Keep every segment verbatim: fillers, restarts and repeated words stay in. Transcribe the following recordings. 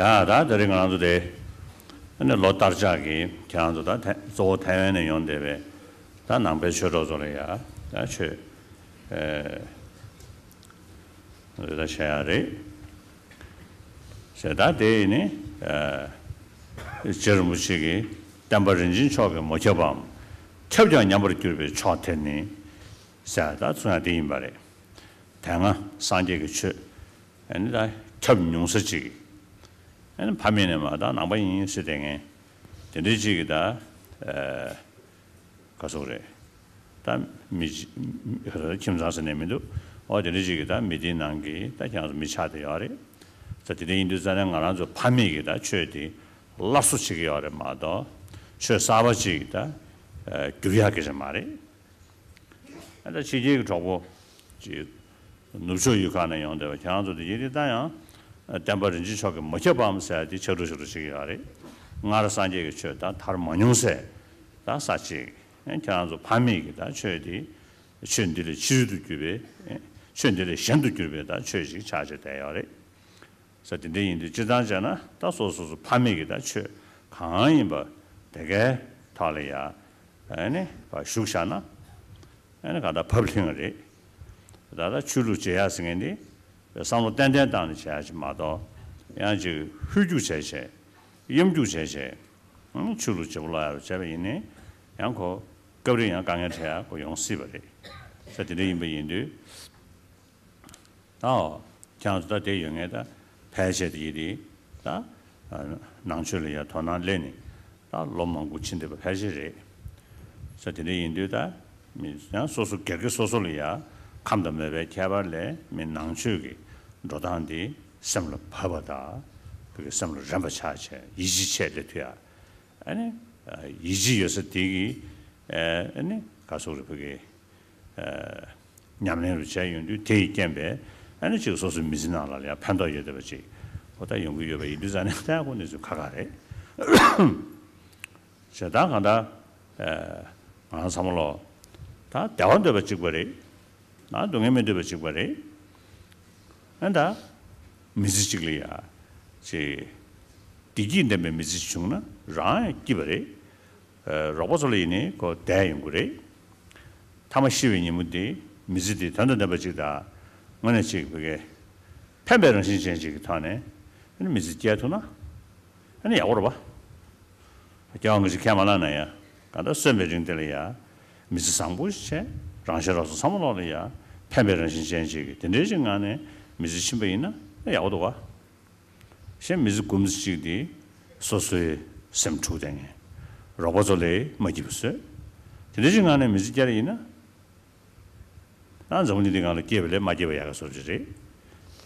ཡ་ད་དེ་རིང་ང་རང་ཚོ་དེ་ཨ་ནི་ལོ་ལྟར་ཆགས་ཀྱི་ཁྱེད་རང་ཚོ་ད་ཐེ་གཙོ་བོ་ཐའེ་ཝན་ནས་ཡོང་བསྡད་པའི་ད་ནང་པའི་ཆོས་གྲོགས་ཚོ་ལ་ཡ་ད་ཆོས་ཨེ་རེ་ད་བྱས་ཡ་རེད། ཞེས་ད་དེ་ཡིན་ནི་ཨེ་རྗེ་རིན་པོ་ཆེ་གིས་བསྟན་པ་རིན་ཆེན་མཆོག་གིས་མ་ཁྱབ་པའམ། ཁྱབ་ཀྱང་ཉམས་པར་གྱུར་པའི་ཕྱོགས་དེར་ནི། ཟེར་ད་གསུང་ཡ་དེ་ཡིན་པ་རེད། དེ་སྔ་སངས་རྒྱས་ཀྱི་ཆོས་ཨ་ནི་ད་ཁྱབ་མྱོང་ས་ཅིག་ཨ་ནི་ཕ་མེས་ནས་མ་ད་ནང་པ་ཡིན་ཟེར་བསྡད་མཁན་དེ་འདྲའི་ཅིག་གིས་ད་ཨ་ག་ཟེར་རེད། ད་མི་ཁྱིམ་ཚང་ཟེར་ནས་མི་འདུག་ཨོ་དེ་འདྲའི་ཅིག་གིས་ད་མི་སྡེའི་ནང་གི་ད་ཁྱེད་རང་ཚོ་མི་ཆགས་བསྡད་ཡོད་རེད། ད་དེ་འདྲ་ཡིན་དུས་ཙ་ནས་ང་རང་ཚོ་ཕ་མེས་ཀྱིས་ད་ཆོས་དེ་སླར་གསོ་བྱེད་ཀྱི་ཡོད་རེད་མ་གཏོགས་ཆོས་གསར་པ་ཅིག་ད་བསྒྱུར་ཡག་གི་རེད་མ་རེད། ཨ་ད་ཕྱི་རྒྱལ་གྱི་གྲོགས་པོ་ཅིག་ནུབ་ཕྱོགས་ཡུལ་ཁག་ནས་ཡོང་བསྡད་པ་ཁྱེད་རང་ཚོ་དེ་ཡིན་དེ་ད་ཡང་བསྟན་པ་རིན་ཆེན་མཆོག་གིས་མ་ཁྱབ་པའམ་ཟེར་ཏེ་ཆགས་སྒྲུབ་ཆགས་སྒྲུབ་བྱེད་ཀྱི་ཡོད་རེད། སྔར་སངས་རྒྱས་ཀྱི་ཆོས་ད་དར་མ་མྱོང་ཟེར་ད་ས་ཅིག་ཁྱེད་རང་ཚོ་ཕ་མེས་ཀྱི་ད་ཆོས་དེ་ཆོས་འདི་ལས་ཕྱི་རོལ་དུ་གྱུར་པའི་ཆོས་འདི་ལས་གཞན་དུ་གྱུར་པའི་ད་ཆོས་ཤིག་ཆགས་བྱས་བསྡད་ཡོད་རེད། ས་དེ་འདྲ་ཡིན་དུས་སྤྱིར་བཏང་བྱས་ན་ད་སོ་སོ་སོ་ཕ་མེས་ཀྱི་ད་ཆོས་གང་ཡིན་པ་དེ་གའི་ཐོག་ལ་ཡ་ཨ་ནི་བ་བཞུགས་བཞག་ན་ཨ་ནི་ག་ད་བབ་ལྷིང་རེད། ད་ལྟ་ཆོས་ལུགས་བྱེད་ཡ་ཟེར་མཁན་འདི་བསམ་བློ་ཏན་ཏན་བཏང་ནས་བྱེད་ཡ་ཅིག་མ་གཏོགས་ཡང་ཅིག་ཧུད་རྒྱུག་བྱས་བྱས་གཡམ་རྒྱུག་བྱས་བྱས་ཨ་ནི་ཆོས་ལུགས་བྱེད་པོ་ལ་ཡ་བྱས་པ་ཡིན་ནའི་ཡང་ཁོ་སྐབས་རེ་ཡང་དཀའ་ངལ་འཕྲད་ཡ་ཁོ་ཡོང་སྲིད་པ་རེད། ས་དེ་འདྲ་ཡིན་པ་ཡིན་དུས། ད་ཁྱེད་རང་ཚོ་ད་དེ་ཡོད་ངེས་ད་ཕལ་ཆེར་དེ་ཡིན་དེ་ད་ནང་ཆོས་ལ་ཡ་དོ་སྣང་སླེབས་ནས་ད་ལོ་མང་པོ་ཕྱིན་བསྡད་པ་ཕལ་ཆེར་རེད། ས་དེ་འདྲ་ཡིན་དུས་ད་མི་ཡང་སོ་སོ་སྒེར་གྱི་སོ་སོ་ལ་ཡ་ཁམས་དང་མོས་པའི་ཁྱད་པར་ལས་མི་ནང་ཆོས་ཀྱི་འགྲོ་སྟངས་དེ་སེམས་ལ་བབས་པ་དང་བོད་ཀྱི་སེམས་ལ་རན་པ་ཆགས་བྱས་ཡིད་ཆེས་ཆེ་སླེབས་ཐུབ་ཡ། ཨ་ནི་ཡིད་ཆེས་ཡོད་ས་དེ་གི་ཨ་ནི་ག་སོག་རེ་བོད་ཀྱི་ཉམས་ལེན་རུ་བྱས་ཡོང་དུས་དེ་ཡི་རྐྱེན་པས་ཨ་ནི་ཅིག་སོ་སོའི་མི་ཚེ་ནང་ལ་ཡང་ཕན་ཐོགས་ཡོད་བསྡད་པ་ཅིག་ཁོ་ཐག་ཡོང་གི་ཡོད་པ་ཡིན་དུས་ཙང་ནས་ད་ཁོ་གནས་ཚུལ་ཁག་ཁག་རེད། བྱས་ཙང་གང་ལྟར་ང་རང་ཚང་མ་ལོ་ད་བདེ་བ་འདོད་པ་གཅིག་པ་རེད། ང་སྡུག་བསྔལ་མི་འདོད་པ་གཅིག་པ་རེད། ཨ་ད་མི་ཚེ་གཅིག་ལ་ཡ་ཅིག་བདེ་སྐྱིད་ལྡན་པའི་མི་ཚེ་བྱུང་ན་རང་ཡང་སྐྱིད་པ་རེད། རོགས་པ་ཚོ་ལ་ཡིན་ནའི་ཁོ་བདེ་ཡོང་གི་རེད། ཐ་མ་ཤི་བའི་ཉིན་མོ་དེ་མི་ཚེ་དེ་དོན་དང་ལྡན་པ་ཅིག་དང་དངོས་གནས་ཅིག་བོད་སྐད་ཕན་པའི་རང་བཞིན་ཅན་ཅིག་གི་ཐོག་ནས་ཨ་ནི་མི་ཚེ་སྐྱེལ་ཐུབ་ན་ཨ་ནི་ཡག་པོ་རེད་པ། སྐྱེ་བ་སྔ་ཕྱི་ཁས་མ་བླངས་ན་ཡང་གང་ལྟར་གསོན་པའི་རིང་དེ་ལ་ཡང་མི་ཚེ་བཟང་པོ་ཞིག་བྱས་རང་གཞན་རོགས་ཚོ་ཚང་མ་ལོག་ལ་ཡང་ཕན་པའི་རང་བཞིན་ཅན་ཅིག་གི་དེ་འདྲའི་ཅིག་ངང་ནས་མི་ཚེ་ཕྱིན་པ་ཡིན་ན་ཨ་ཡག་པོ་འདུག་ག། གཞན་མི་ཚེ་འགོར་མི་ཚེ་གཅིག་དེ་སོ་སོའི་སེམས་འཁྲུག་བསྡད་མཁན། རོགས་པ་ཚོ་ལ་མ་སྐྱིད་པ་བཟོས། དེ་འདྲ་ཞིག་ངང་ནས་མི་ཚེ་བསྐྱལ་ཡིན་ན། ད་འཛམ་བུ་གླིང་འདི་སྒང་ལ་སྐྱིད་པ་ལས་མ་སྐྱིད་པ་ཡག་ག་བཟོ་རྒྱུ་རེད།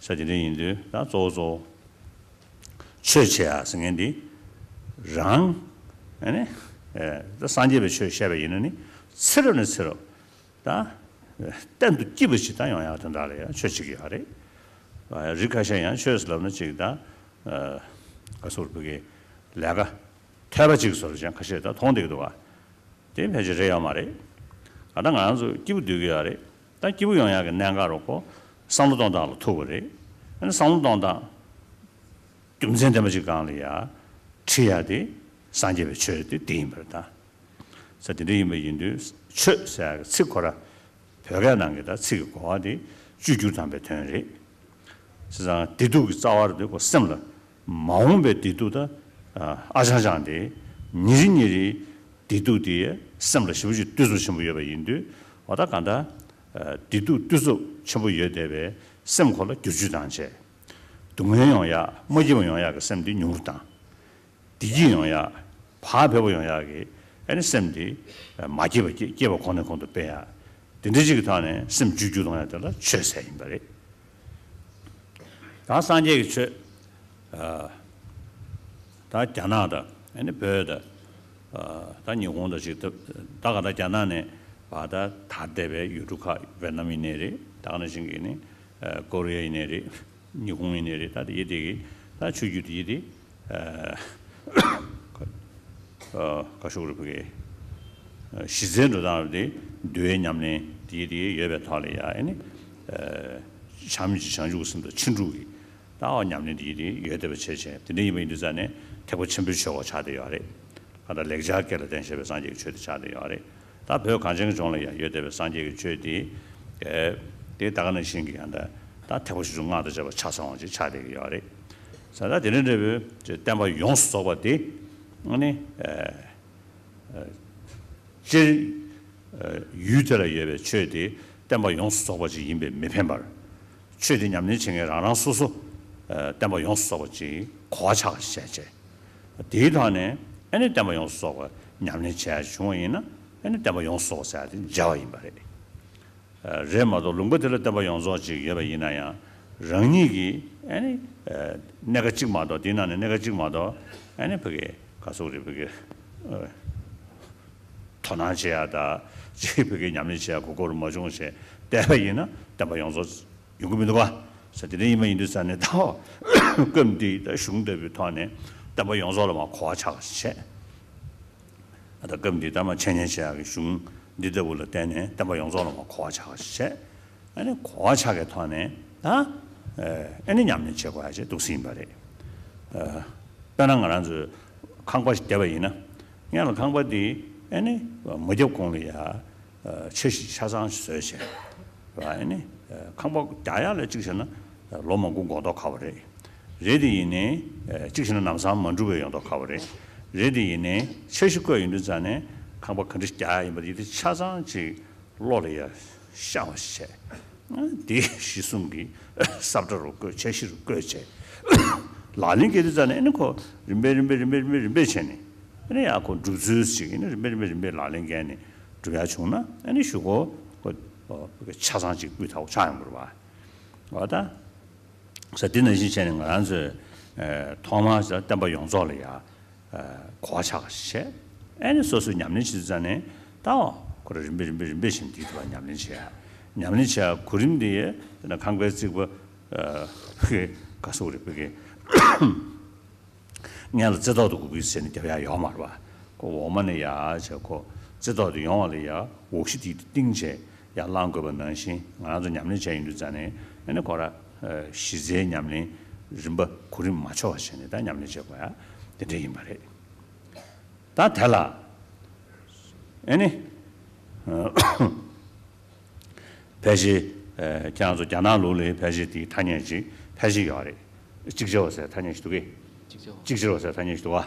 ས་དེ་འདྲ་ཡིན་དུས་ད་གཙོ་བོ་གཙོ་བོ། ཆོས་བྱེད་ཡ་ཟེར་མཁན་འདི། རང་། ཨ་ནི། ཨེ། ད་སངས་རྒྱས་པའི་ཆོས་བཤད་པ་ཡིན་ན་ནི། ཚེ་རབས་ནས་ཚེ་རབས། ད། གཏན་དུ་སྐྱིད་པ་ཞིག་ད་ཡོང་ཡག་དོན་དག་ལ་ཡང་ཆོས་བྱེད་ཀྱི་ཡོད་རེད། རིགས་ཁ་ཤས་ཡང་ཆོས་ཟེར་ལབ་ན་ཅིག་ད། ག་ཟེར་བོད་ཀྱི་ལས་ཀ་ཐོས་པ་ཅིག་བཟོ་འདྲ་ཅན་ཁ་ཤས་ད་མཐོང་བསྡད་ཀྱི་འདུག་ག། དེ་ཕལ་ཆེར་རེད་ཡོད་མ་རེད། ད་ལྟ་ང་རང་ཚོ་སྐྱིད་པོ་སྡོད་ཀྱི་ཡོད་རེད། ད་སྐྱིད་པོ་ཡོང་ཡག་གི་གནད་འགག་རོགས་པོ་བསམ་བློ་གཏོང་སྟངས་ལ་ཐུག་པ་རེད། ཨ་ནི་བསམ་བློ་གཏོང་སྟངས་རྒྱུ་མཚན་ལྡན་པ་ཅིག་སྒང་ལ་ཡ་ཁྲིད་ཡ་དེ་སངས་རྒྱས་པའི་ཆོས་དེ་དེ་ཡིན་པར་ད། ས་དེ་འདྲ་ཡིན་པ་ཡིན་དུས་ཆོས་ཟེར་ཡག་གི་ཚིག་ཁོ་ར་བོད་སྐད་ནང་གི་ད་ཚིག་གི་གོ་བ་དེ་བཅོས་བསྒྱུར་དམ་པའི་དོན་རེད། བྱས་ཙང་བདེ་སྡུག་གི་རྩ་བ་རུ་དེ་ཁོ་སེམས་ལ་མ་འོངས་པའི་བདེ་སྡུག་ད་ཨ་ཅང་ཅང་དེ་ཉིན་རེ་ཉིན་རེའི་བདེ་སྡུག་དེ་སེམས་ལ་ཞེ་པོ་ཅིག་བཏུས་ཚོད་ཆེན་པོ་ཡོད་པ་ཡིན་དུས་འོ་ད་གང་ལྟར་བདེ་སྡུག་བཏུས་ཚོད་ཆེན་པོ་ཡོད་བསྡད་པའི་སེམས་ཁོ་ལ་བསྒྱུར་བཅོས་བཏང་བྱས། སྡུག་བསྔལ་ཡོང་ཡག་མ་སྐྱིད་པ་ཡོང་ཡག་གི་སེམས་དེ་ཉུང་རུ་བཏང་། བདེ་སྐྱིད་ཡོང་ཡག་བག་ཕེབས་པོ་ཡོང་ཡག་གི་ཨ་ནི་སེམས་དེ་མ་སྐྱིད་པ་སྐྱེ་སྐྱེ་བ་གོང་ནས་གོང་དུ་སྤེལ་ཡག་དེ་འདྲ་ཅིག་གི་ཐོག་ནས་སེམས་བཅོས་བསྒྱུར་གཏོང་ཡག་དེ་ལ་ཆོས་ཟེར་ཡིན་པ་རེད། ད་སངས་རྒྱས་ཀྱི་ཆོས། ད་རྒྱ་ནག་དང་ཨ་ནི་བོད་དང་། ད་ཉི་ཧོང་དང་ཅིག་ད་ག་ད་རྒྱ་ནག་ནས་བ་ད་དར་བསྡད་པའི་ཡུལ་གྲུ་ཁག་ཝེ་ནམ་ཡིན་ནའི་རེད། ད་ག་ནང་བཞིན་གྱི་ནི་ཀོ་རི་ཡ་ཡིན་ནའི་རེད། ཉི་ཧོང་ཡིན་ནའི་རེད། ད་དེ་ཡི་དེ་གི་ད་ཆོས་བརྒྱུད་དེ་ཡི་དེ་ཨ་ཨ་ག་ཤོག་རེ་བུ་གི་གཞི་རྩའི་འགྲོ་སྟངས་རེད་དེ། འདུལ་བའི་ཉམས་ལེན་དེ་ཡི་དེ་ཡོད་པའི་ཐོག་ལ་ཡ་ཨ་ནི་བྱམས་ཀྱི་བྱང་ཆུབ་སེམས་དང་ཕྱིན་དྲུག་གི་ད་ ད་ཉམས་ལེན་འདི་ཡིན་ཏེ་ཡོད་བསྡད་པ་བྱས་བྱས་དེ་འདྲ་ཡིན་པ་ཡིན་དུས་ཙང་ནས་ཐེག་པ་ཆེན་པོའི་ཆོས་སྐོར་ཆགས་བསྡད་ཡོད་རེད། གང་ལྟར་ལེགས་སྦྱར་སྐད་ལ་བརྟེན་བྱས་པའི་སངས་རྒྱས་ཀྱི་ཆོས་དེ་ཆགས་བསྡད་ཡོད་རེད། ད་བོད་གངས་ཅན་གྱི་ལྗོངས་ལ་ཡང་ཡོད་བསྡད་པའི་སངས་རྒྱས་ཀྱི་ཆོས་དེ་དེ་ད་ག་ནང་བཞིན་གྱི་ཡང་ད་ད་ཐེག་པ་ཆེ་ཆུང་སྔགས་དང་བཅས་པ་ཆ་ཚང་བ་ཅིག་ཆགས་བསྡད་ཀྱི་ཡོད་རེད། ས་ད་དེ་འདྲ་འདྲ་བོའི་བསྟན་པ་ཡོངས་སུ་རྫོགས་པ་དེ་ཨ་ནི། སྤྱིར། ཡུལ་དེ་ལ་ཡོད་པའི་ཆོས་དེ་བསྟན་པ་ཡོངས་སུ་རྫོགས་པ་ཅིག་ཡིན་པས་མི་ཕན་པར། ཆོས་དེ་ཉམས་ལེན་བྱེད་མཁན་རང་རང་སོ་སོ། བསྟན་པ་ཡོངས་སུ་རྫོགས་པ་ཅིག་གོ་བ་ཆགས་པ་ཞིག་བྱས་བྱས། དེའི་ཐོག་ནས་ཨ་ནི་བསྟན་པ་ཡོངས་སུ་རྫོགས་པ་ཉམས་ལེན་བྱས་བྱུང་བ་ཡིན་ན་ཨ་ནི་བསྟན་པ་ཡོངས་སུ་རྫོགས་པ་ཟེར་ཡ་དེ་མཇལ་བ་ཡིན་པ་རེད། རེད་མ་གཏོགས་ལུང་པ་དེ་ལ་བསྟན་པ་ཡོངས་རྫོགས་ཅིག་ཡོད་པ་ཡིན་ན་ཡང་རང་ཉིད་ཀྱི་ཨ་ནི་གནད་འགག་གཅིག་མ་གཏོགས་དེའི་ནང་ནས་གནད་འགག་གཅིག་མ་གཏོགས་ཨ་ནི་ཕ་གི་ག་སོག་རེད་ཕ་གི་དོ་སྣང་བྱེད་ཡ་ད་ཅིག་ཕ་གི་ཉམས་ལེན་བྱེད་ཡ་གོ་སྐབས་མ་བྱུང་ཞེས་བལྟས་པ་ཡིན་ན་བསྟན་པ་ཡོངས་རྫོགས་ཡོང་གི་མི་འདུག་ག་ས་དེ་འདྲ་ཡིན་པ་ཡིན་དུས་ས་ནས་ད་སྐབས་འདི་ད་གཞུང་ལྟ་བུའི་ཐོག་ནས་བསྟན་པ་ཡོངས་རྫོགས་ལ་མ་གོ་བ་ཆགས་པ་བྱས། ད་སྐབས་འདི་ལྟར་མ་འཆད་ཉན་བྱེད་ཡག་གི་གཞུང་འདི་ལྟ་བུ་ལ་བརྟེན་ནས་བསྟན་པ་ཡོངས་རྫོགས་ལ་མ་གོ་བ་ཆགས་པ་བྱས། ཨ་ནི་གོ་བ་ཆགས་ཀྱི་ཐོག་ནས་ད་ཨ་ནི་ཉམས་ལེན་བྱེད་དགོས་ཡ་ཅིག་འདུག་སེ་ཡིན་པ་རེད། དཔེར་ན་ང་རང་ཚོའི་ཁང་པ་ཞིག་བསྡད་པ་ཡིན་ན་ངས་ལ་ཁང་པ་འདི་ཨ་ནི་མ་བརྒྱབ་གོང་ལ་ཡ། འཆར་གཞི་ཆ་ཚང་བཟོས་བྱས། ར་ཨ་ནི། ཁང་པ་རྒྱག་ཡག་ལ་གཅིག་བྱས་ན། ལོ་མང་པོ་འགོར་མདོག་ཁ་པོ་རེད། རེད་དེ་ཡིན་ནའི། གཅིག་བྱས་ན་ལམ་སང་མ་འགྲུབ་པའི་ཡོང་མདོག་ཁ་པོ་རེད། རེད་དེ་ཡིན་ནའི་འཆར་གཞི་བཀོད་ཡོང་དུས་ཙང་ནས་ཁང་པ་ག་འདྲ་རྒྱག་ཡག་ཡིན་པ་དེ་ཆ་ཚང་ཅིག་བློ་ལ་ཡ་ཤར་བ་ཞིག་བྱས། དེ་གཞི་བཟུང་གི་ས་བཀྲ་རུ་བཀོད་འཆར་གཞི་རུ་བཀོད་བྱས། ལག་ལེན་བཀལ་དུས་ཙང་ནས་ཨ་ནི་ཁོ་རིམ་པས་རིམ་པས་རིམ་པས་རིམ་པས་རིམ་པས་བྱས་ནས་ཨ་ནི་ཡ་ཁོ་འགྲུབ་ཚུལ་ཞིག་ཨ་ནི་རིམ་པས་རིམ་པས་རིམ་པས་ལག་ལེན་བཀལ་ནས་འགྲུབ་ཡ་བྱུང་ན་ཨ་ནི་གཞུག་གུ་ཁོ་ཆ་ཚང་ཅིག་སྤུས་དག་པོ་ཆགས་ཡོང་གི་རེད་བ། འོ་ད། ས་དེ་ནང་བཞིན་བྱས་ནས་ང་རང་ཚོས་ཐོག་མར་བསྟན་པ་ཡོངས་རྫོགས་ལ་ཡ། གོ་བ་ཆགས་པ་ཞིག་བྱས། ཨ་ནི་སོ་སོས་ཉམས་ལེན་བྱེད་དུས་ཙང་ནས་ད་འོ་ཁོ་རང་རིམ་པས་རིམ་པས་རིམ་པས་བཞིན་འདི་ཐུབ་པ་ཉམས་ལེན་བྱེད་ཡ། ཉམས་ལེན་བྱེད་ཡ་གོ་རིམ་འདི་ཡ་དེ་ན་ཁང་པའི་རྩིག་པ། ཕ་གི་ག་སོག་རེད་ཕ་གི། སྔོན་ལ་རྩེ་ཏོག་ཏུ་སྒུག་གི་ཟེར་ནས་རྒྱབ་ཡ་ཡོད་མ་རེད་བ། ཁོ་འོག་མ་ནས་ཡར་བྱས་ཁོ་རྩེ་ཏོག་ཏུ་ཡོང་བ་ལ་ཡ་འོག་གཞི་དེ་བཏིང་བྱས་ཡར་བླང་དགོས་པ་ནང་བཞིན་ང་རང་ཚོ་ཉམས་ལེན་བྱས་ཡོང་དུས་ཙང་ནས་ཨ་ནི་ཁོ་ར་གཞི་རྩའི་ཉམས་ལེན་རིམ་པ་གོ་རིམ་མ་འཆོར་བ་བྱས་ནས་ད་ཉམས་ལེན་བྱེད་དགོས་ཡ་དེ་འདྲ་ཡིན་པ་རེད། ད་དེ་ལ་ཨ་ནི། ཕལ་ཆེར། ཁྱེད་རང་ཚོ་རྒྱ་ནག་ལུགས་ལ་ཕལ་ཆེར་དེའི་ཐ་སྙད་ཅིག་ཕལ་ཆེར་ཡོད་རེད། གཅིག་ཅར་བ་ཟེར་ཐ་སྙད་ཞིག་འདུག་གས། གཅིག་ཅར་བ། གཅིག་ཅར་བ་ཟེར་ཐ་སྙད་ཞིག་འདུག་བ།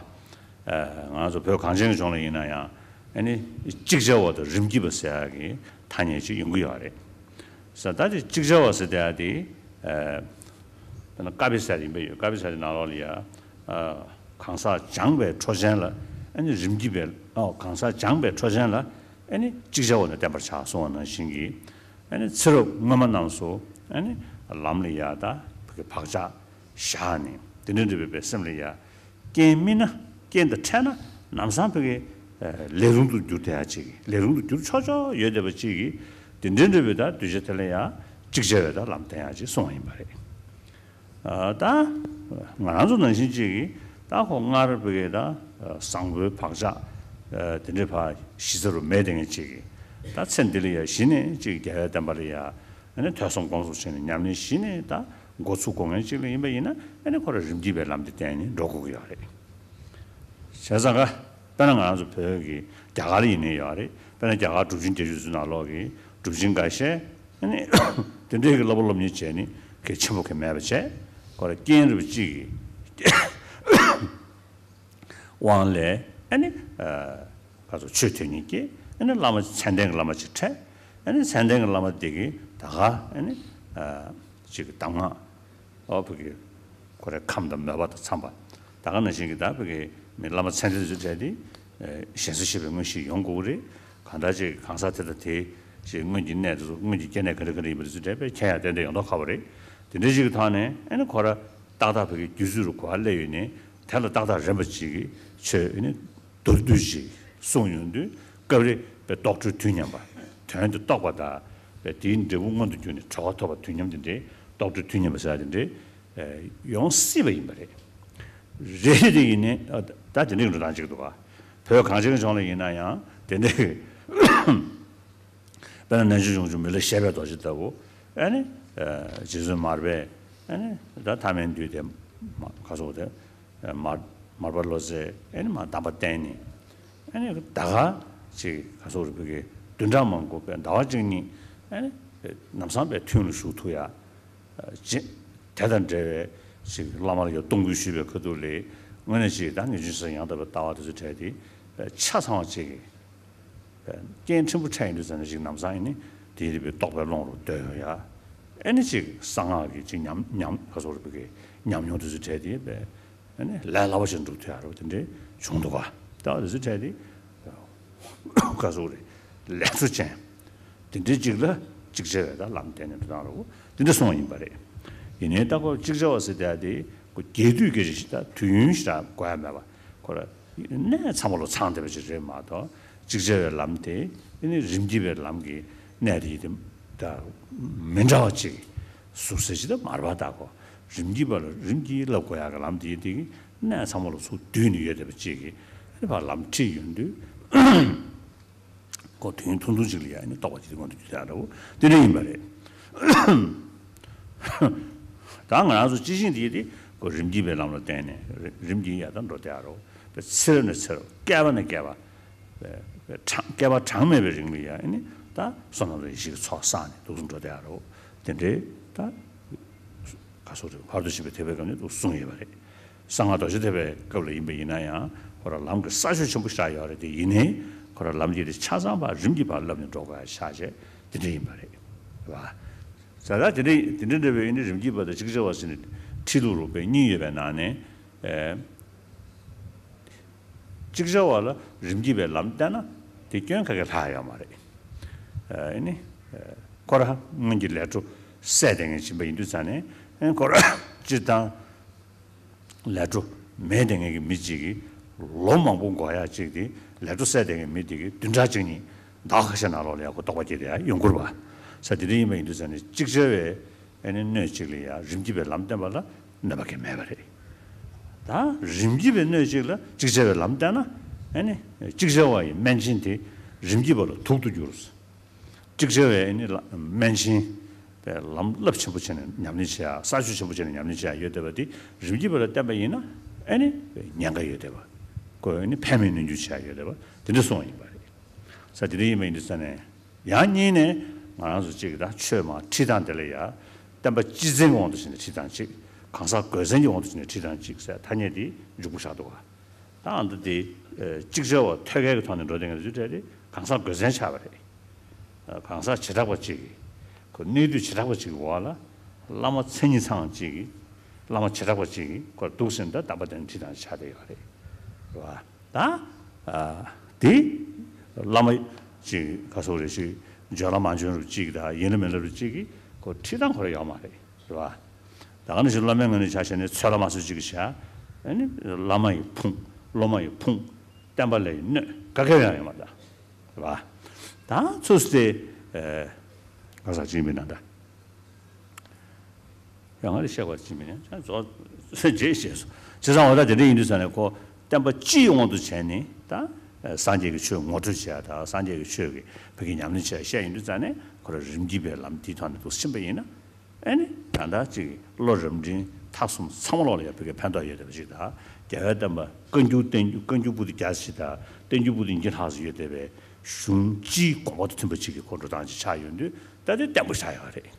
ང་ཚོ་བོད་གངས་ཅན་གྱི་ལྗོངས་ལ་ཡིན་ན་ཡང་ཨ་ནི་གཅིག་ཅར་བ་དང་རིམ་གྱིས་པ་ཟེར་ཡག་གི་ཐ་སྙད་ཅིག་ཡོང་གི་ཡོད་རེད། ས་ད་དེ་གཅིག་ཅར་བ་ཟེར་བསྡད་ཡག་དེ། དཔེར་ན་ཀ་པི་ཟེར་ཡིན་པས་ཡོད། ཀ་པི་ཟེར་དེ་ནང་ལོགས་ལ་ཡ། གང་ཟག་སྦྱངས་པའི་འཕྲོ་ཅན་ལ་ཨ་ནི་རིམ་གྱིས་པའི་ཨོ་གང་ཟག་སྦྱངས་པའི་འཕྲོ་ཅན་ལ་ཨ་ནི་ཅིག་ཅར་བ་ནི་བསྟན་པར་བྱ་གསུངས་པ་ནང་བཞིན་གྱི་ཨ་ནི་ཚེ་རབས་སྔོན་མ་རྣམས་སུ་ཨ་ནི་ལམ་ལ་ཡ་ད་བག་ཆགས་བཞག་ནས་དེ་འདྲ་འདྲ་བའི་སེམས་ལ་ཡ་རྐྱེན་སྨིན་ན་རྐྱེན་དང་འཕྲད་ན་ལམ་སང་བག་གི་ལས་རུང་དུ་འགྱུར་བསྡད་ཡ་ཅིག་ལས་རུང་དུ་འགྱུར་ཆོག་ཆོག་ཡོད་བསྡད་པ་ཅིག་གིས་དེ་འདྲ་འདྲ་བའི་ད་གདུལ་བྱ་དེ་ལ་ཡ་ཅིག་ཅར་བའི་ད་ལམ་བསྟན་ཡ་ཅིག་གསུངས་པ་ཡིན་པ་རེད། ད་ང་རང་ཚོ་ནང་བཞིན་གཅིག་གིས་ད་ཁོ་སྔར་བོད་ཀྱི་ད་བཟང་པོའི་བག་ཆགས་དེ་འདྲའི་ཕར་གཞི་རྩ་རུ་མེད་དེ་ངས་གཅིག་གིས་ད་ཚེ་འདི་ལ་ཡ་གཞི་ནས་གཅིག་རྒྱལ་བའི་བསྟན་པ་ལ་ཡ་ཨ་ནི་ཐོས་བསམ་སྒོམ་གསུམ་བྱས་ནས་ཉམས་ལེན་གཞི་ནས་ད་འགོ་ཚུགས་དགོས་མཁན་གཅིག་ལ་ཡིན་པ་ཡིན་ན་ཨ་ནི་ཁོ་རང་རིམ་གྱིས་པའི་ལམ་དེ་བསྟན་ནས་འགྲོ་དགོས་ཀྱི་ཡོད་རེད། བྱས་ཙང་ཀ་དཔེར་ན་ང་རང་ཚོ་བོད་ཀྱི་རྒྱ་གར་ལ་ཡིན་ནའི་ཡོད་རེད། དཔེར་ན་རྒྱ་གར་གྲུབ་ཆེན་བརྒྱད་ཅུ་ཚོའི་ནང་ལོགས་ཀྱི་གྲུབ་ཆེན་འགའ་ཤས་ཨ་ནི་དེ་འདྲའི་གི་བསླབ་པ་སློབ་གཉེར་བྱས་ནི་གལ་ཆེན་པོ་གལ་མེད་པ་བྱས་ཁོ་ར་རྐྱེན་རིག་པ་གཅིག་གི་དབང་ལས་ཨ་ནི་ཁ་ཚོ་ཆོས་ཐོས་ཉིད་ཀྱི་ཨ་ནི་བླ་མ་མཚན་ལྡན་གྱི་བླ་མ་གཅིག་འཕྲད། ཨ་ནི་མཚན་ལྡན་གྱི་བླ་མ་དེ་གི་ད་ག་ཨ་ནི་གཅིག་གི་གདམས་ངག་ཨོ་བོད་ཀྱི་ཁོ་རའི་ཁམས་དང་མོས་པ་དང་འཚམས་པ། ད་ག་ནང་བཞིན་གྱི་ད་བོད་ཀྱི་མི་བླ་མ་ཚད་ལྡན་ཚོ་གྲས་དེ་ཞེ་ས་ཤེས་པའི་མངོན་ཤེས་ཡོང་དགོས་ཀྱི་རེད། གང་ལྟར་ཅིག་གང་ཟག་དེ་དང་དེ་ཅིག་སྔོན་གྱི་གནས་དེ་ཚོ་སྔོན་གྱི་སྐྱེ་གནས་ག་རེ་ག་རེ་ཡིན་པ་དེ་ཚོ་གྲས་དཔེ་མཁྱེན་ཡག་ཏན་ཏན་ཡོང་མདོག་ཁ་པོ་རེད། དེ་འདྲ་ཞིག་གི་ཐོག་ནས་ཨ་ནི་ཁོ་ར་ཏག་ཏག་བོད་ཀྱི་རྒྱུད་ཚོད་རུ་གོ་བ་སླེབས་ཡོད་ནས་དེ་ལ་ཏག་ཏག་རན་པ་ཅིག་གི་ཆོས་ཨ་ནི་མདོར་བསྡུས་ཅིག་གསུངས་ཡོང་དུས་སྐབས་རེ་དཔེ་རྟོགས་གྲོལ་དུས་མཉམ་པ། དོན་དེ་རྟོགས་པ་དང་དཔེ་དེའི་འབྲས་བུ་མངོན་དུ་གྱུར་ནས་གྲོལ་བ་ཐོབ་པ་དུས་མཉམ་དེ་འདྲའི་རྟོགས་གྲོལ་དུས་མཉམ་པ་ཟེར་བ་དེ་འདྲའི་ཡོང་སྲིད་པ་ཡིན་པ་རེད། རེད་དེ་ཡིན་ནའི་ད་དེ་འདྲའི་འགྲོ་སྟངས་ཅིག་འདུག་ག་བོད་གངས་ཅན་གྱི་ལྗོངས་ལ་ཡིན་ན་ཡང་དེ་འདྲའི་དཔེར་ན་རྣལ་འབྱོར་འབྱུང་ཆུང་མི་ལ་བཤད་པའི་རྡོ་རྗེ་ལྟ་བུ་ཨ་ནི་རྗེ་བཙུན་མར་པས་ ཨ་ནི་ད་ཐ་མལ་འདུས་ཏེ་མ་ག་སོགས་ཏེ་མར་མར་པ་ལོ་ཙཱས་ཨ་ནི་མ་གདམས་པ་བསྟན་ནས། ཨ་ནི་ད་ག་ཅིག་ག་སོགས་རེ་བོད་ཀྱི་བདུན་ཕྲག་མང་པོ་པའི་ཟླ་བ་གཅིག་གཉིས་ཨ་ནི་ལམ་སང་པའི་ཐུན་ལ་ཞུགས་ཐུབ་ཡ། ཅེས་དེ་དང་འབྲེལ་བའི་ཅིག་བླ་མ་ལ་ཡང་གཏོང་ཕུལ་ཞུས་པའི་ཁ་ཐུག་ལས་དངོས་གནས་ཅིག་ད་ངེས་འབྱུང་ས་ཡང་དག་པའི་ལྟ་བ་དེ་ཚོ་འཕྲད་དེ་ཆ་ཚང་བ་ཅིག་གི་རྐྱེན་ཕྲན་བུ་འཕྲད་ཡོང་དུས་ཙམ་ནས་ཅིག་ལམ་སང་ཨ་ནི་དེའི་རིགས་པའི་རྟོགས་པའི་ཀློང་རུ་བརྡོལ་ཡོང་ཡ། ཨ་ནི་ཅིག་གསང་སྔགས་ཀྱི་ཅིག་ཉམས་ཉམས་ག་སོགས་རེ་བོད་ཀྱི་ཉམས་མྱོང་དེ་ཚོ་འཕྲད་དེ་པས། ཨ་ནི་ལས་སླ་བ་ཞིག་འགྲུབ་ཐུབ་ཡ་རོ་དེ་འདྲའི་བྱུང་འདུག་ག་ད་དེ་ཚོ་འཕྲད་དེ་ག་སོགས་རེ་ལས་འཕྲོ་ཅན་དེ་འདྲའི་ཅིག་ལ་ཅིག་བྱ་བའི་ད་ལམ་བསྟན་ནས་འགྲོ་སྟངས་རོ་དེ་འདྲ་གསུངས་པ་ཡིན་པ་རེད། ཡིན་ནའི་ད་ཁོ་ཅིག་བྱ་བ་ཟེར་དེ་དེ་ཁོ་རྒྱས་བསྡུས་ཀྱི་རེ་ཞིག་ད་དུས་ཡུན་ཞིག་ད་འགོར་ཡ་མེད་པ་ཁོ་ར་གནས་ཚང་མ་ལོ་ཚང་བསྡད་པ་ཞིག་རེད་མ་གཏོགས། ཅིག་བྱ་བའི་ལམ་དེ་ཨ་ནི་རིམ་གྱིས་པའི་ལམ་གྱི་གནད་དེ་ཡིན་ཏེ་ད་མི་འདྲ་བ་ཅིག་ཟུར་ཟེར་ཅིག་ད་མར་པ་ད་ཁོ་རིམ་གྱིས་པ་ལ་རིམ་གྱིས་བསླབ་དགོས་ཡག་གི་ལམ་དེ་ཡིན་ཏེ་གནད་ཚང་མ་ལ་ཚུར་བསྡུས་ནས་ཡོད་བསྡད་པ་ཅིག་གིས་ཨ་ནི་ཕར་ལམ་ཁྲིད་ཡོང་དུས་ཁོ་དུས་ཡུན་ཐུང་ཐུང་ཅིག་ལ་ཡ་ཨ་ནི་རྟོགས་པ་དེ་མངོན་དུ་གྱུར་ཡག་འདྲ་བོ་དེ་འདྲ་ཡིན་པ་རེད། ད་ང་རང་ཚོ་སྤྱི་བཤད་འདི་དེ་ཁོ་རིམ་གྱིས་པའི་ལམ་ལ་བརྟེན་ནས་རིམ་གྱིས་ཡར་ད་འགྲོ་བསྡད་ཡག་རོ་པའི་ཚེ་རབས་ནས་ཚེ་རབས་བསྐལ་པ་ནས་བསྐལ་པ། གྲངས་བསྐལ་པ་གྲངས་མེད་པའི་རིང་ལ་ཡང་ནི་ད་བསོད་ནམས་དང་ཡེ་ཤེས་ཀྱི་ཚོགས་བསགས་ནས་འདུག་སེ་འགྲོ་བསྡད་ཡག་རོ། དེ་འདྲའི་ད་ག་སོགས་རེད་བར་དུ་ཕྱིན་པའི་ཐེག་པའི་སྐབས་ནས་འདུག་གསུངས་ཡོད་པ་རེད། གསང་སྔགས་རྡོ་རྗེ་ཐེག་པའི་སྐབས་ལ་ཡིན་པ་ཡིན་ན་ཡང་ཁོ་ར་ལམ་གྱི་ས་ཕྱོགས་ཆེན་པོ་ཞིག་ཆགས་ཡོད་རེད་དེ་ཡིན་ནའི་ཁོ་ར་ལམ་འདི་དེ་ཆ་ཚང་པ་རིམ་གྱིས་ཕར་བསླབ་ནས་འགྲོ་དགོས་ཡག་ཆགས་བྱས་དེ་འདྲ་ཡིན་པ་རེད། རེད་བ། ད་ལྟ་དེ་འདྲ་དེ་འདྲ་འདྲ་བའི་ཡིན་ནི་རིམ་གྱིས་པ་དང་ཅིག་བྱ་བ་ཟེར་ནས་ཁྲིད་ལུགས་རུ་དཔེ་གཉིས་ཡོད་པའི་ནང་ནས། ཅིག་བྱ་བ་ལ་རིམ་གྱིས་པའི་ལམ་བསྟན་ན་དེ་སྐྱོན་ག་གེ་ལྷག་ཡོད་མ་རེད། ཨ་ནི། ཁོ་ར་སྔོན་གྱི་ལས་འཕྲོ་སད་དེ་ངས་ཕྱིན་པ་ཡིན་དུས་ཙང་ནས་ཁོ་ར་སྤྱིར་བཏང་ལས་འཕྲོ་མེད་དེ་ངས་ཀྱི་མི་གཅིག་གིས་ལོ་མང་པོ་འགོར་ཡག་ཅིག་དེ་ལས་འཕྲོ་སད་དེ་ངས་མི་དེ་གིས་བདུན་ཕྲག་གཅིག་གཉིས་ཟླ་ཁ་ཤས་ནང་ལོགས་ལ་ཡ་ཁོ་རྟོགས་པ་སྐྱེས་ཏེ་ཡ་ཡོང་གི་རེད་བ། ས་དེ་འདྲ་ཡིན་པ་ཡིན་དུས་ཙང་ནས་ཅིག་བྱ་བའི་ཨ་ནི་སྣོད་གཅིག་ལ་ཡ་རིམ་གྱིས་པའི་ལམ་བསྟན་པ་ལ་གནོད་པ་གང་ཡང་མེད་པ་རེད། ད་རིམ་གྱིས་པའི་སྣོད་གཅིག་ལ་ཅིག་བྱ་བའི་ལམ་བསྟན་ན་ཨ་ནི་ཅིག་བྱ་བ་ཡི་སྨན་ཆེན་དེ་རིམ་གྱིས་པ་ལ་དུག་ཏུ་འགྱུར། ཅིག་བྱ་བའི་ཨ་ནི་ལ་སྨན་ཆེན་པའི་ལམ་རླབས་ཆེན་པོ་བྱས་ནས་ཉམས་ལེན་བྱེད་ཡ་ས་ཆུ་ཆེན་པོ་བྱས་ནས་ཉམས་ལེན་བྱེད་ཡ་ཡོད་བསྡད་པ་དེ་རིམ་གྱིས་པ་ལ་བསྟན་པ་ཡིན་ན་ཨ་ནི་ཉེན་ཁ་ཡོད་བསྡད་པ། ཁོས་ཨ་ནི་ཕན་མེད་གནོད་འགྱུར་བྱེད་ཡ་ཡོད་བསྡད་པ་དེ་འདྲ་གསུངས་པ་ཡིན་པ་རེད། ས་དེ་འདྲ་ཡིན་པ་ཡིན་དུས་ཙང་ནས། ཡང་གཉིས་ནས་ང་རང་ཚོ་གཅིག་གི་ད་ཆོས་མ་ཁྲིད་སྟངས་དེ་ལ་ཡ། བསྟན་པ་སྤྱི་བཙན་གྱི་དབང་དུ་བྱས་ནས་ཁྲིད་སྟངས་གཅིག་གང་ཟག་སྒོས་བཙན་གྱི་དབང་དུ་བྱས་ནས་ཁྲིད་སྟངས་གཅིག་ཟེར་ཐ་སྙད་དེ་འཇུག་པོ་བཞག་འདུག་ག་ད་ཨ་འདི་དེ་ཅིག་བྱ་བ་ཐོད་རྒལ་གྱི་ཐོག་ནས་འགྲོ་བསྡད་མཁན་དེ་ཚོའི་གྲས་དེ་གང་ཟག་སྒོས་བཙན་ཆགས་པ་རེད། གང་ཟག་བྱེ་བྲག་པ་གཅིག་གིས་ཁོ་གནས་དུས་བྱེ་བྲག་པ་གཅིག་གི་འོག་ལ་བླ་མ་མཚན་ཉིད་ཚང་བ་གཅིག་གིས་བླ་མ་བྱེ་བྲག་པ་གཅིག་གིས་ཁོ་འདུག་སེ་ད་བསྟན་པ་དེ་ཁྲིད་སྟངས་ཆགས་བསྡད་ཡོད་རེད། རེད་བ། ད། དེ། བླ་མ། ཅིག་ག་སོགས་རེ་ཞིག་འཇོན་ལ་མ་འཇོན་རུ་གཅིག་དང་ཡིན་ལ་མིན་ལ་རུ་གཅིག་གིས་ཁོ་ཁྲིད་སྟངས་ཁོ་ར་ཡོད་མ་རེད། རེད་བ། ད་ག་ནང་བཞིན་བླ་མའི་ངོས་ནས་ཆ་བཞག་ནས་ཚོད་ལ་མ་ཚོད་གཅིག་གིས་བྱ། ཨ་ནི་བླ་མ་ཡི་ཕུང་སློབ་མ་ཡི་ཕུང་བསྟན་པ་ལ་ཡི་གནོད་ག་གེ་ཡང་ཡོད་མ་རེད། རེད་བ། ད་ཚོད་སྟེ། ག་ས་གཅིག་མིན་ན་ད། ཡང་ང་ལ་བཤད་པ་ཅི་མིན་ཡང་ཅང་རྫོགས་རྗེས་བཤད་སོ། བྱས་ཙང་འོ་ད་དེ་འདྲ་ཡིན་དུས་ཙང་ནས་ཁོ་བསྟན་པ་སྤྱིའི་དབང་དུ་བྱས་ནས་ད་སངས་རྒྱས་ཀྱི་ཆོས་ངོ་སྤྲོད་བྱས་དང་སངས་རྒྱས་ཀྱི་ཆོས་ཀྱི་བོད་ཀྱི་ཉམས་ལེན་བྱས་བཤད་ཡིན་དུས་ཙང་ནས་ཁོ་རང་རིམ་གྱིས་པའི་ལམ་འདིའི་ཐོག་ནས་འདུག་ཕྱིན་པ་ཡིན་ན་ཨེ་ནི་ད་ལྟ་ཅིག་བློ་རབ་འབྲིང་ཐ་གསུམ་ཚང་མ་ལོག་ལ་ཡང་བོད་ཀྱི་ཕན་ཐོགས་ཡོད་བསྡད་པ་ཅིག་དང་རྒྱལ་བའི་བསྟན་པ་བཀའ་འགྱུར་བསྟན་འགྱུར་བཀའ་འགྱུར་པོ་ཏི་བརྒྱ་ཞིག་དང་བསྟན་འགྱུར་པོ་ཏི་ཉི་ཤུ་ལྷག་ཙམ་ཡོད་བསྡད་པའི་གཞུང་སྤྱིའི་དགོངས་པ་དང་མཐུན་པ་ཅིག་གི་ཁོ་འགྲོ་སྟངས་ཅིག་ཆགས་ཡོང་དུས་ད་དེ་བརྟན་པོ་ཆགས་ཡོད་རེད།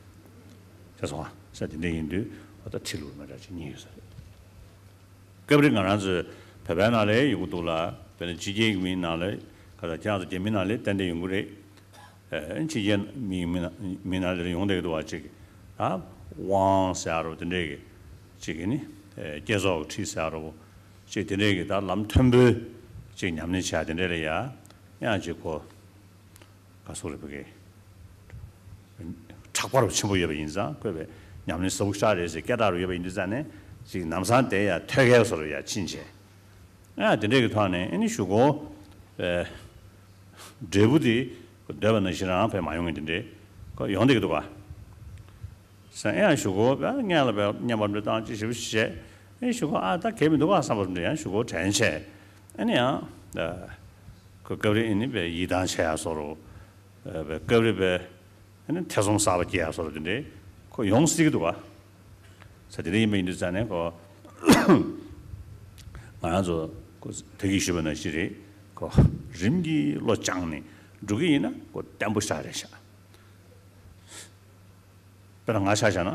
ཤེས་སོང་ང་། ས་དེ་འདྲ་ཡིན་དུས་ཨ་ད་ཁྲིད་ལུགས་མི་འདྲ་ཅིག་གཉིས་ཡོད་ས་རེད། སྐབས་རེ་ང་རང་ཚོས་བོད་པའི་ནང་ལ་ཡོང་གི་འདུག་ལ་དཔེར་ན་ཕྱི་རྒྱལ་གྱི་མིའི་ནང་ལ་ག་ད་ཁྱེད་རང་ཚོ་རྒྱ་མིའི་ནང་ལ་ཏན་ཏན་ཡོང་གི་རེད། ཨེ་ཕྱི་རྒྱལ་མིའི་མི་ནང་མི་ནང་ལ་ཡོང་བསྡད་ཀྱི་འདུག་བ་ཅིག་ད་དབང་ཟེར་ཡ་རོ་དེ་འདྲས་ཀྱི་ཅིག་གི་ནི་ཨེ་བསྐྱེད་རྫོགས་ཀྱི་ཁྲིད་ཟེར་ཡ་རོ་ཅིག་དེ་འདྲས་ཀྱི་ད་ལམ་མཐོན་པོའི་ཅིག་ཉམས་ལེན་བྱ་དེ་འདྲས་ལ་ཡ་ཡང་ཅིག་གོ་ག་སོགས་རེ་བོད་ཀྱི་གྲགས་པ་རུ་ཆེན་པོ་ཡོད་པ་ཡིན་ཙང་བཀོད་པའི་ཉམས་ལེན་ཟབ་པོ་ཤ་རེད་ཟེར་སྐད་གྲགས་རུ་ཡོད་པ་ཡིན་དུས་ཙང་ནས་ཅིག་ལམ་སང་དེ་ཡང་ཐོད་རྒལ་བཟོ་འདྲ་ཡང་ཕྱིན་བྱས། ཨ་དེ་འདྲས་ཀྱི་ཐོག་ནས་ཨ་ནི་གཞུག་གུ་འབྲས་བུ་དེ་འདོད་པ་ནང་བཞིན་རང་ཕན་མ་ཡོང་ངེས་དེ་འདྲས་ཁོ་ཡོང་བསྡད་ཀྱི་འདུག་ག་ས་ཡང་གཞུག་གུ་བས་སྔོན་ལ་བས་བསྙེན་པར་འདོད་སྟངས་ཅི་ཞིབ་བྱས། ཨེ་གཞུག་གུ་ཨ་ད་གལ་མི་འདུག་ག་བསམ་པ་འདྲ་ཡང་གཞུག་གུ་དྲན་བྱས། ཨ་ནི་ཡང་ཁོ་སྐབས་རེ་ཨ་ནི་བས་ཡིད་ཐང་ཆད་ཡ་བཟོ་འདྲ། བས་སྐབས་རེ་བས་ཨ་ནི་ཐེ་ཚོམ་ཟ་བ་སྐྱེ་ཡ་བཟོ་འདྲ་དེ་འདྲས་ཁོ་ཡོང་སྲིད་ཀྱི་འདུག་ག་ས་དེ་འདྲ་ཡིན་པ་ཡིན་དུས་ཙང་ནས་ཁོ། ང་རང་ཚོ་ཁོ་ད་གིན་ཞུས་པ་ནང་བཞིན་རེད། ཁོ་རིམ་གྱིས་བློ་སྦྱངས་ནས་འགྲོ་གི་ཡིན་ན་ཁོ་བརྟན་པོ་ཤ་རེད་ཤག་དཔེར་ན་ང་ཆ་བཞག་ན་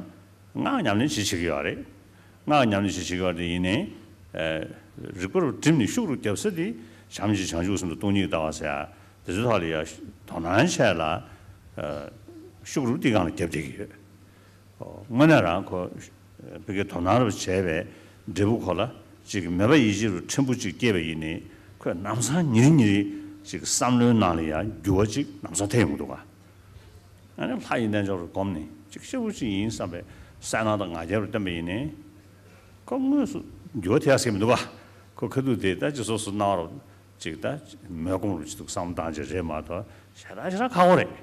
སྔགས་ཉམས་ལེན་བྱེད་བྱེད་ཀྱི་ཡོད་རེད། སྔགས་ཉམས་ལེན་བྱེད་བྱེད་ཀྱི་ཡོད་རེད། ཡིན་ནའི་རིག་པ་རུ་བསྒྲིམས་ནས་ཤུགས་རུ་རྒྱབ་ས་དེ་བྱམས་ཆེན་བྱང་ཆུབ་སེམས་དང་སྟོང་ཉིད་ལྟ་བ་ཟེར་ཡ་དེ་ཚོའི་ཐོག་ལ་ཡ་དོ་སྣང་བྱས་ལ་ཤུགས་རུ་དེ་སྒང་ལ་རྒྱབ་བསྡད་ཀྱི་ཡོད། དངོས་གནས་རང་ཁོ་ཕ་གིའི་དོ་སྣང་རུ་བྱས་པའི་འབྲས་བུ་ཁོ་ལ་ཅིག་མོས་པ་ཡིད་ཆེས་རུ་ཕྲན་བུ་ཅིག་སྐྱེས་པ་ཡིན་ནའི་ཁོས་ལམ་སང་ཉིན་རེ་ཉིན་རེ་ཅིག་བསམ་བློའི་ནང་ལ་ཡ་འགྱུར་བ་ཅིག་ལམ་སང་ཐེབས་ཡོང་གི་འདུག་ག་ཨ་ནི་ལྷ་ཡི་རྣལ་འབྱོར་རུ་བསྒོམས་ནས་ཅིག་སྐྱིད་པོ་ཅིག་ཡིན་བསམ་པའི་གསལ་སྣང་དང་ང་རྒྱལ་རུ་བསྟན་པ་ཡིན་ནའི་ཁོ་དངོས་སུ་འགྱུར་བ་ཐེབས་ཡ་ཟེར་གྱི་མི་འདུག་ག་ཁོ་ཁ་ཐུག་དེ་ད་ཅིག་སོ་སོ་སྣང་བ་རུ་ཅིག་ད་མོས་གོམས་རུ་ཅིག་འདུག་བསམ་བློ་བཏང་ཅིག་རེད་མ་གཏོགས་ཞེ་དྲག་ཞེ་དྲག་ཁག་པོ་རེད།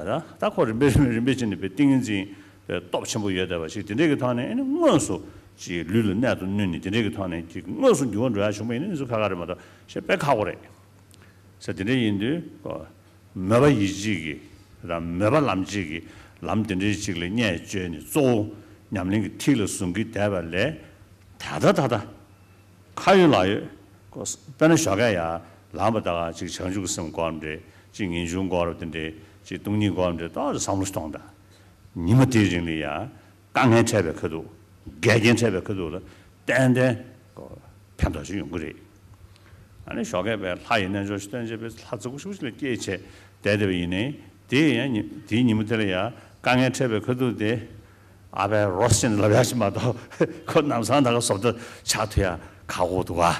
ད་ད་ཁོ་རིམ་པས་རིམ་པས་རིམ་པས་ཕྱིན་ནས་པའི་ཏིང་ངེ་འཛིན་པའི་སྟོབས་ཆེན་པོ་ཡོད་བསྡད་པ་ཞིག་དེ་འདྲས་ཀྱི་ཐོག་ནས་ཨ་ནི་དངོས་སུ་ཅིག་ལུས་ལ་གནད་དུ་བསྣུན་ནས་དེ་འདྲས་ཀྱི་ཐོག་ནས་ཅིག་དངོས་སུ་འགྱུར་བ་འགྲོ་ཡ་བྱུང་བ་ཡིན་ན་ཨ་ནི་ཁག་ཁག་རེད་མ་གཏོགས་ཞེ་དཔེ་ཁག་པོ་རེད། ཟེར་དེ་འདྲས་ཡིན་དུས་ཁོ་མོས་པ་ཡིད་ཆེས་ཀྱི་དང་མོས་པ་ལམ་བྱེད་ཀྱི་ལམ་དེ་འདྲས་ཅིག་ལ་བརྙས་བཅོས་ནས་གཙོ་བོ་ཉམས་ལེན་གྱི་ཐིག་ལ་བཟུང་གི་བསྡད་པ་ལས་ད་ལྟ་ད་ལྟ། ཁ་ཡོད་ལག་ཡོད། ཁོ་དཔེར་ན་ཞོགས་ཀས་ཡར་ལངས་པ་ད་ག་ཅིག་བྱང་ཆུབ་སེམས་སྒོམ་འདྲ་ཅིག་ངེས་འབྱུང་སྒོམ་འདྲ་དེ་འདྲ་ཅིག་སྟོང་ཉིད་སྒོམ་འདྲ་ཏོག་ཙམ་བསམ་བློ་གཏོང་དང་། ཉི་མ་དེའི་རིང་ལ་ཡ་དཀའ་ངལ་འཕྲད་པའི་ཁ་ཐུག་འགལ་རྐྱེན་འཕྲད་པའི་ཁ་ཐུག་ལ་ཏན་ཏན་ཁོ་ཕན་ཐོགས་ཤིག་ཡོང་གི་རེད། ཨ་ནི་ཞོགས་ཀས་པའི་ལྷ་ཡི་རྣལ་འབྱོར་ཞིག་སྟོན་བྱས་པའི་ལྷ་རྫིག་པོ་ཞིག་ལ་སྐྱེས་བྱས་བསྡད་བསྡད་པ་ཡིན་ནའི་དེ་ཡང་ཉི་དེའི་ཉིན་མོ་དེ་ལ་ཡ་དཀའ་ངལ་འཕྲད་པའི་ཁ་ཐུག་དེ། ཨ་ཕའི་རོ་སི་ཅན་ལབ་ཡག་ཞིག་མ་གཏོགས་ཁོ་ནམ་སང་ད་ག་བཟོ་ལྟ་ཆགས་ཐུབ་ཡག་ཁག་པོ་འདུག་ག་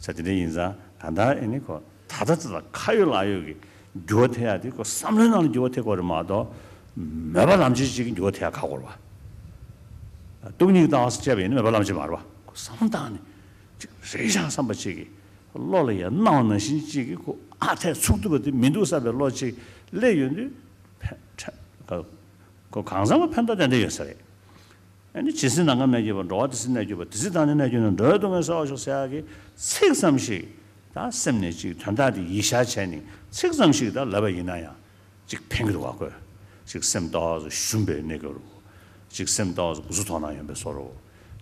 ས་དེ་འདྲ་ཡིན་ཙང་ད་ལྟ་ཨེ་ནི་ཁོ་ད་ལྟ་ཙི་ལ་ཁ་ཡོད་ལག་ཡོད་ཀྱི་འགྱུར་བ་ཐེབས་ཡག་དེ་ཁོ་བསམ་བློའི་ནང་ལ་འགྱུར་བ་ཐེབས་དགོས་རེད་མ་གཏོགས་མོས་པ་ལམ་བྱེད་ཅིག་གི་འགྱུར་བ་ཐེབས་ཡག་ཁག་པོ་རེད་བ། སྟོང་ཉིད་ལྟ་བ་ཟེར་བྱས་པ་ཡིན་ན་མོས་པ་ལམ་བྱེད་མ་རེད་བ། ཁོ་བསམ་བློ་བཏང་ནས་ཅིག་རེད་ཤག་བསམ་པ་ཅིག་གི་བློ་ལ་ཡང་སྣང་བ་ནང་བཞིན་ཅིག་གི་ཁོ་ཨ་འཐས་ཚུགས་ཐུབ་པ་དེ་མི་འདུག་བསམ་པའི་བློ་ཅིག་སླེབས་ཡོང་དུས་ཕན་ཁོ་གང་འཚམ་ལ་ཕན་ཐོགས་ཏན་ཏན་ཡོད་ས་རེད། ཨ་ནི་ཇི་སྲིད་ནམ་མཁའ་མེད་ཀྱི་བར། འགྲོ་བ་དེ་སྲིད་གནས་གྱུར་པ། དེ་སྲིད་བདག་ནི་གནས་གྱུར་ན། འགྲོ་བའི་སྡུག་བསྔལ་སེལ་བར་ཤོག་ཟེར་ཡག་གི་ཚིག་ཙམ་ཞིག་ད་སེམས་ནས་ཅིག་དོན་དག་དེ་ཡིད་ཤར་བྱས་ནས་ཚིག་ཙམ་ཞིག་ད་ལབ་པ་ཡིན་ན་ཡང་ཅིག་ཕན་གྱི་འདུག་ག་ཁོས་ཅིག་སེམས་ཏོག་ཙམ་ཞུམ་པའི་གནས་སྐབས་རུ། ཅིག་སེམས་ཏོག་ཙམ་སྒུག་སུ་དོགས་སྣང་ཡོང་པའི་བཟོ་འདྲ།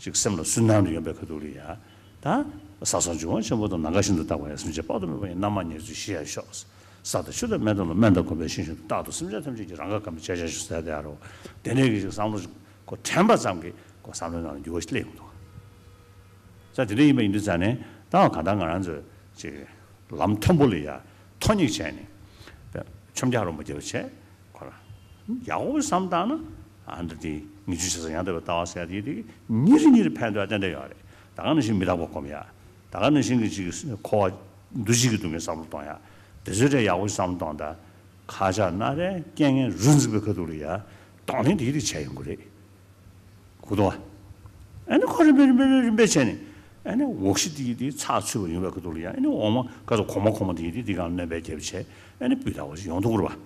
ཅིག་སེམས་ལ་སུན་སྣང་དུ་ཡོང་པའི་ཁ་ཐུག་ལ་ཡ། ད་ས་སོགས་འབྱུང་བ་ཆེན་པོ་དང་། ནམ་མཁའ་བཞིན་དུ་རྟག་པར་ཡལ། སེམས་ཅན་དཔག་ཏུ་མེད་པ་ཡི། རྣམ་མང་ཉེར་འཚོའི་གཞི་ཡར་ཤོག་ས་དང་ཆུ་དང་སྨན་དང་བློ། སྨན་དང་གོམས་པའི་ཞིང་བཞིན་དུ། རྟག་ཏུ་སེམས་ཅན་ཐམས་ཅད་ཀྱི། རང་གི་ཁམས་ཕྱི་བྱ་ཞིང་གསོ་ཡང་དེ་ཡང་རོ། དེ་འདྲའི་གི་ཞིག་བསམ་བློ་ཞིག་ཁོ་དྲན་པ་ཙམ་གྱིས་ཁོ་བསམ་བློའི་ནང་ལ་འགྱུར་བ་ཞིག་སླེབས་ཡོང་གི་འདུག་ས་དེ་འདྲ་ཡིན་པ་ཡིན་དུས་ཙང་ནས་ད་གང་ལྟར་ང་རང་ཚོས་ཅིག་ལམ་མཐོན་པོ་ལ་ཡ་མཐོ་སྙེག་བྱས་ནས་མཆོང་རྒྱུག་རིང་པོ་རྒྱབ་བྱས་ཁོ་ར་ཡག་པོ་བསམ་བཏང་ན་ཨ་འདི་དེ་ངེས་འབྱུང་ཞེ་ས་ཡང་དག་པའི་ལྟ་བ་ཟེར་ཡ་དེ་དེ་ཉིན་རེ་ཉིན་རེ་ཕན་ཐོགས་ཏན་ཏན་ཡོད་རེད། ད་ག་ནང་བཞིན་མི་རྟག་པ་སྒོམ་ཡ། ད་ག་ནང་བཞིན་གྱི་ཅིག་འཁོར་བ་འདུ་བྱེད་ཀྱི་སྡུག་བསྔལ་བསམ་བློ་གཏོང་ཡ། དེ་ཚོའི་གྲས་ཡག་པོ་ཞིག་བསམ་བློ་གཏོང་དང་། ཁ་ཆག་སྣ་རལ་རྐྱེན་ངན་རུ་འཛིགས་པའི་ཁ་ཐུག་ལ་ཡ་གདོང་ལེན་དེ་ཡི་རིགས་བྱས་ཡོང་གི་རེད། གོ་འདུག་བ། ཨ་ནི་ཁོ་རིམ་པས་རིམ་པས་རིམ་པས་བྱས་ནས་ཨ་ནི་འོག་གཞི་དེ་ཡི་དེ་ཚགས་ཚུད་པ་ཡོང་བའི་ཁ་ཐུག་ལ་ཡ། ཨ་ནི་འོག་མ་ག་ཚོད་གོང་མ་གོང་མ་དེ་ཡི་དེ་དེ་གང་སྣོན་པའི་རྒྱབ་བྱས་ཨ་ནི་སྤུས་དག་པ་ཞིག་ཡོང་ཐུབ་ཀྱི་རེད་བ།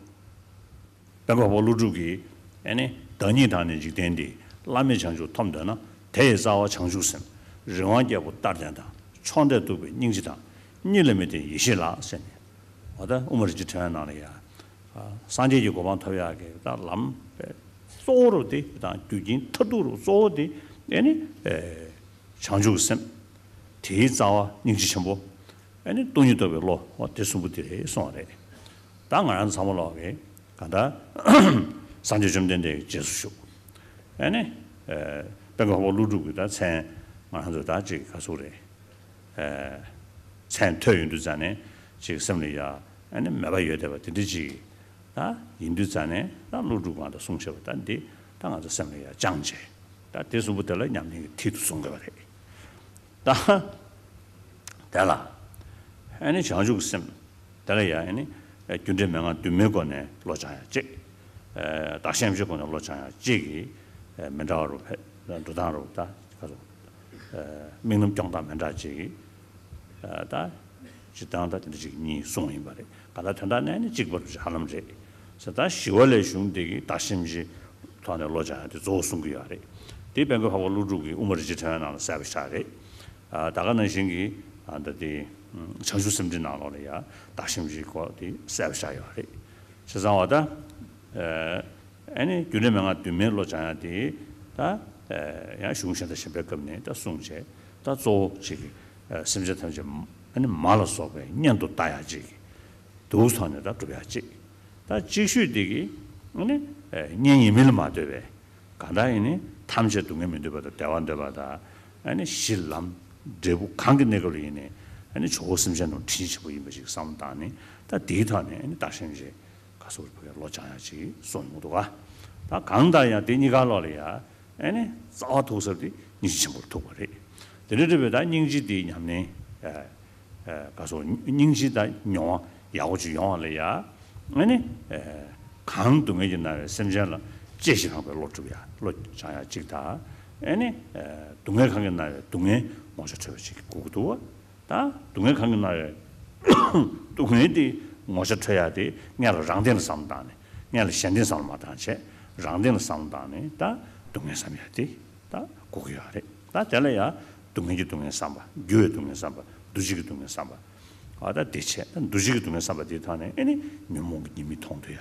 དཔལ་མགོན་འཕགས་པ་ཀླུ་སྒྲུབ་ཀྱིས་ཨ་ནི་བདག་ཉིད་དང་ནི་འཇིག་རྟེན་འདི། བླ་མེད་བྱང་ཆུབ་ཐོབ་འདོད་ན། དེ་ཡི་རྩ་བ་བྱང་ཆུབ་སེམས། རི་དབང་རྒྱལ་པོ་ལྟར་ལྡན་དང་། ཕྱོགས་འདས་སྟུག་པའི་སྙིང་རྗེ་དང་། གཉིས་ལ་མི་ལྡན་ཡེ་ཤེས་ལགས་ཟེར་ནས། འོ་ད་དབུ་མ་རིན་ཆེན་ཕྲེང་བའི་ནང་ལ་ཡ། སངས་རྒྱས་ཀྱི་གོ་འཕང་ཐོབ་ཡག་གི་ད་ལམ་གཙོ་བོ་རུ་དེ་དང་རྒྱུ་རྐྱེན་མཐར་ཐུག་རུ་གཙོ་བོ་དེ་ཨ་ནི་བྱང་ཆུབ་སེམས། དེའི་རྩ་བ་སྙིང་རྗེ་ཆེན་པོ། ཨ་ནི་སྟོང་ཉིད་རྟོགས་པའི་བློ། འོ་དེ་གསུམ་པོ་དེ་རེད་གསུངས་པ་རེད། ད་ང་རང་ཚོ་ཚང་མ་ལོག་གི་གང་ལྟར་སངས་རྒྱས་བཅོམ་ལྡན་འདས་ཀྱི་རྗེས་སུ་ཞུགས། ཨ་ནི་དཔལ་མགོན་འཕགས་པ་ཀླུ་སྒྲུབ་ཀྱི་ད་མཚན་ང་རང་ཚོ་ད་ཅིག་ག་ཚོད་རེད། མཚན་ཐོས་ཡོང་དུས་ཙང་ནས་ཅིག་སེམས་ལ་ཡ་ཨ་ནི་མོས་པ་ཡོད་བསྡད་པ་དེ་འདྲ་ཅིག་ད་ཡིན་དུས་ཙང་ནས་ད་ཀླུ་སྒྲུབ་གང་དང་གསུང་བཤད་པ་ད་འདི་ད་ང་ཚོ་སེམས་ལ་ཡ་བཅངས་བྱས་ད་དེ་གསུམ་པོ་དེ་ལ་ཉམས་ལེན་གྱི་མཐིལ་དུ་བཟུང་དགོས་པ་རེད། ད་དེ་ལ་ཨ་ནི་བྱང་ཆུབ་སེམས་དེ་ལ་ཡང་ཨ་ནི་རྒྱུ་འབྲས་མན་ངག་བདུན་མའི་སྒོ་ནས་བློ་སྦྱང་ཡ་གཅིག་བདག་གཞན་སེམས་ཀྱི་སྒོ་ནས་བློ་སྦྱང་ཡ་གཅིག་གིས་མི་འདྲ་བ་རུ་ཕེ་འགྲོ་སྟངས་རུ་ད་ག་རུ་དམིགས་རྣམ་སྐྱོང་སྟངས་མི་འདྲ་གཅིག་གིས་ད་སྤྱིར་བཏང་ད་དེ་འདྲ་གཅིག་གཉིས་གསུངས་ཡིན་པ་རེད། ག་ད་དོན་དག་ནས་ནི་གཅིག་པ་རུ་ཧ་ལམ་རེད། ས་ད་ཞི་བ་ལྷའི་གཞུང་དེ་གི་བདག་གཞན་སེམས་ཀྱི་ཐོག་ནས་བློ་སྦྱང་ཡ་དེ་གཙོ་བོ་གསུང་གི་ཡོད་རེད། དེ་དཔལ་མགོན་འཕགས་པ་ཀླུ་སྒྲུབ་ཀྱི་དབུ་མ་རིན་ཆེན་ཕྲེང་བའི་ནང་ལ་གསལ་པོ་ཞིག་རེད། ད་ག་ནང་བཞིན་གྱི་ད་དེ་བྱང་ཆུབ་སེམས་འགྲེལ་ནང་ལོགས་ལ་ཡ་བདག་གཞན་སེམས་ཀྱི་སྐོར་དེ་གསལ་པོ་ཞིག་ཡོད་རེད། བྱས་ཙང་བ་ད་ཨ་ནི་རྒྱུ་འབྲས་མན་ངག་བདུན་མའི་བློ་སྦྱང་ཡ་དེ་ ད་ཡང་གཞུང་གཞན་དང་གཞན་པའི་སྐབས་ནས་ད་གསུངས་བྱས། ད་གཙོ་བོ་ཅིག་གི་སེམས་ཅན་ཐམས་ཅད་ཨ་ནི་མ་ལ་སོགས་པའི་གཉེན་དུ་བལྟ་ཡག་ཅིག་གི་འདུག་ཐོག་ནས་ད་སྒྲུབ་ཡག་ཅིག་ད་ཅིག་ཤོས་དེ་གི་ཨ་ནི་གཉེན་ཡིན་མིན་ལ་མ་ལྟོས་པའི་གང་ལྟར་ཡིན་ནི་ཐམས་ཅད་སྡུག་བསྔལ་མི་འདོད་པ་དང་བདེ་བ་འདོད་པ་དང་། ཨ་ནི་གཞི་ལམ་འབྲས་བུ་གང་གི་གནས་སྐབས་ལ་ཡིན་ནི་ཨ་ནི་ཇོ་བོ་སེམས་ཅན་རྣམས་དྲིན་ཆེན་པོ་ཡིན་པ་ཞིག་བསམ་བློ་བཏང་ནས། ད་དེའི་ཐོག་ནས་ཨ་ནི་བདག་གཞན་བརྗེ་ག་སོགས་པའི་བློ་སྦྱང་ཡག་ཅིག་གསུངས་ཡོང་འདུག་ག་ད་གང་ལྟར་ཡང་དེ་གཉིས་ཀ་ལོག་ལ་ཡ་ཨ་ནི་རྩ་བ་ཐུག་ས་དེ་སྙིང་རྗེ་ཆེན་པོར་ཐུག་པ་རེད། དེ་འདྲ་འདྲ་བའི་ད་སྙིང་རྗེ་དེའི་ཉམས་ལེན། ཨ་ག་སོགས་སྙིང་རྗེ་ད་མྱོང་བ་ཡག་པོ་ཅིག་ཡོང་བ་ལ་ཡ་ཨ་ནི་གང་སྡུག་བསྔལ་གྱིས་མནར་བའི་སེམས་ཅན་ལ་གཅེས་ཤིང་བསླངས་པའི་བློ་སྒྲུབ་ཡ་བློ་སྦྱང་ཡ་གཅིག་དང་། ཨ་ནི་སྡུག་བསྔལ་གང་གིས་མནར་བའི་སྡུག་བསྔལ་ངོ་ཚ་ཁྲོ་བའི་ཅིག་དགོས་ཀྱི་འདུག་བ། ད་སྡུག་བསྔལ་གང་གིས་མནར་བའི་སྡུག་བསྔལ་དེ་ངོ་ཚ་ཁྲོ་ཡ་དེ་སྔོན་ལ་རང་སྟེང་ལ་བསམ་བློ་བཏང་ནས། སྔོན་ལ་གཞན་སྟེང་བསམ་བློ་མ་བཏང་བྱས་རང་སྟེང་ལ་བསམ་བློ་བཏང་ནས་ད་སྡུག་བསྔལ་བསམ་ཡ་དེ་ད་དགོས་ཀྱི་ཡོད་རེད། ད་དེ་ལ་ཡ་སྡུག་བསྔལ་གྱི་སྡུག་བསྔལ་བསམ་པ། འགྱུར་བའི་སྡུག་བསྔལ་བསམ་པ། འདུ་བྱེད་ཀྱི་སྡུག་བསྔལ་བསམ་པ། ཨ་ད་དེ་བྱས་ད་འདུ་བྱེད་ཀྱི་སྡུག་བསྔལ་བསམ་པ་དེའི་ཐོག་ནས་ཨ་ནི་ཉོན་མོངས་ཀྱི་ཉེས་དམིགས་མཐོང་ཐུབ་ཡ་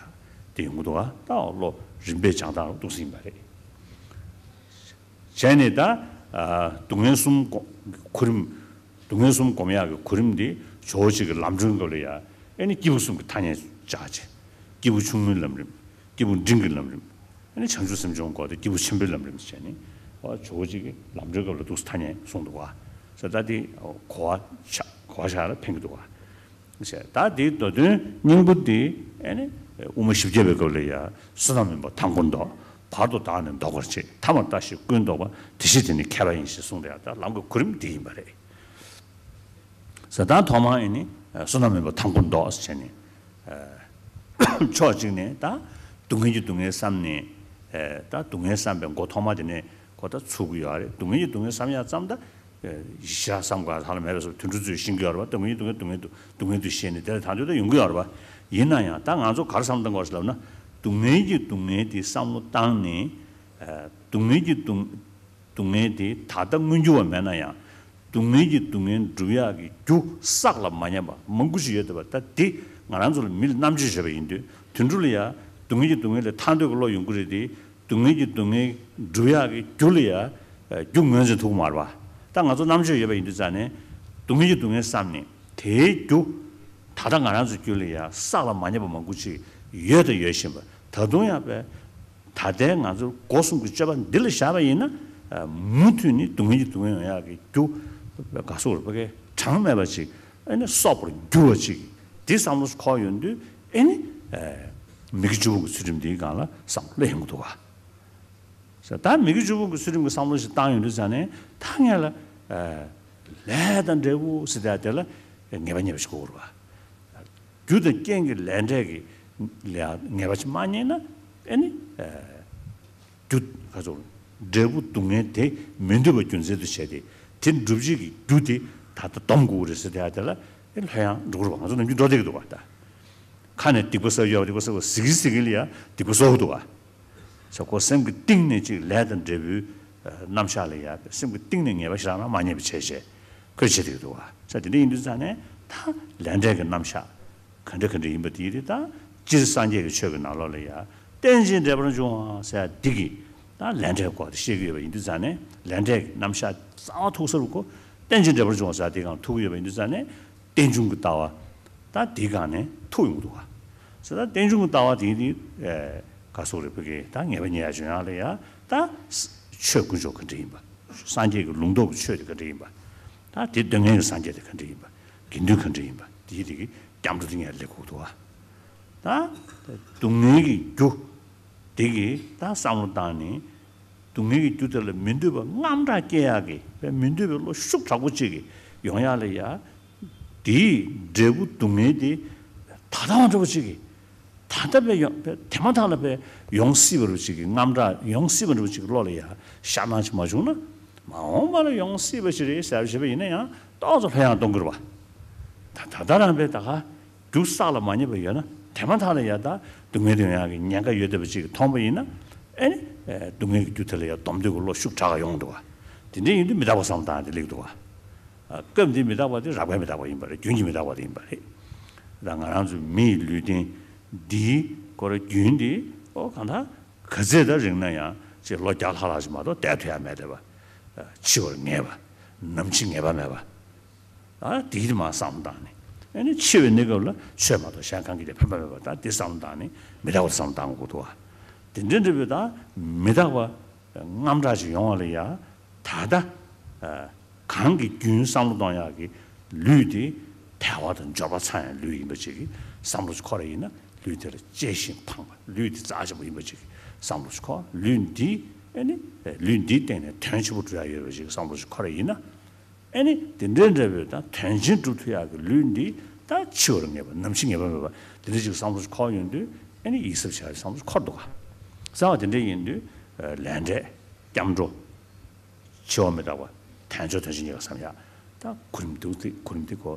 དེ་ཡོང་གི་འདུག་ག་ད་བློ་རིམ་པས་སྦྱང་སྟངས་ལ་ཏོག་ཙམ་ཡིན་པ་རེད། བྱས་ནས་ད་ཨ་སྡུག་བསྔལ་གསུམ་གོ་གོ་རིམ། སྡུག་བསྔལ་གསུམ་སྒོམ་ཡག་གི་གོ་རིམ་འདི་ཇོ་བོ་རྗེ་གི་ལམ་སྒྲོན་སྐབས་ལ་ཡ་ཨ་ནི་སྐྱེས་བུ་གསུམ་གྱི་ཐ་སྙད་སྦྱར་བྱས། སྐྱེས་བུ་ཆུང་ངུའི་ལམ་རིམ། སྐྱེས་བུ་འབྲིང་གི་ལམ་རིམ། ཨ་ནི་བྱང་ཆུབ་སེམས་སྦྱོང་སྐོར་དེ་སྐྱེས་བུ་ཆེན་པོའི་ལམ་རིམ་ཟེར་ནས། ཨོ་ཇོ་བོ་རྗེ་གི་ལམ་སྒྲོན་སྐབས་ལ་འདུག་སེ་ཐ་སྙད་གསུངས་འདུག་ག་ཟེར། ད་དེ་གོ་བ་ཆགས་གོ་བ་ཆགས་ལ་ཕན་གྱི་འདུག་ག་ཟེར། ད་དེའི་མདོ་དོན་སྙིང་པོ་དེ་ཨ་ནི་དབུ་མ་བཞི་བརྒྱ་པའི་སྐབས་ལ་ཡ། བསོད་ནམས་མེད་པར་ཐང་པོར་ལྡོག་བར་དུ་བདག་ནི་ལྡོག་པར་བྱེད། ཐ་མར་ལྟ་ཞིག་ཀུན་ལྡོག་པ། དེ་ཕྱིར་དེ་ནི་མཁས་པ་ཡིན། ཞེས་གསུངས་ཏེ། ཡང་ད་ལམ་གྱི་གོ་རིམ་འདི་ཡིན་པ་རེད། ཟེར། ད་ཐོག་མར་ཨ་ནི་བསོད་ནམས་མེད་པར་ཐང་པོར་ལྡོག་ཟེར་ནས། ཕྱོགས་གཅིག་ནས་ད་སྡུག་བསྔལ་གྱི་སྡུག་བསྔལ་བསམ་ནས། ད་སྡུག་བསྔལ་བསམ་པའི་མགོ་ཐོག་མ་དེ་ནས་ཁོ་ད་ཚུགས་ཀྱི་ཡོད་རེད། སྡུག་བསྔལ་གྱི་སྡུག་བསྔལ་བསམ་ཡག་ཙམ་ད་ཞེ་དྲག་བསམ་དགོས་ཧ་ལམ་མེད་པའི་བཟོ། དུད་འགྲོ་ཚོས་ཤེས་ཀྱི་ཡོད་རེད་པ། སྡུག་བསྔལ་གྱི་སྡུག་བསྔལ་དུ་སྡུག་བསྔལ་དུ་ཤེས་ནས་དེ་ལ་ཐག་གཅོད་ད་ཡོང་གི་ཡོད་རེད་པ། ཡིན་ན་ཡང་ད་ང་ཚོ་ག་རེ་བསམ་བཏང་དགོས་ཟེར་ལབ་ན། སྡུག་བསྔལ་གྱི་སྡུག་བསྔལ་དེ་བསམ་བློ་བཏང་ནས། སྡུག་བསྔལ་གྱི་སྡུག་སྡུག་བསྔལ་དེ་ད་ལྟ་མངོན་གྱུར་བ་མེད་ན་ཡང་། སྡུག་བསྔལ་གྱི་སྡུག་བསྔལ་སྒྲུབ་ཡག་གི་རྒྱུ་བསགས་ལ་མ་ཉམས་པ་མང་པོ་ཞིག་ཡོད་བསྡད་པ། ད་དེ་ང་རང་ཚོ་ལ་མི་ལ་རྣམ་དཔྱོད་བྱས་པ་ཡིན་དུས། དུད་འགྲོ་ལ་ཡ་སྡུག་བསྔལ་གྱི་སྡུག་བསྔལ་ལས་ཐར་འདོད་ཀྱི་བློ་ཡོང་གི་རེད་དེ། སྡུག་བསྔལ་གྱི་སྡུག་བསྔལ་སྒྲུབ་ཡག་གི་རྒྱུ་ལ་ཡ་རྒྱུ་ངོས་འཛིན་ཐུབ་ཀྱི་མ་རེད་པ། ད་ང་ཚོ་རྣམ་དཔྱོད་ཡོད་པ་ཡིན་དུས་ཙང་ནས་སྡུག་བསྔལ་གྱི་སྡུག་བསྔལ་བསམ་ནས་དེའི་རྒྱུ་ད་ལྟ་ང་རང་ཚོའི་རྒྱུད་ལ་ཡ་བསགས་ལ་མ་ཉམས་པ་མང་པོ་ཅིག་ཡོད་དང་ཡོད་བཞིན་པ། ད་དུང་ཡང་པས། ད་ལྟའི་ང་ཚོ་སྒོ་གསུམ་གྱི་སྤྱོད་པ་འདི་ལ་བཞག་པ་ཡིན་ན། མུ་མཐུད་ནས་སྡུག་བསྔལ་གྱི་སྡུག་བསྔལ་ཡོང་ཡག་གི་རྒྱུ་ག་སོགས་རེད་པ། གའི་གྲངས་མེད་པ་ཅིག་ཨ་ནི་གསོག་པར་འགྱུར་བ་ཅིག་འདི་བསམ་བློ་འཁོར་ཡོང་དུས་ཨ་ནི་མི་དགེ་བཅུ་སྤོང་གི་ཚུལ་ཁྲིམས་འདིའི་སྒང་ལ་བསམ་བློ་སླེབས་ཡོང་གི་འདུག་ག་ཟེར། ད་མི་དགེ་བཅུ་སྤོང་གི་ཚུལ་ཁྲིམས་ཀྱི་བསམ་བློ་ཞིག་བཏང་ཡོང་དུས་ཙང་ནས་ད་ངས་ལ་ལས་དང་འབྲས་བུ་ཟེར་ཡག་དེ་ལ་ངེས་པ་རྙེད་པ་ཞིག་དགོས་རེད་པ། རྒྱུ་དང་རྐྱེན་གྱི་ལས་འབྲས་ཀྱི་ལས་ངེས་པ་ཅིག་མ་རྙེད་ན་ཨ་ནི། རྒྱུ་ག་ཚོད་འབྲས་བུ་སྡུག་བསྔལ་དེ་མི་འདོད་པ་རྒྱུ་མཚན་དུ་བྱས་ཏེ། དེ་སྒྲུབ་བྱེད་ཀྱི་རྒྱུ་དེ་ད་ལྟ་སྡོམ་དགོས་རེད་ཟེར་ཡག་དེ་ལ་ཨེ་ལྷོད་ཡངས་འགྲོ་གི་རེད་པ། ང་ཚོ་ནམ་རྒྱུན་འགྲོ་བསྡད་ཀྱི་འདུག་པ། ད་ཁ་ནས་སྡིག་པ་བསགས་ཡོད་པ། སྡིག་པ་བསགས་པ་ཟེར་གིན་ཟེར་གིན་ལ་ཡ་སྡིག་པ་གསོག་གི་འདུག་པ། ཟེར་ཁོ་སེམས་ཀྱི་གཏིང་ནས་ཅིག་ལས་དང་འབྲས་བུའི་རྣམ་གཞག་ལ་ཡ་སེམས་ཀྱི་གཏིང་ནས་ངེས་པ་ཞེ་དྲག་མ་རྙེད་པ་བྱས་བྱས་ཁོས་བྱེད་བསྡད་ཀྱི་འདུག་པ། ཟེར་དེ་འདྲ་ཡིན་དུས་ཙང་ནས་ད་ལས་འབྲས་ཀྱི་རྣམ་གཞག་ག་འདྲ་ག་འདྲ་ཡིན་པ་དེ་རེད། ད་སྤྱིར་སངས་རྒྱས་ཀྱི་ཆོས་ཀྱི་ནང་ལོགས་ལ་ཡ་རྟེན་ཅིང་འབྲེལ་པར་འབྱུང་བ་ཟེར་ཡག་འདི་གིས་ད་ལས་འབྲས་སྐོར་དེ་བཤད་ཀྱི་ཡོད་པ་ཡིན་དུས་ཙང་ནས། ལས་འབྲས་ཀྱི་རྣམ་གཞག་རྩ་བ་ཐུག་ས་རུ་ཁོ་རྟེན་ཅིང་འབྲེལ་པར་འབྱུང་བ་ཟེར་ཡག་འདི་སྒང་ཐུག་གི་ཡོད་པ་ཡིན་དུས་ཙང་ནས། རྟེན་འབྱུང་གི་ལྟ་བ་ད་འདིའི་སྒང་ནས་ཐུག་ཡོང་གི་འདུག་པ། ཟེར། ད་རྟེན་འབྱུང་གི་ལྟ་བ་དེ་ནི་ག་སོགས་རེད་པ། གི་ད་ངེས་པ་རྙེད་ཡག་བྱུང་ཡག་ལ་ཡ་ད་ཆོས་དཀོན་མཆོག་ག་འདྲ་ཡིན་པ། སངས་རྒྱས་ཀྱི་ལུང་རྟོགས་པའི་ཆོས་དེ་ག་འདྲ་ཡིན་པ། ད་དེ་སྟོན་མཁན་གྱི་སངས་རྒྱས་དེ་ག་འདྲ་ཡིན་པ། དགེ་འདུན་ག་འདྲ་ཡིན་པ། དེ་དེ་གི་སྐྱབས་འགྲོ་དེ་ངས་སླེབས་དགོས་འདུག་པ། ད་སྡུག་བསྔལ་གྱི་རྒྱུ་དེ་གི་ད་བསམ་བློ་བཏང་ནས། སྡུག་བསྔལ་གྱི་རྒྱུ་དེ་ལ་མི་འདོད་པ་རྔམ་དྲག་སྐྱེ་ཡག་གི་དཔེ་མི་འདོད་པའི་བློ་ཤུགས་དྲག་པོ་ཅིག་གི་ཡོང་ཡག་ལ་ཡ། དེའི་འབྲས་བུ་སྡུག་བསྔལ་དེ་ད་ལྟ་བ་འདྲ་པོ་ཅིག་གི་ད་ལྟ་དཔེ་ཡོང་དཔེ་དེ་མ་ཐག་ལ་དཔེ་ཡོང་སྲིད་པ་འདྲ་པོ་ཅིག་གི་རྔམ་དྲག་ཡོང་སྲིད་པ་འདྲ་པོ་ཅིག་གི་བློ་ལ་ཡ་ཤར་སྣང་ཅིག་མ་བྱུང་ན། མ་འོངས་པ་ལ་ཡོང་སྲིད་པ་ཞིག་རེད་ཟེར་བྱས་པ་ཡིན་ན་ཡང་ཏོག་ཙམ་ལྷོད་ཡངས་གཏོང་དགོས་རེད་པ། ད་ད་ལྟ་རང་དཔེ་ད་ག་རྒྱུ་བསགས་ལ་མ་རྙེད་པ་ཡོད་ན། དེ་མ་ཐག་ལ་ཡ་ད་སྡུག་བསྔལ་དེ་ཡོང་ཡག་གི་ཉེན་ཁ་ཡོད་བསྡད་པ་ཅིག་མཐོང་པ་ཡིན་ན། ཨེ་ནི་སྡུག་བསྔལ་གྱི་རྒྱུ་དེ་ལ་ཡ་སྡོམ་འདོད་ཀྱི་བློ་ཤུགས་དྲག་ག་ཡོང་འདུག་པ། དེ་འདྲ་ཡིན་དུས་མི་རྟག་པ་བསམ་བློ་བཏང་ཡག་དེ་སླེབས་འདུག་པ། སྐབས་འདིའི་མི་རྟག་པ་དེ་རབ་དཀའི་མི་རྟག་པ་ཡིན་པ་རེད། རྒྱུན་གྱི་མི་རྟག་པ་དེ་ཡིན་པ་རེད། ད་ང་རང་ཚོའི་མི་ཡི་ལུས་རྟེན་འདིའི་སྐོར་རྒྱུན་འདི་ཨོ་གང་ལྟར་ག་ཚད་ད་རིང་ན་ཡང་ ཅེས་ལོ་བརྒྱ་ལྷག་ལྷག་ཅིག་མ་གཏོགས་བསྡད་ཐུབ་ཡ་མེད་བསྡད་པ། འཆི་བར་ངེས་པ། ནམ་འཆི་ངེས་པ་མེད་པ། ཨ་དེའི་མ་བསམ་བློ་བཏང་ནས། ཨ་ནི་འཆི་བའི་གནས་སྐབས་ལ་ཆོས་མ་གཏོགས་གཞན་གང་གིས་ཀྱང་ཕན་པ་མེད་པ། ད་དེ་བསམ་བློ་བཏང་ནས་མི་རྟག་པ་བསམ་བློ་བཏང་དགོས་འདུག་བ། དེ་འདྲའི་འདྲ་བའི་ད་མི་རྟག་པ་རྔམ་དྲག་ཅིག་ཡོང་བ་ལ་ཡ། ད་ལྟ་གང་གི་རྒྱུན་བསམ་བློ་གཏོང་ཡག་གི་ལུས་དེ་དལ་བ་དང་འབྱོར་པ་ཚང་ཡག་ལུས་ཡིན་པ་ཅིག་གི་བསམ་བློ་ཅིག་འཁོར་བ་ཡིན་ན། ལུས་དེ་ལ་གཅེས་ཤིང་ཕངས་པ། ལུས་དེ་རྩ་ཆེན་པོ་ཡིན་པ་ཅིག་གི་བསམ་བློ་ཅིག་འཁོར། ལུས་འདི་ཨ་ནི་ལུས་འདིའི་སྟེང་ནས་དོན་ཆེན་པོ་སྒྲུབ་ཡག་ཡོད་པ་ཅིག་གི་བསམ་བློ་ཅིག་འཁོར་བ་ཡིན་ན། ཨ་ནི་དེ་འདྲའི་འདྲ་བའི་ད་དོན་ཆེན་སྒྲུབ་ཐུབ་ཡག་གི་ལུས་འདི་ད་འཆི་བར་ངེས་པ། ནམ་འཆི་ངེས་པ་མེད་པ། དེ་འདྲ་ཅིག་བསམ་བློ་ཅིག་འཁོར་ཡོང་དུས། ཨ་ནི་ཡིད་གཟབ་བྱ་ཡག་བསམ་བློ་ཅིག་འཁོར་འདུག་ག། བསམ་པ་དེ་འདྲ་ཡིན་དུས་ལས་འབྲས་སྐྱབས་འགྲོ། འཆི་བ་མི་རྟག་པ། དལ་འབྱོར་དོན་ཆེན་གཉིས་ཀ་བསམ་ཡག། ད་གོ་རིམ་འདུག་སྟེ། གོ་རིམ་འདི་གོ་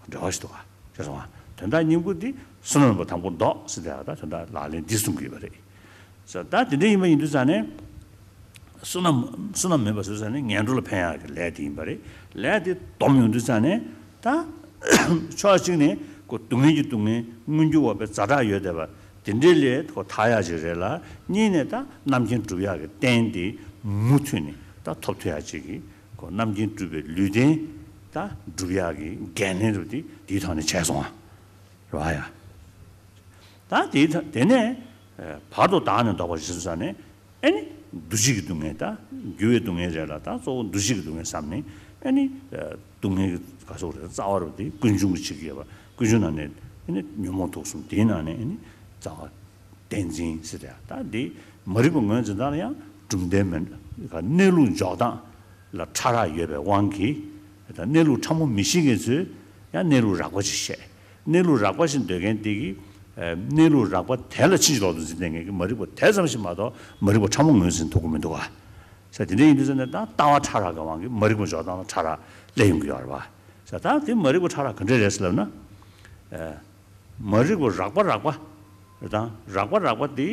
འབྲེལ་བ་ཞིག་འདུག་ག། ཤེས་སོང་ང་། དོན་དག་སྙིང་པོ་འདི་བསོད་ནམས་པ་དང་པོ་ལྡོག་ཟེར་ཏེ། ད་དོན་དག་ལག་ལེན་འདི་གསུང་གི་ཡོད་པ་རེད། ད་དེ་འདྲ་ཡིན་པ་ཡིན་དུས་ཙང་ནས། བསོད་ནམས་བསོད་ནམས་མེད་པ་ཟེར་ཙང་ནས་ངན་འགྲོ་ལ་ཕན་ཡག་གི་ལས་དེ་ཡིན་པ་རེད། ལས་དེ་སྡོམ་ཡོང་དུས་ཙང་ནས། ད་ཕྱོགས་གཅིག་ནས་ཁོ་སྡུག་བསྔལ་གྱི་སྡུག་བསྔལ་མངོན་གྱུར་བ་པའི་ཛ་དྲག་ཡོད་བསྡད་པ། དེ་འདྲའི་ལས་ཁོ་ཐར་ཡག་ཅིག་རེད་ལ། གཉིས་ནས་ད་རྣམ་མཁྱེན་སྒྲུབ་ཡག་གི་རྟེན་དེ་མུ་མཐུད་ནས་ད་ཐོབ་ཐུབ་ཡག་ཅིག་གི་ཁོ་རྣམ་མཁྱེན་སྒྲུབ་པའི་ལུས་རྟེན་ད་སྒྲུབ་ཡག་གི་འགན་ལེན་རུ་དེ་དེའི་ཐོག་ནས་བྱས་སོང་བ་རེད་བ་ཡ། ད་དེའི་ཐ་དེ་ནས་ཨ་བར་དུ་བདག་ནི་ལྡོག་པར་ཞེས་གསུངས་ནས། ཨ་ནི་འདུ་བྱེད་ཀྱི་སྡུག་བསྔལ། ད་འགྱུར་བའི་སྡུག་བསྔལ་རེད་ལ། ད་གཙོ་བོ་འདུ་བྱེད་ཀྱི་སྡུག་བསྔལ་བསམ་ནས། ཨ་ནི་ཨ་སྡུག་བསྔལ་གྱི་ག་ཟེར་དགོས་རེད། རྩ་བ་རུ་དེ་ཀུན་འབྱུང་གི་ཆེད་ཀྱི་ཡོད་པ། ཀུན་འབྱུང་ནང་ནས་ཨ་ནི་ཉོན་མོངས་དུག་གསུམ། དེའི་ནང་ནས་ཨ་ནི་རྩ་བ་བདེན་འཛིན་ཟེར་ཏེ། ད་འདི་མ་རིག་པ་ངོས་འཛིན་སྟངས་ལ་ཡང་གྲུབ་མཐའི་མེད་གནས་ལུགས་འཇོག་སྟངས་ལ་ཕྲ་རགས་ཡོད་པའི་དབང་གིས། ད་གནས་ལུགས་ཕྲ་མོ་མི་ཤེས་མཁན་ཚོས་ཡང་གནས་ལུགས་རགས་པ་ཅིག་བཤད། གནས་ལུགས་རགས་པ་ཞིག་འདོད་མཁན་དེ་གིས་ཨ་གནས་ལུགས་རགས་པ་དེ་ལ་ཕྱིན་ཅི་ལོག་ཏུ་འཛིན་བསྡད་མཁན་གྱི་མ་རིག་པ་དེ་ཙམ་ཞིག་མ་གཏོགས་མ་རིག་པ་ཕྲ་མོ་ངོས་འཛིན་ཐུབ་ཀྱི་མི་འདུག་ག། ས་དེ་འདྲ་ཡིན་དུས་ཙང་ནས། ད་ལྟ་བ་ཕྲ་རགས་ཀྱི་དབང་གིས་མ་རིག་པ་འཇོག་སྟངས་ལ་ཕྲ་རགས་སླེབས་ཡོང་གི་ཡོད་རེད་བ། ས་ད་དེ་མ་རིག་པ་ཕྲ་རགས་ག་འདྲ་རེད་ཟེར་ལབ་ན། ཨ་མ་རིག་པ་རགས་པ་རགས་པ་དང་། རགས་པ་རགས་པ་དེ་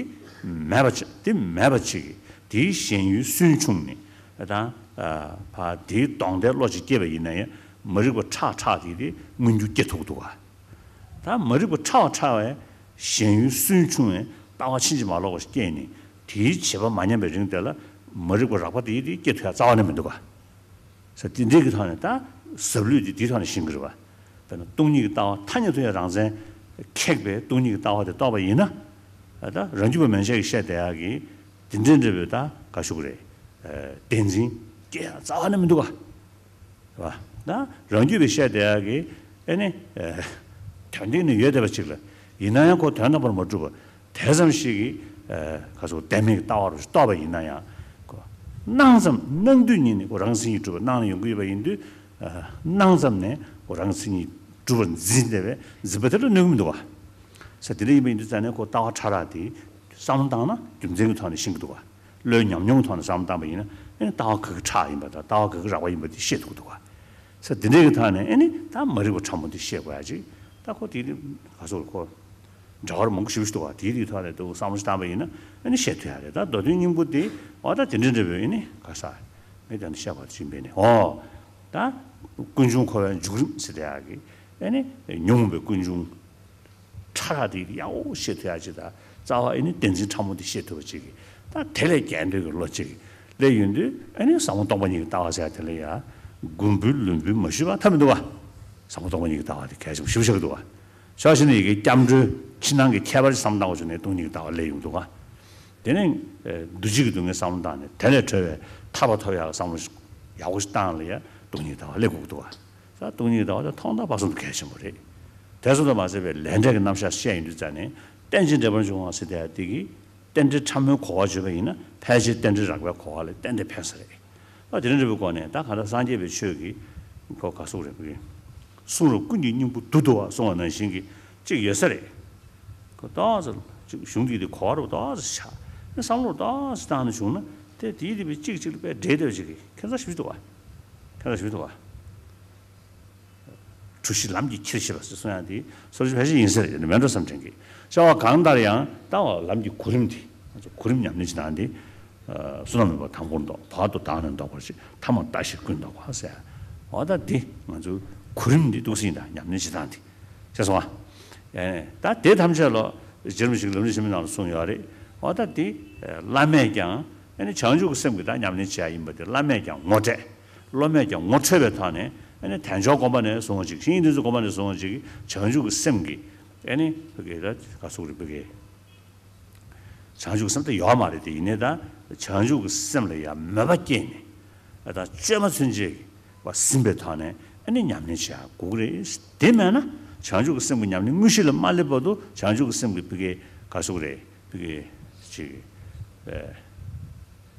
མེད་པ་བྱེད། དེ་མེད་པ་བྱེད་ཀྱི་དེའི་ཞེན་ཡུལ་སུན་ཕྱུང་ནས། ཨ་དང་ཨ་ཕ་དེའི་གདོང་མདའི་བློ་ཅིག་སྐྱེས་པ་ཡིན་ན་ཡང་། མ་རིག་པ་ཕྲ་ཕྲ་དེ་དེ་མངོན་འགྱུར་སྐྱེ་ཐུབ་འདུག་ག། ད་མ་རིག་པ་ཕྲ་བ་ཕྲ་བའི་ཞེན་ཡུལ་སུན་ཕྱུང་བའི་ལྟ་བ་ཕྱིན་ཅི་མ་ལོག་པ་ཞིག་སྐྱེས་ནས། དེའི་བྱེད་པ་མ་ཉམས་པའི་རིང་དེ་ལ་མ་རིག་པ་རགས་པ་དེ་དེ་སྐྱེ་ཐུབ་ཡ་རྩ་བ་ནས་མི་འདུག་ག། ས་དེ་འདྲའི་གི་ཐོག་ནས་ད་ཟབ་ལུགས་དེ་དེའི་ཐོག་ནས་ཤེས་ཀྱི་རེད་བ། དཔེར་ན་སྟོང་ཉིད་ཀྱི་ལྟ་བ་ཐ་སྙད་ཐུབ་ཡ་རང་མཚན་ཁེགས་པའི་སྟོང་ཉིད་ཀྱི་ལྟ་བ་དེ་རྟོགས་པ་ཡིན་ན། ད་རང་རྒྱུད་པ་མན་ཆད་ཀྱིས་བཤད་བསྡད་ཡག་གི་དེ་འདྲའི་འདྲ་བའི་ད་ག་ཞུ་གི་རེད། ཨ་བདེན་འཛིན་སྐྱེ་ཡ་རྩ་བ་ནས་མི་འདུག་ག། རེད་བ། ད་རང་རྒྱུད་པས་བཤད་བསྡད་ཡག་གི་ཨ་ནི་ཨ་དོན་སྟེང་ནས་ཡོད་བསྡད་པ་ཅིག་ལ། ཡིན་ན་ཡང་ཁོ་དོན་དམ་པར་མ་གྲུབ་པ་དེ་ཙམ་ཞིག་གིས་ཨ་ག་ཚོད་བདེན་མེད་ཀྱི་ལྟ་བ་རུ་རྟོགས་པ་ཡིན་ན་ཡང་། ཁོ་སྣང་ཙམ། སྣང་དུས་ཉིད་ནས་ཁོ་རང་མཚན་ཉིད་གྲུབ་པ་སྣང་ནས་ཡོང་གི་ཡོད་པ་ཡིན་དུས། ཨ་སྣང་ཙམ་ནས་ཁོ་རང་མཚན་ཉིད་གྲུབ་པར་འཛིན་བསྡད་པའི་འཛིན་པ་དེ་ལ་གནོད་ཀྱི་མི་འདུག་བ། ས་དེ་འདྲ་ཡིན་པ་ཡིན་དུས་ཙང་ནས་ཁོ་ལྟ་བ་ཕྲ་རགས་དེ་བསམ་བློ་བཏང་ན་རྒྱུ་མཚན་གྱི་ཐོག་ནས་ཤེས་ཀྱི་འདུག་བ། བློའི་ཉམས་མྱོང་གི་ཐོག་ནས་བསམ་བློ་བཏང་པ་ཡིན་ན། ཨེ་ནི་ལྟ་བ་ག་གི་ཕྲ་ཡིན་པ་དང་ལྟ་བ་ག་གི་རགས་པ་ཡིན་པ་དེ་ཤེས་ཐུབ་ཀྱི་འདུག་བ། ས་དེ་འདྲའི་གི་ཐོག་ནས་ཨེ་ནི་ད་མ་རིག་པ་ཕྲ་མོ་དེ་ཤེས་དགོས་ཡ་ཅིག། ད་ཁོ་དེ་དེ་ག་ཚོད་ཁོ་འབྲེལ་བ་མང་པོ་ཞེ་པོ་ཞིག་འདུག་བ། དེའི་དེའི་ཐོག་ནས་འདུག་བསམ་བློ་ཞིག་བཏང་པ་ཡིན་ན་ཨེ་ནི་ཤེས་ཐུབ་ཡ་རེད། ད་མདོ་དོན་སྙིང་པོ་དེ། འོ་ད་དེ་འདྲ་འདྲ་བོ་ཨེ་ནི་ག་ས་ངས་ད་ནི་བཤད་པ་ཅིག་མེད་ནས། འོ་ད་ཀུན་འབྱུང་འཁོར་བའི་འཇུག་རིམ་ཟེར་ཡ་གི་ཨེ་ནི་ཉོན་མོངས་པའི་ཀུན་འབྱུང་ཕྲ་རགས་དེ་ཡག་པོ་ཤེས་ཐུབ་ཡག་ཅིག་དང་། རྩ་བ་ཨེ་ནི་བདེན་འཛིན་ཕྲ་མོ་དེ་ཤེས་ཐུབ་པ་ཅིག་གིས། ད་དེ་ལས་རྒྱལ་འདོད་ཀྱི་བློ་ཅིག་སླེབས་ཡོང་དུས། ཨེ་ནི་ཟབ་མོ་སྟོང་པ་ཉིད་ཀྱི་ལྟ་བ་ཟེར་ཡ་དེ་ལ་ཡ་མགོ་འབུལ་ལུས་འབུལ་མ་ཞུས་པ་ཐབས་མི་འདུག་བ། ཟབ་མོ་སྟོང་པ་ཉིད་ཀྱི་ལྟ་བ་དེ་གལ་ཆེན་པོ་ཞེ་པོ་ཆགས་ཀྱི་འདུག་བ། ཕྱོགས་གཅིག་ནས་ཡི་གེ་སྐྱབས་འགྲོའི་ཕྱི་ནང་གི་ཁྱད་པར་ཅིག་བསམ་བློ་བཏང་བ་བྱུང་ནས་སྟོང་ཉིད་ཀྱི་ལྟ་བ་སླེབས་ཡོང་འདུག་ག། དེ་ནས་ཨ་འདུ་བྱེད་ཀྱི་སྡུག་བསྔལ་བསམ་བློ་བཏང་ནས། དེ་ལས་གྲོལ་བའི་ཐར་པ་ཐོབ་ཡག་བསམ་བློ་ཡག་པོ་ཞིག་བཏང་ལ་ཡ་སྟོང་ཉིད་ཀྱི་ལྟ་བ་སླེབས་དགོས་ཀྱི་འདུག་ག། ད་སྟོང་ཉིད་ཀྱི་ལྟ་བ་དེ་ཐོག་མཐའ་བར་གསུམ་དུ་གལ་ཆེན་པོ་རེད། དེ་ཚོ་དང་མ་ཟད་པའི་ལས་འབྲས་ཀྱི་རྣམ་གཞག་བཤད་ཡོང་དུས་ཙང་ནས། རྟེན་ཅིང་འབྲེལ་པར་འབྱུང་བ་ཟེར་དེ་ཡ་དེ་གིས་རྟེན་འབྲེལ་ཕྲ་མོའི་གོ་བ་བརྗོད་པ་ཡིན་ན། ཕལ་ཆེར་རྟེན་འབྲེལ་རགས་པའི་གོ་བ་ལས་ཏན་ཏན་ཕན་ས་རེད། ཨ་དེ་འདྲ་འདྲ་བོའི་སྒོ་ནས་ད་གང་ལྟར་སངས་རྒྱས་པའི་ཆོས་ཀྱི་གོ་ག་སོགས་རེད་པས། གསུང་རབ་ཀུན་གྱི་སྙིང་པོ་རྡུལ་དུ་བ་གསུངས་པ་ནང་བཞིན་གྱི་ཅིག་ཡོད་ས་རེད། ཁོ་ཏོག་ཙམ་ཅིག་གཞུང་འདི་དེ་གོ་བ་རུ་ཏོག་ཙམ་ཆགས་ནས་བསམ་བློ་ཏོག་ཙམ་བཏང་ནས་བྱུང་ན། དེ་དེའི་དེ་བའི་གཅིག་གཅིག་ལ་དཔེ་འདྲེས་བསྡད་པ་ཅིག་གི་ཁྱད་མཚར་ཞིག་འདུག་བ། ཁྱད་མཚར་ཞིག་འདུག་བ། གྲུ་བཞི་ལམ་གྱི་ཁྱེར་ཞེས་པ་ཟེར་གསུང་ཡག་དེ་སོར་ཆུད་ཕལ་ཆེར་ཡིན་ས་རེད། མེ་ཏོག་བསམ་གཏན་གྱི། བྱ་བ་གང་ལྟར་ཡང་ད་བ་ལམ་གྱི་གོ་རིམ་དེ། ང་ཚོ་གོ་རིམ་ཉམས་ལེན་བྱེད་སྟངས་དེ། ཨ་བསོད་ནམས་མེད་པ་དང་པོར་ལྡོག། བར་དུ་བདག་ནི་ལྡོག་པར་བྱེད། ཐ་མར་བདག་གཞན་ཀུན་ལྡོག་པ་ཟེར། འོ་ད་འདི་ང་ཚོའི་གོ་རིམ་འདི་འདུག་སེ་ཡིན། ད་ཉམས་ལེན་བྱེད་སྟངས་འདི། ཤེས་སོང་ཨ། ཨེ་ད་དེ་ཐམས་ཅད་ལོ་རྗེ་རིན་པོ་ཆེས་ལམ་རིམ་བཤད་མའི་ནང་ལ་གསུངས་ཡོད་རེད། འོ་ད་འདི་བླ་མས་ཀྱང་ ཨ་ནི་བྱང་ཆུབ་ཀྱི་སེམས་ཀྱིས་ད་ཉམས་ལེན་བྱེད་ཡ་ཡིན་པ་དེ་བླ་མས་ཀྱང་ངོ་སྤྲད། སློབ་མས་ཀྱང་ངོ་འཕྲོད་པའི་ཐོག་ནས། ཨ་ནི་དལ་འབྱོར་སྒོམ་པ་ནས་བཟུང་བ་ཅིག་བཤེས་གཉེན་འདི་ཚོ་སྒོམ་པ་ནས་བཟུང་བ་ཅིག་བྱང་ཆུབ་ཀྱི་སེམས་ཀྱིས། ཨ་ནི་ཕ་གི་ད་ག་སུག་རེད་ཕ་གི། བྱང་ཆུབ་ཀྱི་སེམས་དེ་ཡོད་མ་རེད་དེ། ཡིན་ནའི་ད་བྱང་ཆུབ་ཀྱི་སེམས་ལ་ཡང་མོས་པ་སྐྱེས་ནས། ཨ་ད་བཅོས་མ་ཚུན་ཆད་ཀྱི་བ་ཟིན་པའི་ཐོག་ནས་ཨ་ནི་ཉམས་ལེན་བྱེད་ཡ་དགོས་ཀྱི་རེད། དེ་མེད་ན་བྱང་ཆུབ་ཀྱི་སེམས་ཀྱི་ཉམས་ལེན་དངོས་གཞི་ལ་མ་སླེབས་བར་དུ་བྱང་ཆུབ་ཀྱི་སེམས་ཀྱི་ཕ་གི་ག་སུག་རེད་ཕ་གི་ཅིག་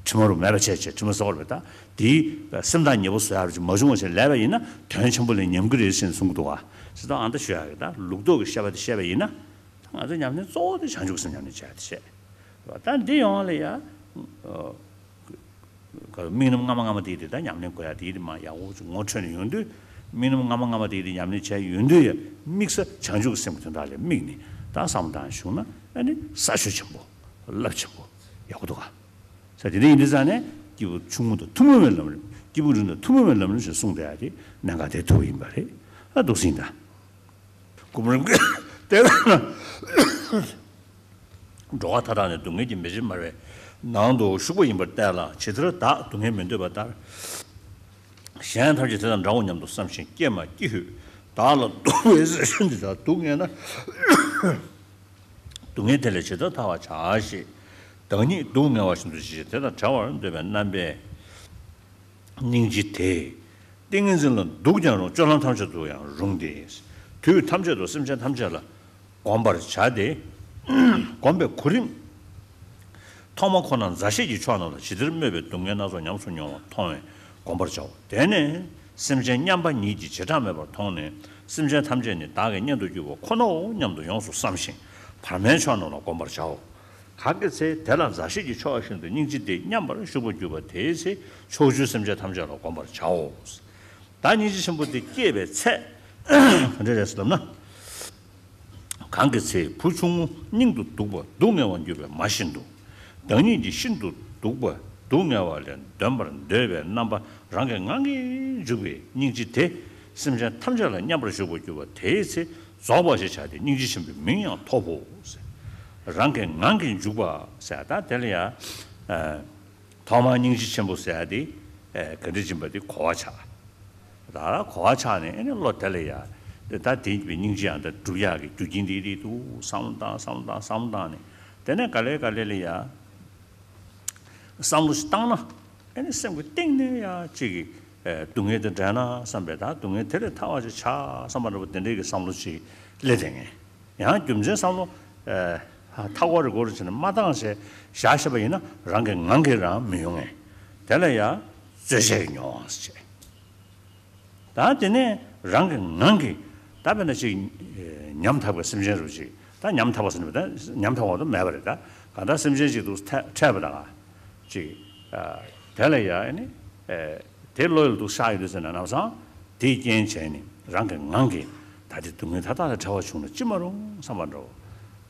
དྲི་མ་རུ་མེད་པ་བྱས་བྱས་དྲི་མ་བཟོ་བར་བས་ད། དེའི་སེམས་ཐག་ཉེ་པོ་བཟོ་ཡག་རུ་ཅིག་མ་བྱུང་བ་བྱས་ལས་པ་ཡིན་ན་དོན་ཆེན་པོ་ལས་ཉམས་ཀྱི་རེད་ཟེར་ནས་གསུང་གི་འདུག་བ། ཟེར་ད་ཨ་ད་ཞུ་ཡག་གི་ད་ལུགས་ལྡོག་གི་བཤད་པ་དེ་བཤད་པ་ཡིན་ན། ད་ང་ཚོ་ཉམས་ལེན་གཙོ་བོ་དེ་བྱང་ཆུབ་སེམས་ཉམས་ལེན་བྱས་ཏེ་བྱས། ད་འདི་ཡོང་ལ་ཡ། དམིགས་རྣམ་སྔ་མ་སྔ་མ་དེ་དེ་ད་ཉམས་ལེན་དགོས་ཡ་དེ་དེ་མ་ཡག་པོ་ཅིག་ངོ་འཕྲོད་ནས་ཡོང་དུས། དམིགས་རྣམ་སྔ་མ་སྔ་མ་དེ་དེ་ཉམས་ལེན་བྱས་ཡོང་དུས་ཡ། དམིགས་ས་བྱང་ཆུབ་ཀྱི་སེམས་ཀྱི་དོན་དག་ལ་དམིགས་ནས་ད་བསམ་བློ་བཏང་བྱུང་ན་ཨ་ནི་ས་ཆོད་ཆེན་པོ། རླབས་ཆེན་པོ་ཡག་པོ་འདུག་ག། ས་དེ་འདྲ་ཡིན་དུས་ཙང་ནས་སྐྱེས་བུ་ཆུང་ངུ་དང་ཐུན་མོང་བའི་ལམ་རིམ། སྐྱེས་བུ་རིང་དང་ཐུན་མོང་བའི་ལམ་རིམ་ཞེས་གསུངས་བསྡད་ཡ་དེ་གནད་འགག་དེ་ཐུག་པ་ཡིན་པ་རེད། ཨ་འདུག་སེ་ཡིན་ད། སྒོམ་རིམ་གྱི་དེ་ལ་ན། འགྲོ་བ་མཐའ་དག་ནི་སྡུག་བསྔལ་གྱི་མེ་ལྕེ་དམར་བའི་ནང་དུ་ཞུགས་པ་ཡིན་པར་བལྟས་ལ། ཇི་ལྟར་བདག་སྡུག་བསྔལ་མི་འདོད་པ་ལྟར། གཞན་ཐམས་ཅད་དེ་དང་འདྲ་བ་སྙམ་དུ་བསམ་ཞིང་། སྐྱེས་མ་སྐྱེས་ཧུད། བདག་ལ་སྡུག་བསྔལ་ཟེར་ཞིང་འདི་ལྟར་སྡུག་བསྔལ་ན། སྡུག་བསྔལ་དེ་ལས་ཇི་ལྟར་ཐར་བར་བྱ་ཞེས། བདག་ཉིད་སྡུག་བསྔལ་བ་བཞིན་དུ་ཞེས་དེ་དང་བྲལ་བར་འདོད་པའི་རྣམ་པའི་སྙིང་རྗེ་དེས། ཏིང་ངེ་འཛིན་ལ་སྡུག་ཀྱང་རུང་སྤྱོད་ལམ་ཐམས་ཅད་དུ་ཡང་རུང་སྟེ། དུས་ཐམས་ཅད་དུ་སེམས་ཅན་ཐམས་ཅད་ལ་བསྒོམ་པར་བྱ་སྟེ། བསྒོམ་པའི་གོ་རིམ། ཐོག་མ་ཁོ་ན་མཛའ་བཤེས་ཀྱི་ཕྱོགས་རྣམས་ལ་ཇི་ལྟར་སྨོས་པའི་སྡུག་བསྔལ་སྣ་ཚོགས་ཉམས་སུ་མྱོང་བ་མཐོང་བས་བསྒོམ་པར་བྱའོ། དེ་ནས་སེམས་ཅན་མཉམ་པ་ཉིད་ཀྱི་བྱེ་བྲག་མེད་པར་མཐོང་ནས། སེམས་ཅན་ཐམས་ཅད་ནི་བདག་གི་གཉེན་དུ་གྱུར་པ་ཁོ་ནའོ་སྙམ་དུ་ཡོངས་སུ་བསམ་ཞིང་བར་མའི་ཕྱོགས་རྣམས་ལ་བསྒོམ་པར་བྱའོ། གང་གི་ཚེ་དེ་ལ་མཛའ་བཤེས་ཀྱི་ཕྱོགས་བཞིན་དུ་སྙིང་རྗེ་དེ་མཉམ་པར་ཞུགས་པར་གྱུར་པ་དེའི་ཚེ་ཕྱོགས་བཅུའི་སེམས་ཅན་ཐམས་ཅད་ལ་བསྒོམ་པར་བྱའོ། ད་སྙིང་རྗེ་ཆེན་པོ་དེ་སྐྱེས་པའི་ཚེ། ག་འདྲ་རེད་ཟེར་ལབ་ན། གང་གི་ཚེ་བུ་ཆུང་ངུ་སྙིང་དུ་སྡུག་པ་སྡུག་བསྔལ་བར་གྱུར་པའི་མ་བཞིན་དུ། བདག་ཉིད་ཀྱི་ཤིན་ཏུ་སྡུག་པ་སྡུག་བསྔལ་བ་ལས་འདོན་པར་འདོད་པའི་རྣམ་པ་རང་གི་ངང་གིས་འཇུག་པའི་སྙིང་རྗེ་དེ་སེམས་ཅན་ཐམས་ཅད་ལ་མཉམ་པར་ཞུགས་པར་གྱུར་པ་དེའི་ཚེ་རྫོགས་པ་ཞེས་བྱ་སྟེ་སྙིང་རྗེ་ཆེན་པོའི་མིང་ཡང་ཐོབ་བོ། རང་གི་ངང་གིས་འཇུག་པ་ཟེར་ད་དེ་ལ་ཡང་། ཐོག་མར་སྙིང་རྗེ་ཆེན་པོ་ཟེར་ཡ་དེ། ཨེ་ག་འདྲ་ཡིན་པ་དེ་གོ་བ་ཆགས། ད་གོ་བ་ཆགས་ནས་ཨེ་ནི་བློ་དེ་ལ་ཡ། དེ་ད་དེ་ཡིན་པའི་སྙིང་རྗེ་ཡང་ད་སྒྲུབ་ཡག་གི་རྒྱུ་རྐྱེན་དེ་རེད་འདུག་བསམ་བློ་བཏང་བསམ་བློ་བཏང་བསམ་བློ་བཏང་ནས། དེ་ནས་ག་ལེ་ག་ལེ་ལ་ཡ། བསམ་བློ་ཞིག་བཏང་ན། ཨེ་ནི་སེམས་ཀྱི་གཏིང་ནས་ཡ་གཅིག་གི། ཨེ་སྡུག་བསྔལ་དེ་འདྲ་ན་བསམ་པའི་ད་སྡུག་བསྔལ་དེ་ལས་ཐར་བ་ཞིག་བྱ་བསམ་པ་འདྲ་པོ་དེ་འདྲའི་གི་བསམ་བློ་ཞིག་སླེབས་བསྡད་མཁན། ཡང་རྒྱུ་མཚན་བསམ་བློ། ཨ་མཐའ་འཁོར་རེ་འཁོར་རེ་བྱས་ནས་མ་བཏང་བྱས་བཞག་བཞག་པ་ཡིན་ན་རང་གི་ངང་གིས་རང་མི་ཡོང་ངས། དེ་ལ་ཡང་རྩོལ་བཅས་ཀྱི་མྱོང་བ་ཟེར་བྱས། ད་དེ་ནས་རང་གི་ངང་གིས་ད་དཔེར་ན་ཅིག་ཨེ་ཉམ་ཐག་པའི་སེམས་ཅན་རུ་ཅིག་ད་ཉམ་ཐག་པ་ཟེར་ནས་ད་ཉམ་ཐག་པ་དུ་མེད་པ་རེད། ད་གང་ལྟར་སེམས་ཅན་ཅིག་ཏུ་འཕྲད་པ་དང་ཅིག་ཨ་དེ་ལ་ཡང་ཨེ་ནི་ཨེ་དེ་བློ་ཡུལ་དུ་ཤར་ཡོད་དུས་ཟེར་ན་ནམ་སང་དེའི་རྐྱེན་བྱས་ནས་རང་གི་ངང་གིས་ད་དེ་སྡུག་བསྔལ་མཐའ་དག་ལས་བྲལ་བ་བྱུང་ན་ཅི་མ་རུང་བསམ་པ་འདྲ་བོ།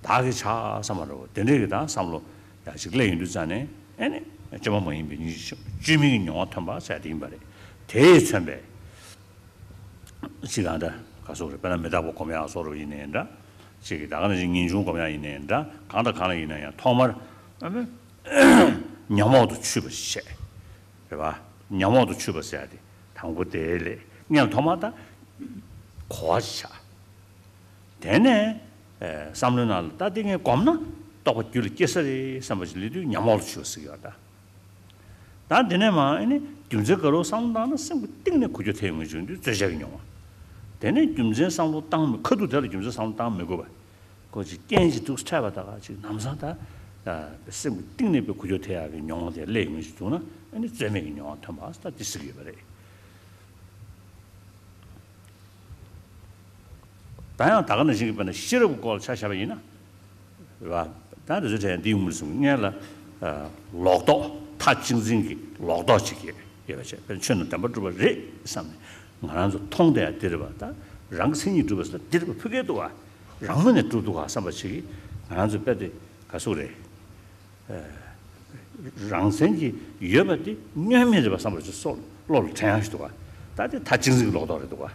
བདག་གིས་བྱ་བསམ་པ་འདྲ་བོ་དེ་འདྲའི་གི་ད་བསམ་བློ་ཡང་ཞིག་སླེབས་ཡོང་དུས་ཙང་ནས་ཨེ་ནི་བཅོས་མ་མ་ཡིན་པའི་སྙིང་རྗེ་བཅོས་མིན་གྱི་མྱོང་བ་ཐོན་པ་ཟེར་དེ་ཡིན་པ་རེད། དེས་མཚོན་པའི་ཅིག་གང་འདྲ་ག་སོགས་རེད། དཔེར་ན་མི་རྟག་པ་སྒོམ་ཡག་སོགས་རུ་ཡིན་ནའི་འདྲ། ཅིག་གི་ད་ག་ནང་བཞིན་ངེས་འབྱུང་སྒོམ་ཡག་ཡིན་ནའི་འདྲ། གང་དང་གང་ལ་ཡིན་ན་ཡང་ཐོག་མར་ཨ་ནི་ཉམས་འོག་ཏུ་ཆུད་པ་ཞིག་བྱས། རེད་བ། ཉམས་འོག་ཏུ་ཆུད་པ་ཟེར་ཡ་དེ་དང་པོ་དེ་ལས་སྔོན་ཐོག་མར་ད་གོ་བ་ཞིག་བྱ། དེ་ནས་ཨེ་བསམ་བློའི་ནང་ལ་ད་དེ་ངས་བསྒོམས་ན་རྟོགས་པ་རྒྱུད་ལ་སྐྱེ་ས་རེད་བསམ་པ་ཞིག་སླེབས་དུས་ཉམས་འོག་ཏུ་ཆུད་པ་ཟེར་གྱི་ཡོད་ད། ད་དེ་ནས་མ་ཨེ་ནི་རྒྱུ་མཚན་ག་རུ་བསམ་བློ་བཏང་ན་སེམས་ཀྱི་གཏིང་ནས་འགུལ་སྐྱོད་ཐེབས་ཡོང་གི་བྱུང་དུས་རྩོལ་བཅས་ཀྱི་མྱོང་བ། དེ་ནས་རྒྱུ་མཚན་བསམ་བློ་བཏང་མི་ཁ་ཐུག་དེ་ལ་རྒྱུ་མཚན་བསམ་བློ་བཏང་མི་དགོས་པ། ཁོ་ཅིག་རྐྱེན་ཅིག་ཐུག་འཕྲད་པ་དག་ཅིག་ལམ་སང་ད། ཨ་སེམས་ཀྱི་གཏིང་ནས་པའི་འགུལ་སྐྱོད་ཐེབས་ཡག་གི་མྱོང་བ་དེ་སླེབས་ཡོང་གི་བྱུང་ན་ཨེ་ནི་རྩོལ་མེད་ཀྱི་མྱོང་བ་ཐོན་པ་ད་དེ་ཟེར་གྱི་ཡོད་པ་རེད། ད་ཡང་ད་ག་ནང་བཞིན་གྱི་དཔེར་ན་ཤེས་རབ་ཀྱི་སྐོར་ལ་ཆ་བཞག་པ་ཡིན་ན། རེད་བ། ད་འདི་ཚོ་གྲས་འདི་ཡོང་མི་སོང་སྔོན་ལ། ལོག་རྟོག་མཐའ་གཅིག་འཛིན་གྱི་ལོག་རྟོག་ཅིག་ཡོད་པ་བྱས་དཔེར་ན་ཆོས་རྣམས་བདེན་པར་གྲུབ་པ་རེད་བསམ་ནས་ང་རང་ཚོ་མཐོང་བསྡད་ཡ་འདི་རེད་བ། ད་རང་གི་མཚན་ཉིད་གྲུབ་པ་ཟེར་འདི་རེད་བ། ཕ་གིར་འདུག་བ། རང་ངོས་ནས་གྲུབ་འདུག་ག་བསམ་པ་ཅིག་ང་རང་ཚོ་དཔེ་དེ་ག་ཟུག་རེད། རང་མཚན་གྱི་ཡོད་པ་དེ་བསྙོན་མེད་རེད་པ་བསམ་པ་ཅིག་སོགས་བློ་ལ་དྲན་ཡག་ཞིག་འདུག་ག་ད་དེ་མཐའ་གཅིག་འཛིན་གྱི་ལོག་རྟོག་རེད་འདུག་ག་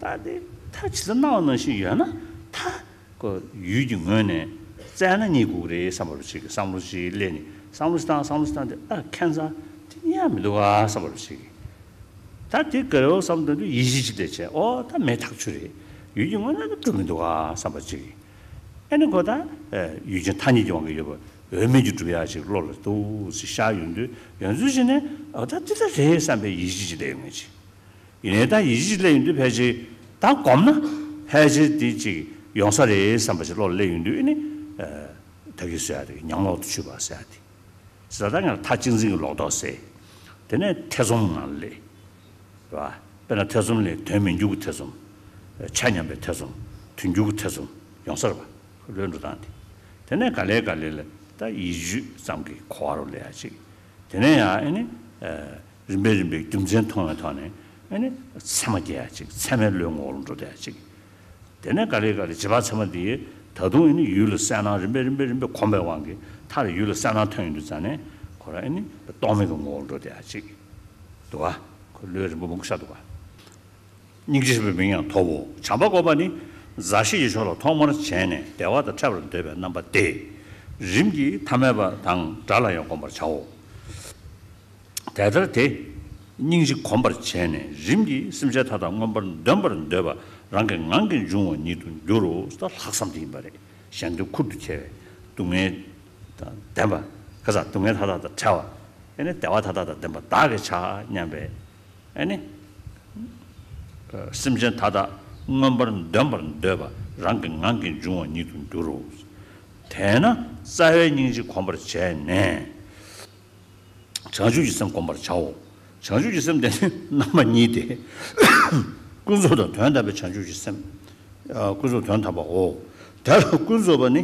ད་དེ་མཐའ་ཇི་ལྟར་སྣང་བ་ནང་བཞིན་ཡོད་ན་མཐའ་ཀོ་ཡུལ་གྱི་ངོས་ནས་ བཙལ་ན་རྙེད་དགོས་ཀྱི་རེད་བསམ་པ་རུ་ཅིག་གི་བསམ་བློ་ཅིག་སླེབས་ནས། བསམ་བློ་ཞིག་བཏང་། བསམ་བློ་ཞིག་བཏང་སྟེ། ཨ། ཁྱད་མཚར། དེ་གཉིས་ཡང་མི་འདུག་ག་བསམ་པ་རུ་ཅིག་གི། ད་དེ་ག་རེ་བསམ་བཏང་དུས་ཡིད་ཆེས་ཅིག་སླེབས་བྱས། ཨོ། ད་མེ་ཐག་ཆོད་རེད། ཡུལ་གྱི་དངོས་གནས་ད་གྲུབ་མི་འདུག་ག་བསམ་པ་ཅིག་གི། ཨ་ནི་ཁོ་ད་ཡུལ་ཅན་ཐ་སྙད་ཀྱི་དབང་གིས་ཡོད་པ་འོས་མིན་གྱི་གྲུབ་ཡག་ཅིག་བློ་ལ་འདུག་སེ་ཤར་ཡོང་དུས། ཡོང་དུས་ཅིག་ནས། ཨོ། ད་འདི་ད་རེད་བསམ་པའི་ཡིད་ཆེས་ཅིག་སླེབས་ཡོང་གི་ཅིག། ཡིན་ནའི་ད་ཡིད་ཆེས་སླེབས་ཡོང་དུས། ཕལ་ཆེར་ད་གོམས་ན་ཕལ་ཆེར་དེ་ཅིག་ཡོང་ས་རེད་བསམ་པ་ཞིག་བློ་ལ་སླེབས་ཡོང་དུས། ཨ་ནི་ད་གིན་ཟེར་ཡག་དེ། ཉམས་ལོག་ཏུ་ཆུད་པ་ཟེར་ཡག་དེ། ཟེར། ད་ང་ལ་མཐའ་གཅིག་འཛིན་གྱི་ལོག་རྟོག་སད། དེ་ནས་ཐེ་ཚོམ་ངང་ལ་སླེབས། རེད་པ། དཔེར་ན་ཐེ་ཚོམ་ལས་དོན་མི་འགྱུར་གྱི་ཐེ་ཚོམ། ཆ་མཉམ་པའི་ཐེ་ཚོམ། དོན་འགྱུར་གྱི་ཐེ་ཚོམ་ཡོང་ས་རེད་པ། བློའི་འགྲོ་སྟངས་དེ། དེ་ནས་ག་ལེ་ག་ལེ་ལ་ད་ཡིད་དཔྱོད་ཙམ་གྱི་གོ་བ་རུ་སླེབས་ཡག་ཅིག། དེ་ནས་ཡང་ཨ་ནི་རིམ་པས་རིམ་པས་རྒྱུ་མཚན་མཐོང་བའི་ཐོག་ནས། ཨ་ནི་ཚད་མ་སྐྱེ་ཡག་ཅིག། ཚད་མའི་བློའི་ངོ་བོར་འགྲོ་བསྡད་ཡག་ཅིག། དེ་ནས་ག་ལེ་ག་ལེ་རྗེས་དཔག་ཚད་མ་འདི་ད་དུང་ཨ་ནི་ཡུལ་ལ་གསལ་སྣང་རིམ་པས་རིམ་པས་རིམ་པས་གོམས་པའི་དབང་གིས། མཐར་ཡུལ་ལ་གསལ་སྣང་ཐོན་ཡོང་དུས་ཙང་ནས། ཁོ་རང་ཨ་ནི་རྟོག་མེད་ཀྱི་ངོ་བོར་འགྲོ་བསྡད་ཡག་ཅིག་འདུག་ག། ཁོ་བློའི་རིམ་པ་མང་པོ་ཤར་འདུག་ག། སྙིང་རྗེ་ཞེས་པའི་མིང་ཡང་ཐོབ་བོ། བྱམས་པ་བསྒོམ་པ་ནི་མཛའ་བཤེས་ཀྱི་ཕྱོགས་ལ་ཐོག་མར་བྱས་ནས། བདེ་བ་དང་ཕྲད་པར་འདོད་པའི་རྣམ་པ་སྟེ། རིམ་གྱིས་ཐ་མལ་པ་དང་དགྲ་ལ་ཡང་བསྒོམ་པར་བྱའོ། དེ་ལྟར་དེ་སྙིང་རྗེ་བསྒོམ་པར་བྱས་ནས། རིམ་གྱིས་སེམས་ཅན་མཐའ་དག་མངོན་པར་འདོན་པར་འདོད་པ་རང་གི་ངང་གིས་འབྱུང་བ་ཉིད་དུ་འགྱུར་རོ། ད་ལྷག་བསམ་དེ་ཡིན་པ་རེད། གཞན་དོན་ཁུར་དུ་ཁྱེར་བའི། སྡུག་བསྔལ་དང་ལྡན་པ། ག་ས། སྡུག་བསྔལ་མཐའ་དག་དང་བྲལ་བ། ཨ་ནི་བདེ་བ་མཐའ་དག་དང་ལྡན་པ་བདག་གིས་བྱ་སྙམ་པའི། ཨ་ནི་སེམས་ཅན་མཐའ་དག་མངོན་པར་འདོན་པར་འདོད་པ་རང་གི་ངང་གིས་འབྱུང་བ་ཉིད་དུ་འགྱུར་རོ། དེས་ན་རྩ་བའི་སྙིང་རྗེ་བསྒོམ་པར་བྱས་ནས། བྱང་ཆུབ་ཀྱི་སེམས་བསྒོམ་པར་བྱའོ། བྱང་ཆུབ་ཀྱི་སེམས་དེ་ནི་རྣམ་པ་གཉིས་ཏེ། ཀུན་རྫོབ་དང་དོན་དམ་པའི་བྱང་ཆུབ་ཀྱི་སེམས། ཨ། ཀུན་རྫོབ་དོན་དམ་པའོ། དེ་ལ་ཀུན་རྫོབ་པ་ནི།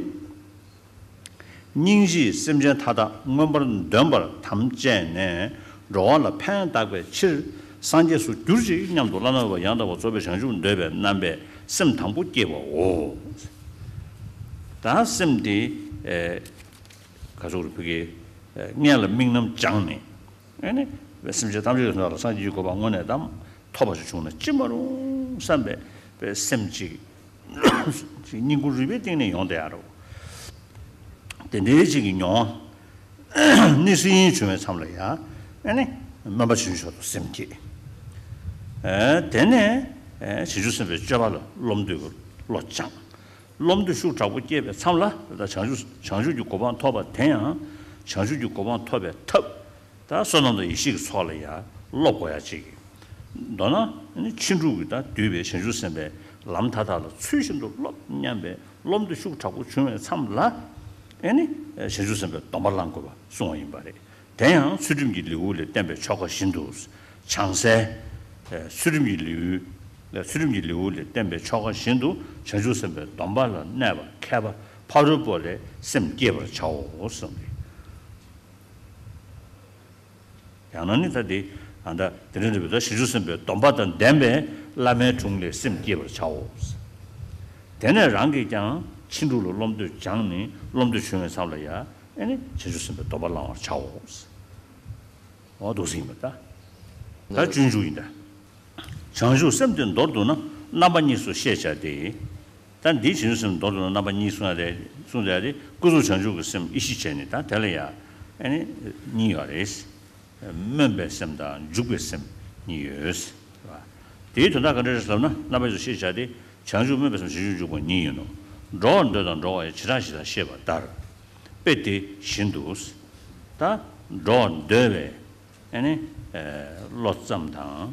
སྙིང་རྗེས་སེམས་ཅན་མཐའ་དག་མངོན་པར་འདོན་པར་དམ་བཅས་ནས། འགྲོ་བ་ལ་ཕན་བཏགས་པའི་ཕྱིར། སངས་རྒྱས་སུ་གྱུར་ཅིག་སྙམ་དུ་བླ་ན་མེད་པ་ཡང་དག་པར་རྫོགས་པའི་བྱང་ཆུབ་འདོད་པའི་རྣམ་པས་སེམས་དང་པོ་བསྐྱེད་པའོ། ད་སེམས་དེ། ཨེ། ག་ཚོད་རེད། ཕ་གི། ཨེ། སྔོན་ལ་དམིགས་རྣམ་སྦྱངས་ནས། ཨ་ནི་སེམས་ཅན་ཐམས་ཅད་ཀྱི་དོན་དག་ལ་སངས་རྒྱས་ཀྱི་གོ་འཕང་དངོས་གནས་དང་ཐོབ་པ་ཞིག་བྱུང་ན་ཅི་མ་རུང་བསམ་པའི་པའི་སེམས་ཅིག། ཅིག་སྙིང་ཁུང་རུས་པའི་གཏིང་ནས་ཡོང་བསྡད་ཡག་རེད། དེ་འདྲའི་ཅིག་གི་མྱོང་བ་ནི་སེམས་བྱུང་བའི་མཚམས་ལ་ཡང་། ཨ་ནི་སྨོན་པ་བྱང་ཆུབ་མཆོག་ཏུ་སེམས་བསྐྱེད། ཨ། དེ་ནས། ཨ། བྱང་ཆུབ་སེམས་དཔའི་སྤྱོད་པ་ལ་བློ་འདུན་བློ་སྦྱངས། བློ་འདུན་ཤུགས་དྲག་པོ་སྐྱེས་པའི་མཚམས་ལ། ད་བྱང་ཆུབ་བྱང་ཆུབ་ཀྱི་གོ་འཕང་ཐོབ་པ་དེ་ཡང་། བྱང་ཆུབ་ཀྱི་གོ་འཕང་ཐོབ་པའི་ཐབས། ད་བསོད་ནམས་དང་ཡེ་ཤེས་ཀྱི་ཚོགས་ལ་ཡང་སློབ་དགོས་ཡག་ཅིག། མདོར་ན་ནི་ཕྱིན་དྲུག་གིས་ད་བསྡུས་པའི་བྱང་ཆུབ་སེམས་དཔའི་ལམ་མཐའ་དག་ལ་ཚུལ་བཞིན་དུ་སློབ་སྙམ་པའི་བློ་འདུན་ཤུགས་དྲག་པོ་བྱུང་བའི་མཚམས་ལ། ཨ་ནི་བྱང་ཆུབ་སེམས་དཔའི་སྡོམ་པ་བླང་དགོས་པ་གསུངས་པ་ཡིན་པ་རེད། དེ་ཡང་ཚུལ་ཁྲིམས་ཀྱི་ལེའུ་ལས་བསྟན་པའི་ཆོ་ག་བཞིན་དུ། བྱང་གསལ། ཚུལ་ཁྲིམས་ཀྱི་ལེའུ། ཚུལ་ཁྲིམས་ཀྱི་ལེའུ་ལས་བསྟན་པའི་ཆོ་ག་བཞིན་དུ་བྱང་ཆུབ་སེམས་དཔའི་སྡོམ་པ་ལ་གནས་པ་མཁས་པ་ཕ་རོལ་པོ་ལས་སེམས་བསྐྱེད་པར་བྱའོ་གསུངས་ཏེ། ཡང་ན་ནི་ད་དེ། ཨ། ད་དེ་འདྲ་འདྲ་བའི་ད་བྱང་ཆུབ་སེམས་དཔའི་སྡོམ་པ་དང་ལྡན་པའི་བླ་མའི་དྲུང་ལས་སེམས་བསྐྱེད་པར་བྱའོ། དེ་ནས་རང་གིས་ཀྱང་ཕྱིན་དྲུག་ལ་བློ་འདུན་སྦྱངས་ནས། བློ་འདུན་བྱུང་བའི་མཚམས་ལ་ཡང་། ཨ་ནི་བྱང་ཆུབ་སེམས་དཔའི་སྡོམ་པ་བླང་བར་བྱའོ། འོ། འདུག་སེ་ཡིན་པ་ད། ད་སྤྱོད་འཇུག་ཡིན་ད། བྱང་ཆུབ་སེམས་དེ་མདོར་བསྡུ་ན་རྣམ་པ་གཉིས་སུ་ཤེས་བྱ་སྟེ། ད་འདིའི་བྱང་ཆུབ་སེམས་མདོར་བསྡུ་ན་རྣམ་པ་གཉིས་གསུངས་ཡ་རེད། གསུངས་ཡ་དེ། ཀུན་རྫོབ་བྱང་ཆུབ་ཀྱི་སེམས་ཡེ་ཤེས་བྱས་ནས། ད་དེ་ལ་ཡང་། ཨ་ནི་གཉིས་ཡོད་རེད། སྨོན་པའི་སེམས་དང་འཇུག་པའི་སེམས་གཉིས་ཡོད། དེའི་དོན་དག་ག་འདྲ་རེད་ཟེར་ན། རྣམ་པ་གཉིས་སུ་ཤེས་བྱ་སྟེ། བྱང་ཆུབ་སྨོན་པའི་སེམས་བྱང་ཆུབ་འཇུག་པ་གཉིས་ཡིན་ནོ། འགྲོ་བར་འདོད་དང་འགྲོ་བ་ཡི་བྱེ་བྲག་ཞེས་བྱ་ཞེས་པ་ལྟར། དཔེ་དེ་བཞིན་དུ། ད་འགྲོ་བར་འདོད་པའི། ཨ་ནི་བློ་ཙམ་དང་།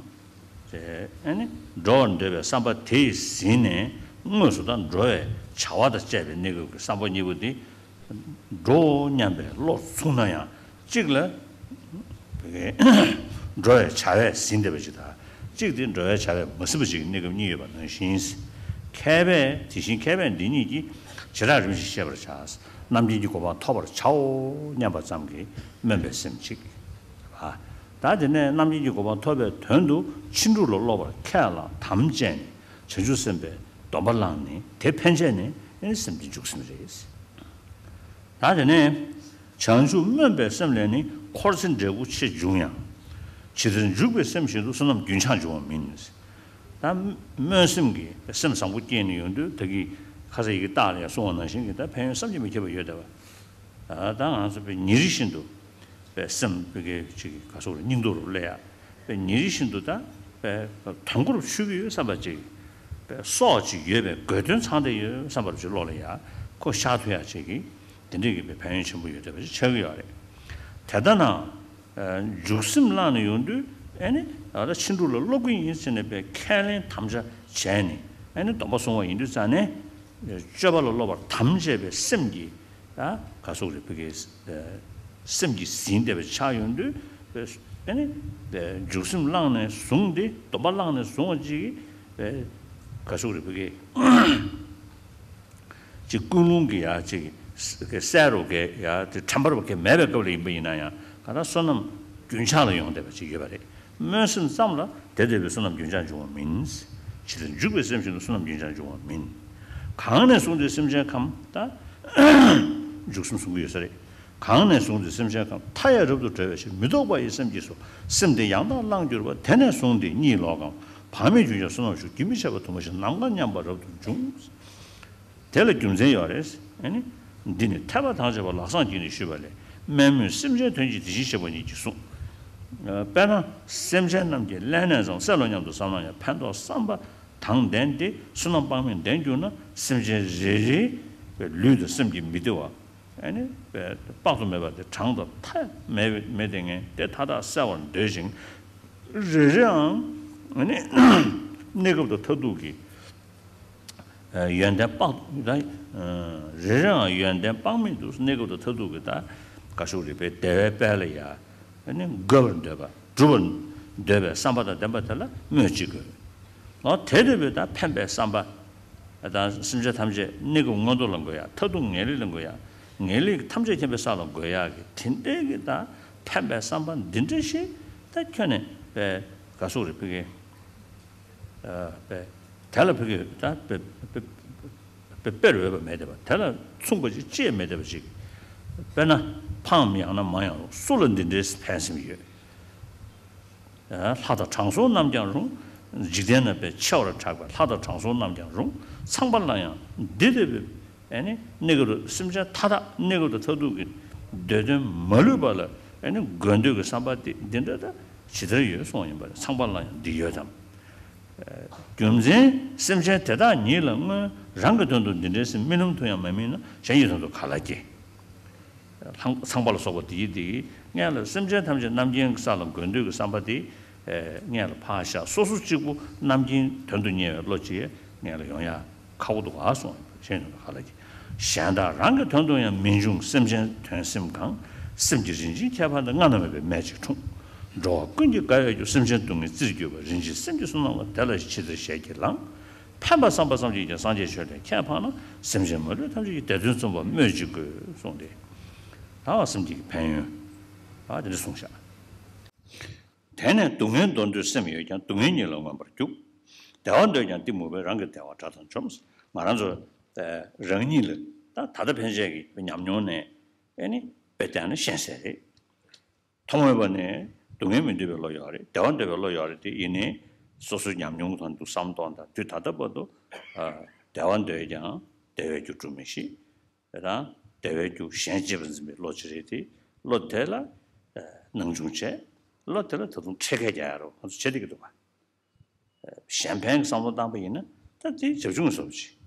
དེ་ཨ་ནི་འགྲོ་བར་འདོད་པའི་བསམ་པ་དེས་ཟིན་ནས། དངོས་སུ་ད་འགྲོ་བའི་བྱ་བ་དང་བཅས་པའི་གནས་སྐབས་ཀྱི་བསམ་པ་གཉིས་པོ་དེ། འགྲོ་སྙམ་པའི་བློ་ཚུགས་ན་ཡང་། གཅིག་ལ་འགྲོ་བའི་བྱ་བས་ཟིན་བསྡད་པ་ཅིག་དང་། གཅིག་དེ་འགྲོ་བའི་བྱ་བས་མ་ཟིན་པ་ཅིག་གི་གནས་སྐབས་གཉིས་ཡོད་པ་ནང་བཞིན། མཁས་པས། དེ་བཞིན་མཁས་པས་འདི་གཉིས་ཀྱི་བྱེ་བྲག་རིམ་བཞིན་ཤེས་པར་བྱ། རྣམ་མཁྱེན་གྱི་གོ་འཕང་ཐོབ་པར་བྱའོ་སྙམ་པ་ཙམ་གྱིས་སྨོན་པའི་སེམས་གཅིག། ད་དེ་ནས་རྣམ་མཁྱེན་གྱི་གོ་འཕང་ཐོབ་པའི་དོན་དུ་ཕྱིན་དྲུག་ལ་སློབ་པར་ཁས་བླངས་དམ་བཅས་ནས། བྱང་ཆུབ་སེམས་དཔའི་སྡོམ་པ་བླངས་ནས། དེ་ཕན་ཆད་ནས་སེམས་དེ་འཇུག་ཟིན་པ་རེད། ད་དེ་ནས་བྱང་ཆུབ་སྨོན་པའི་སེམས་ལས་ནི། འཁོར་ཚེ་འབྲས་བུ་ཆེ་འབྱུང་ཡང་། ཇི་ལྟར་འཇུག་པའི་སེམས་བཞིན་དུ། བསོད་ནམས་རྒྱུན་ཆགས་འབྱུང་བ་མིན། ད་སྨོན་སེམས་ཀྱི་སེམས་བཟང་པོ་སྐྱེས་ནས་ཡོང་དུས། ད་གི་ ཁ་ས་ཡི་གེ་རྟགས་ལ་ཡང་གསུངས་པ་ནང་བཞིན་གྱི་ད་ཕན་ཡོན་བསམ་གྱིས་མི་ཁྱབ་པ་ཡོད་བསྡད་པ། ད་ང་ཚོ་པའི་ཉིན་རེ་བཞིན་དུ་པའི་སེམས་པའི་གི་ཅིག་ག་སོགས་རེད། སྙིང་སྟོབས་རུ་སླེབས་ཡ། པའི་ཉིན་རེ་བཞིན་དུ་ད་པའི་དོན་གོ་རུ་ཆུད་ཀྱི་ཡོད་བསམ་པ་ཅིག་པའི་སྲོག་ཅིག་ཡོད་པའི་དགོས་དོན་ཚང་བསྡད་ཡོད་བསམ་པ་ཅིག་བློ་ལ་ཡ་ཁོ་ཤར་ཐུབ་ཡ་ཅིག་གི་དེ་འདྲའི་གི་པའི་ཕན་ཡོན་ཆེན་པོ་ཡོད་བསྡད་པ་ཅིག་ཆགས་ཀྱི་ཡོད་རེད། དེ་ལྟ་ན། འཇུག་སེམས་བླངས་ནས་ཡོང་དུས་ཨེ་ནི་ད་ཕྱིན་དྲུག་ལ་སློབ་ཀྱི་ཡིན་ཟེར་ནས་པའི་ཁས་ལེན་དམ་བཅའ་བྱས་ནས་ཨེ་ནི་སྡོམ་པ་བཟུང་བ་ཡིན་དུས་ཙང་ནས་སྤྱོད་པ་ལ་སློབ་པར་དམ་བཅས་པའི་སེམས་ཀྱིས་ད་ག་སོགས་རེད་བུ་གའི་སེམས་ཀྱིས་ཟིན་བསྡད་པ་ཆགས་ཡོང་དུས་ཨེ་ནི་འཇུག་སེམས་བླངས་ནས་བཟུང་སྟེ་སྡོམ་པ་བླངས་ནས་བཟུང་བ་ཅིག་ག་སོགས་རེད་བུ་གའི། ཅིག་ཀུན་སློང་གི་ཡ་ཅིག་གི་སེལ་རོགས་གས་ཡ་དེ་དྲན་པ་རོགས་གས་མེད་པའི་སྐབས་ལ་ཡིན་པ་ཡིན་ན་ཡང་ག་ད་བསོད་ནམས་རྒྱུན་ཆགས་ལ་ཡོང་བསྡད་པ་ཅིག་ཡོད་པ་རེད། སྨོན་སེམས་ཙམ་ལ་དེ་ལྟ་བུའི་བསོད་ནམས་རྒྱུན་ཆགས་འབྱུང་བ་མིན། ཇི་ལྟར་འཇུག་པའི་སེམས་བཞིན་དུ་བསོད་ནམས་རྒྱུན་ཆགས་འབྱུང་བ་མིན། གང་ནས་བཟུང་སྟེ་སེམས་ཅན་ཁམས་ད་འཇུག་སེམས་གསུང་གི་ཡོད་ས་རེད། གང་ནས་བཟུང་སྟེ་སེམས་ཅན་ཁམས་མཐའ་ཡས་རབ་ཏུ་གྲོལ་བའི་ཕྱིར་མི་ལྡོག་པ་ཡི་སེམས་ཀྱིས་སོ། སེམས་དེ་ཡང་དག་བླངས་གྱུར་པ། དེ་ནས་བཟུང་སྟེ་གཉིད་ལོག་གམ། བག་མེད་རྒྱུན་ཆགས་བསོད་ནམས་ཞུགས། རྒྱུན་མི་ཆད་པར་དུ་མ་ཞིག་ནམ་མཁའ་མཉམ་པར་རབ་ཏུ་འབྱུང་། དེ་ལ་རྒྱུ་མཚན་ཡོད་རེད། ཨ་ནི། འདི་ནི་ཐེག་པ་ཐམས་ཅད་པ་ལག་བཟང་གིས་ནི་ཞུས་པ་ལས། དམན་མོས་སེམས་ཅན་དོན་གྱི་དེ་བཞིན་གཤེགས་པ་ཉིད་ཀྱིས་གསུངས། དཔེར་ན། སེམས་ཅན་རྣམས་ཀྱི་ཀླད་ནད་ཙམ་སེལ་ལོ་སྙམ་དུ་བསམ་ན་ཡང་ཕན་འདོགས་བསམ་པ་དང་ལྡན་ཏེ་བསོད་ནམས་དཔག་མེད་ལྡན་གྱུར་ན་སེམས་ཅན་རེ་རེའི་ལུས་དང་སེམས་ཀྱི་མི་བདེ་བ། ཨ་ནི། དཔག་ཏུ་མེད་པ་དེ་གྲངས་དང་མཐའ་མེད་མེད་དེ་ངས་དེ་མཐའ་དག་སེལ་བར་འདོད་ཅིང་། རེ་རེའང་། ཨ་ནི། གནས་སྐབས་དང་མཐར་ཐུག་གི་ཡོན་ཏན་དཔག་ད། རེ་རེའང་ཡོན་ཏན་དཔག་མེད་དུ་གནས་སྐབས་དང་མཐར་ཐུག་གི་ད་ག་ཤུག་རིག་པའི་བདེ་བའི་དཔལ་ལ་ཡ་ཨ་ནི་འགོད་པར་འདོད་པ་སྒྲུབ་པར་འདོད་པའི་བསམ་པ་དང་ལྡན་པ་དེ་ལ་སྨོས་ཅི་དགོས། ཨོ་དེ་ལྟ་བུའི་ད་ཕན་པའི་བསམ་པ་དང་སེམས་ཅན་ཐམས་ཅད་གནས་སྐབས་མངོན་མཐོ་ལ་འགོད་ཡ། མཐར་ཐུག་ངེས་ལེགས་ལ་འགོད་ཡ། ངེས་ལེགས་ཐམས་ཅད་མཁྱེན་པའི་ས་ལ་འགོད་ཡ་གི་དེ་འདྲའི་གི་ད་ཕན་པའི་བསམ་པ་འདི་འདྲ་ཞིག་ད་ཁྱོན་ནས་པའི་ག་ཤུག་རིག་པའི་གི། པའི། དེ་ལ་ཕ་གི་ད་པའི་པའི་པའི་དཔེར་འོས་པ་མེད་བསྡད་པ། དེ་ལ་མཚུངས་པ་ཅིག་ཅེས་མེད་བསྡད་པ་ཅིག་དཔེར་ན་ཕའམ་ཡང་ན་མ་ཡང་རུང་སུ་ལ་འདི་འདྲའི་ཕན་སེམས་ཡོད། ལྷ་དང་དྲང་སྲོང་རྣམས་ཀྱང་རུང་། འཇིག་རྟེན་ན་པའི་ཆེ་བར་གྲགས་པའི་ལྷ་དང་དྲང་སྲོང་རྣམས་ཀྱང་རུང་། ཚངས་པ་ལ་ཡང་འདི་ལྟ་བུའི་ཨ་ནི་གནས་སྐབས་སུ་སེམས་ཅན་མཐའ་དག་གནས་སྐབས་དང་མཐར་ཐུག་གི་འདོད་དོན་མ་ལུས་པ་ལ་ཨ་ནི་འགོད་འདོད་ཀྱི་བསམ་པ་དེ་འདི་འདྲ་ད་ཇི་ལྟར་ཡོད་གསུངས་ཡིན་པ་རེད། ཚངས་པ་ལ་ཡང་འདི་ཡོད་དམ། རྒྱུ་མཚན་སེམས་ཅན་དེ་དག་ཉིད་ལ་སྔོན་རང་གི་དོན་དུ་འདི་འདྲའི་སེམས་རྨི་ལམ་དུ་ཡང་མ་རྨིས་ན་གཞན་གྱི་དོན་དུ་ག་ལ་སྐྱེ། ལྷང་ཚངས་པ་ལ་སོགས་པ་དེའི་དེའི་སྔོན་ལ་སེམས་ཅན་ཐམས་ཅད་རྣམ་མཁྱེན་གྱི་ས་ལ་འགོད་འདོད་ཀྱི་བསམ་པ་དེ་སྔོན་ལ་ཕར་བཞག་སོ་སོ་གཅིག་པུ་རྣམ་མཁྱེན་དོན་དུ་གཉེར་བའི་བློ་ཅིག་སྔོན་ལ་ཡོང་ཡ་ཁག་པོ་འདུག་ག་གསུངས་གཞན་དོན་དུ་ག་ལ་སྐྱེ། གཞན་དག་རང་གི་དོན་དུ་ཡང་མི་འབྱུང་སེམས་ཅན་དོན་སེམས་གང་། སེམས་ཀྱི་རིན་ཆེན་ཁྱད་པར་འདི་སྔ་ན་མེད་པའི་སྨན་གཅིག་འཁྲུངས། འགྲོ་བ་ཀུན་གྱི་དགའ་བའི་རྒྱུ་སེམས་ཅན་སྡུག་བསྔལ་རྩིར་གྱུར་པ། རིན་ཆེན་སེམས་ཀྱི་བསོད་ནམས་ལ་དེ་ལ་ཇི་ལྟར་ཞལ་གྱིས་བླངས། ཕན་པ་བསམ་པ་ཙམ་གྱིས་ཀྱང་སངས་རྒྱས་མཆོད་ལས་ཁྱད་འཕགས་ན། སེམས་ཅན་མ་ལུས་ཐམས་ཅད་ཀྱི་བདེ་དོན་བརྩོན་པར་སྨོས་ཅི་དགོས་གསུངས་ཏེ། ད་སེམས་ཀྱི་ཕན་ཡོན། ད་དེ་འདྲ་གསུངས་བཞག་དེ་ནས་སྡུག་བསྔལ་འདོར་འདོད་སེམས་ཡོད་ཀྱང་སྡུག་བསྔལ་ཉིད་ལ་མངོན་པར་རྒྱུག་བདེ་བ་འདོད་ཀྱང་གཏི་མུག་པས་རང་གི་བདེ་བ་དགྲ་དང་འཇོམས། ང་རང་ཚོ་རང་ཉིད་ལ་ད་ད་ལྟ་ཕན་ཆད་ཀྱི་ཉམས་མྱོང་ནས་ཨེ་ནི་དཔེ་བལྟས་ན་ཤེས་གསལ་རེད། ཐོག་མའི་བར་ནས་སྡུག་བསྔལ་མི་འདོད་པའི་བློ་ཡོད་རེད། བདེ་བ་འདོད་པའི་བློ་ཡོད་རེད་དེ། ཡིན་ནའི་སོ་སོའི་ཉམས་མྱོང་དང་དུ་བསམ་སྟངས་དང་དུས་ད་ལྟ་བར་དུ་བདེ་བ་འདོད་ཀྱང་བདེ་བའི་རྒྱུ་སྒྲུབ་མི་ཤེས། དེ་དང་བདེ་བའི་རྒྱུ་གཞན་གཅེས་པར་འཛིན་པའི་བློ་ཅིག་རེད་དེ། བློ་དེ་ལ་སྣང་ཆུང་བྱས། བློ་དེ་ལ་ད་དུང་ཁྲེལ་དཀའ་རྒྱག་ཡ་རོགས་ང་ཚོ་བྱེད་བསྡད་ཀྱི་འདུག་ག་གཞན་ཕན་གྱི་བསམ་བློ་བཏང་པ་ཡིན་ན་ད་དེ་བྱབ་ཆུང་བཟོ་བ་ཅིག་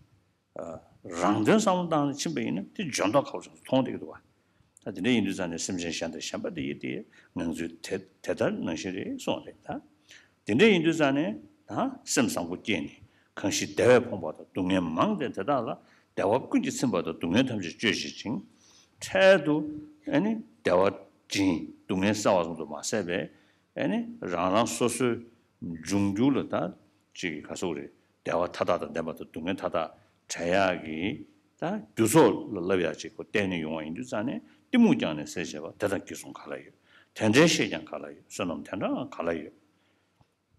རང་དོན་བསམ་བློ་བཏང་ནས་ཕྱིན་པ་ཡིན་ན་དེ་འཇོན་ཐོག་ཁ་བ་ཅན་མཐོང་བསྡད་ཀྱི་འདུག་བ། ད་དེ་འདྲ་ཡིན་དུས་ཙང་ནས་སེམས་ཅན་གཞན་དང་ཞེན་པ་དེ་ཡིས་དེ་ངང་ཚུལ་དེ་དེ་ལྟར་ནང་བཞིན་རེད་གསུངས་རེད་ད། དེ་འདྲ་ཡིན་དུས་ཙང་ནས་ད་སེམས་བཟང་པོ་སྐྱེས་ནས་གང་ཞིག་བདེ་བས་ཕོངས་པ་དང་སྡུག་བསྔལ་མང་སྟེ་དེ་དག་ལ་བདེ་བ་ཀུན་གྱིས་ཚིམ་པ་དང་སྡུག་བསྔལ་ཐམས་ཅད་གཅོད་བྱེད་ཅིང་། འཕྲལ་དུ་ཨ་ནི་བདེ་བ་སྦྱིན་སྡུག་བསྔལ་བསལ་བ་ཙམ་དུ་མ་ཟད་པའི་ཨ་ནི་རང་རང་སོ་སོའི་འབྱུང་འགྱུར་ལ་ད་ཅིག་ག་སོགས་རེད། བདེ་བ་མཐའ་དག་དང་ལྡན་པ་དང་སྡུག་བསྔལ་མཐའ་དག་བྲལ་ཡག་གི་ད་རྒྱུ་ཚོགས་ལ་བསླབ་ཡག་ཅིག་གོ་གཏན་ནས་ཡོང་བ་ཡིན་དུས་ཙང་ནས་གཏི་མུག་ཀྱང་ནས་སེལ་བྱེད་པ་དེ་དང་གཅིག་མཚུངས་ག་ལ་ཡོད། དེ་འདྲའི་ཤེས་ཀྱང་ག་ལ་ཡོད། བསོད་ནམས་དེ་འདྲའང་ག་ལ་ཡོད།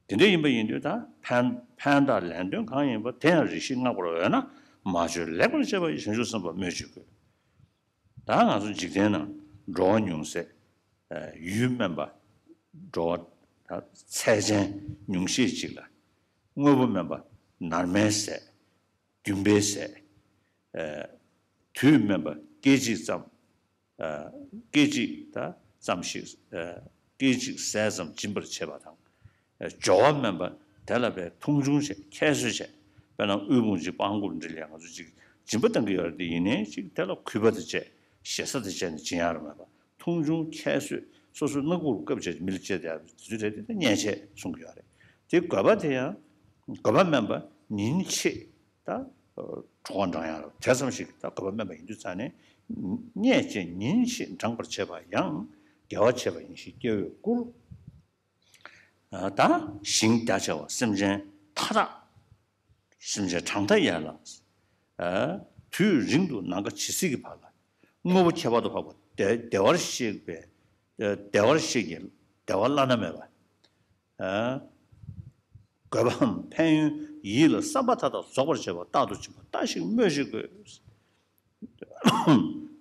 དེ་འདྲ་ཡིན་པ་ཡིན་དུས་ད་ཕན་ཕན་དང་ལན་ལྡོན་གང་ཡིན་པ་དེ་ཡང་རེ་ཞིག་བསྔགས་པར་འོས་ན་མ་བཅོས་ལེགས་པར་སྤྱད་པ་ཡི་བྱང་ཆུབ་སེམས་དཔའ་སྨོས་ཅི་དགོས། ད་ང་ཚོ་འཇིག་རྟེན་ན་འགྲོ་བ་ཉུང་ཟད། ཡུལ་དམན་པ་འགྲོ་བ་ད་ཚད་ཅན་ཉུང་ཤས་ཅིག་ལ། དངོས་པོ་དམན་པ་ནར་མའི་ཟད། འདུན་པའི་ཟད། དུས་དམན་པ་སྐད་ཅིག་ཙམ། སྐད་ཅིག་ད་ཙམ་ཞིག་སྐད་ཅིག་ཟས་ཙམ་སྦྱིན་པར་བྱེད་པ་དང་། སྦྱོར་བ་དམན་པ་དེ་ལ་བས་མཐོང་ཆུང་བྱས་ཁྱད་གསོད་བྱས། དཔེར་ན་དབུལ་ཕོངས་ཅིག་དཔལ་མགོར་འདྲི་ལས་ང་ཚོ་ཅིག་སྦྱིན་པ་བཏང་གི་ཡོད་རེད་དེ། ཡིན་ནའི་ཅིག་དེ་ལ་གུས་པ་དེ་བྱས་ཞེ་ས་དེ་བྱས་ནས་སྦྱིན་ཡག་རེད་མེད་པ། མཐོང་ཆུང་ཁྱད་གསོད། སོ་སོའི་སྣ་ཁུག་རུ་སྐབས་བྱས་མི་ལ་སྤྱད་བསྡད་ཡག་དེ་ཚོ་རེད་དེ། ད་བརྙས་བཅས་གསུང་གི་ཡོད་རེད། དེ་དགོས་པ་དེ་ཡང་དགོས་པ་དམན་པ་ཉིན་ཕྱེད། ད་ཨ་གྲོགས་འགྲང་ཡག་རེད། དེ་ཙམ་ཞིག་ད་དགོས་པ་དམན་པ་ཡིན་དུས་ཙང་ནས། བརྙས་བཅས་ཉིན་ཕྱེད་འགྲང་བར་བྱེད་པ་ཡང་དགེ་བ་བྱེད་པ་ཡིན་ཞེས་སྐྱེ་བོས་བཀུར། ཨ་ད་ཞིང་རྒྱ་ཆེ་བ་སེམས་ཅན་མཐའ་དག་སེམས་ཅན་གྲངས་མཐའ་ཡན་ལ། ཨ་དུས་རིང་དུ་ནམ་མཁའ་ཇི་སྲིད་ཀྱི་བར་ལ། དངོས་པོ་ཁྱད་པར་དུ་འཕགས་པ་བདེ་བདེ་བར་གཤེགས་པའི། བདེ་བར་གཤེགས་ཀྱི་བདེ་བ་བླ་ན་མེད་པ། ཨ་རྒོད་པའམ་ཕན་ཡོན་ཡིད་ལ་བསམ་པ་མཐའ་དག་རྫོགས་པར་བྱེད་པ་རྟག་ཏུ་འབྱིན་པ་ལྟ་ཞིག་སྨྲོས་ཤིག་དགོས།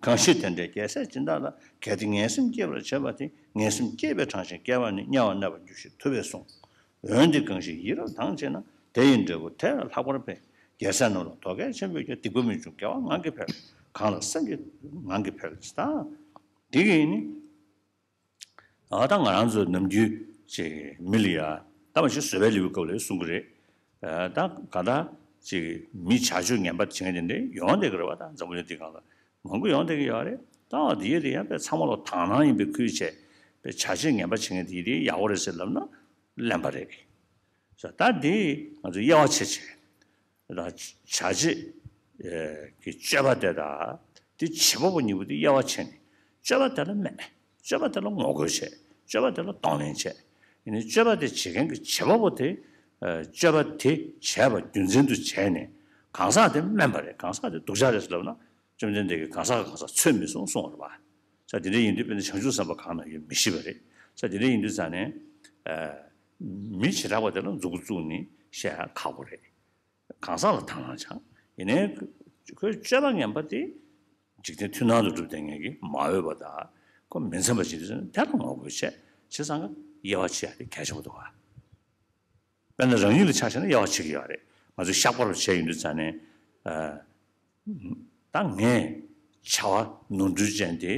གང་ཞིག་དེ་འདྲའི་རྒྱལ་སྲས་སྦྱིན་བདག་ལ། གལ་ཏེ་ངན་སེམས་སྐྱེས་པར་བྱེད་པ་དེ། ངན་སེམས་སྐྱེས་པའི་གྲངས་ཤིག་བསྐལ་པ་ནི། དམྱལ་བར་གནས་པར་འགྱུར་ཞེས་ཐུབ་པས་གསུངས། འོན་ཏེ་གང་ཞིག་ཡིད་རབ་དྭངས་བྱས་ན། དེ་ཡི་འབྲས་བུ་དེ་ལས་ལྷག་པར་འཕེལ། རྒྱལ་སྲས་རྣམས་ལ་དོ་གལ་ཆེན་པོས་ཀྱང་། སྡིག་པ་མི་འབྱུང་དགེ་བ་ངང་གིས་འཕེལ། གང་ལ་སེམས་ཀྱི་ངང་གིས་འཕེལ། ད་འདི་གིས་ནི། ཨ་ད་ང་རང་ཚོ་ནམ་རྒྱུན་ཅིག་མི་ལ་ཡ་ད་མ་གཞི་བཟོད་པའི་ལེའུའི་སྐབས་ལ་གསུང་གི་རེད། ཨ་ད་ག་ད་ཅིག་མི་བྱ་སྤྱོད་ངན་པ་བྱེད་མཁན་དེ་འདྲ་ཡོང་བསྡད་ཀྱི་རེད་བ། ད་འཛམ་བུ་གླིང་འདིའི་སྒང་ལ་མང་པོ་ཡོང་བསྡད་ཀྱི་ཡོད་རེད། ད་འདི་ཡི་དེ་ཡང་དཔེ་ཚང་མ་ལ་དག་སྣང་ཡིན་པའི་ཁུལ་བྱས། དཔེ་བྱ་སྤྱོད་ངན་པ་བྱེད་མཁན་དེ་ཡི་དེ་ཡག་པོ་རེད་ཟེར་ལབ་ན་གླེན་པ་རེད། ད་འདི་ང་ཚོ་དབྱེ་བ་ཕྱེ་བྱས། དང་བྱ་བྱེད་ཀྱི་སྤྱོད་པ་དེ་དང་དེ་བྱེད་པ་པོ་གཉིས་པོ་དེ་དབྱེ་བ་ཕྱེ་ནས། སྤྱོད་པ་དེ་ལ་སྨད། སྤྱོད་པ་དེ་ལ་ངོ་རྒོལ་བྱེད། སྤྱོད་པ་དེ་ལ་གདོང་ལེན་བྱེད། ཡིན་ནའི་སྤྱོད་པ་དེ་བྱེད་མཁན་གྱི་བྱེད་པ་པོ་དེ། སྤྱོད་པ་དེ་བྱས་པ་རྒྱུ་མཚན་དུ་བྱས་ནས། གང་ཟག་དེ་དམན་པ་རེད། གང་ཟག་དེ་སྡུག་ཅག་རེད་ཟེར་ལབ་ན། བཅོམ་ལྡན་འདས་ཀྱིས་གང་ཟག་གང་ཟག་འཚོལ་མི་གསུང་གསུང་བ་རེད་པ། ས་དེ་འདྲ་ཡིན་དུས་དཔེར་ན་བྱང་ཆུབ་སེམས་དཔའ་གང་ན་ཡོད་མི་ཤེས་པ་རེད། ས་དེ་འདྲ་ཡིན་དུས་ཙང་ནས། མི་བྱེ་བྲག་པ་དེ་ལ་མཛུབ་གུ་བཙུགས་ནས་བཤད་ཡ་ཁག་པོ་རེད། གང་ཟག་ལ་དག་སྣང་བྱ། ཡིན་ནའི་ཁོའི་སྤྱོད་པ་ངན་པ་དེ་འཇིག་རྟེན་མཐུན་སྣང་དུ་གྲུབ་བསྡད་མཁན་གྱི་མ་འོས་པ་དང་། ཁོ་མི་འཚམ་པ་ཅིག་འདུག་ཟེར་ན་དེ་ལ་ངོ་རྒོལ་བྱས། བྱས་ཙང་ཀ་དབྱེ་བ་ཕྱེ་ཡ་དེ་གལ་ཆེན་པོ་འདུག་ག། དཔེར་ན་རང་ཉིད་ལ་ཆ་བཞག་ན་དབྱེ་བ་ཕྱེ་གི་ཡོད་རེད། ང་ཚོས་བཤགས་པ་རུ་བྱས་ཡོང་དུས་ཙང་ནས། ད་ངས་བྱ་བ་ནོར་འཁྲུལ་ཅན་དེ།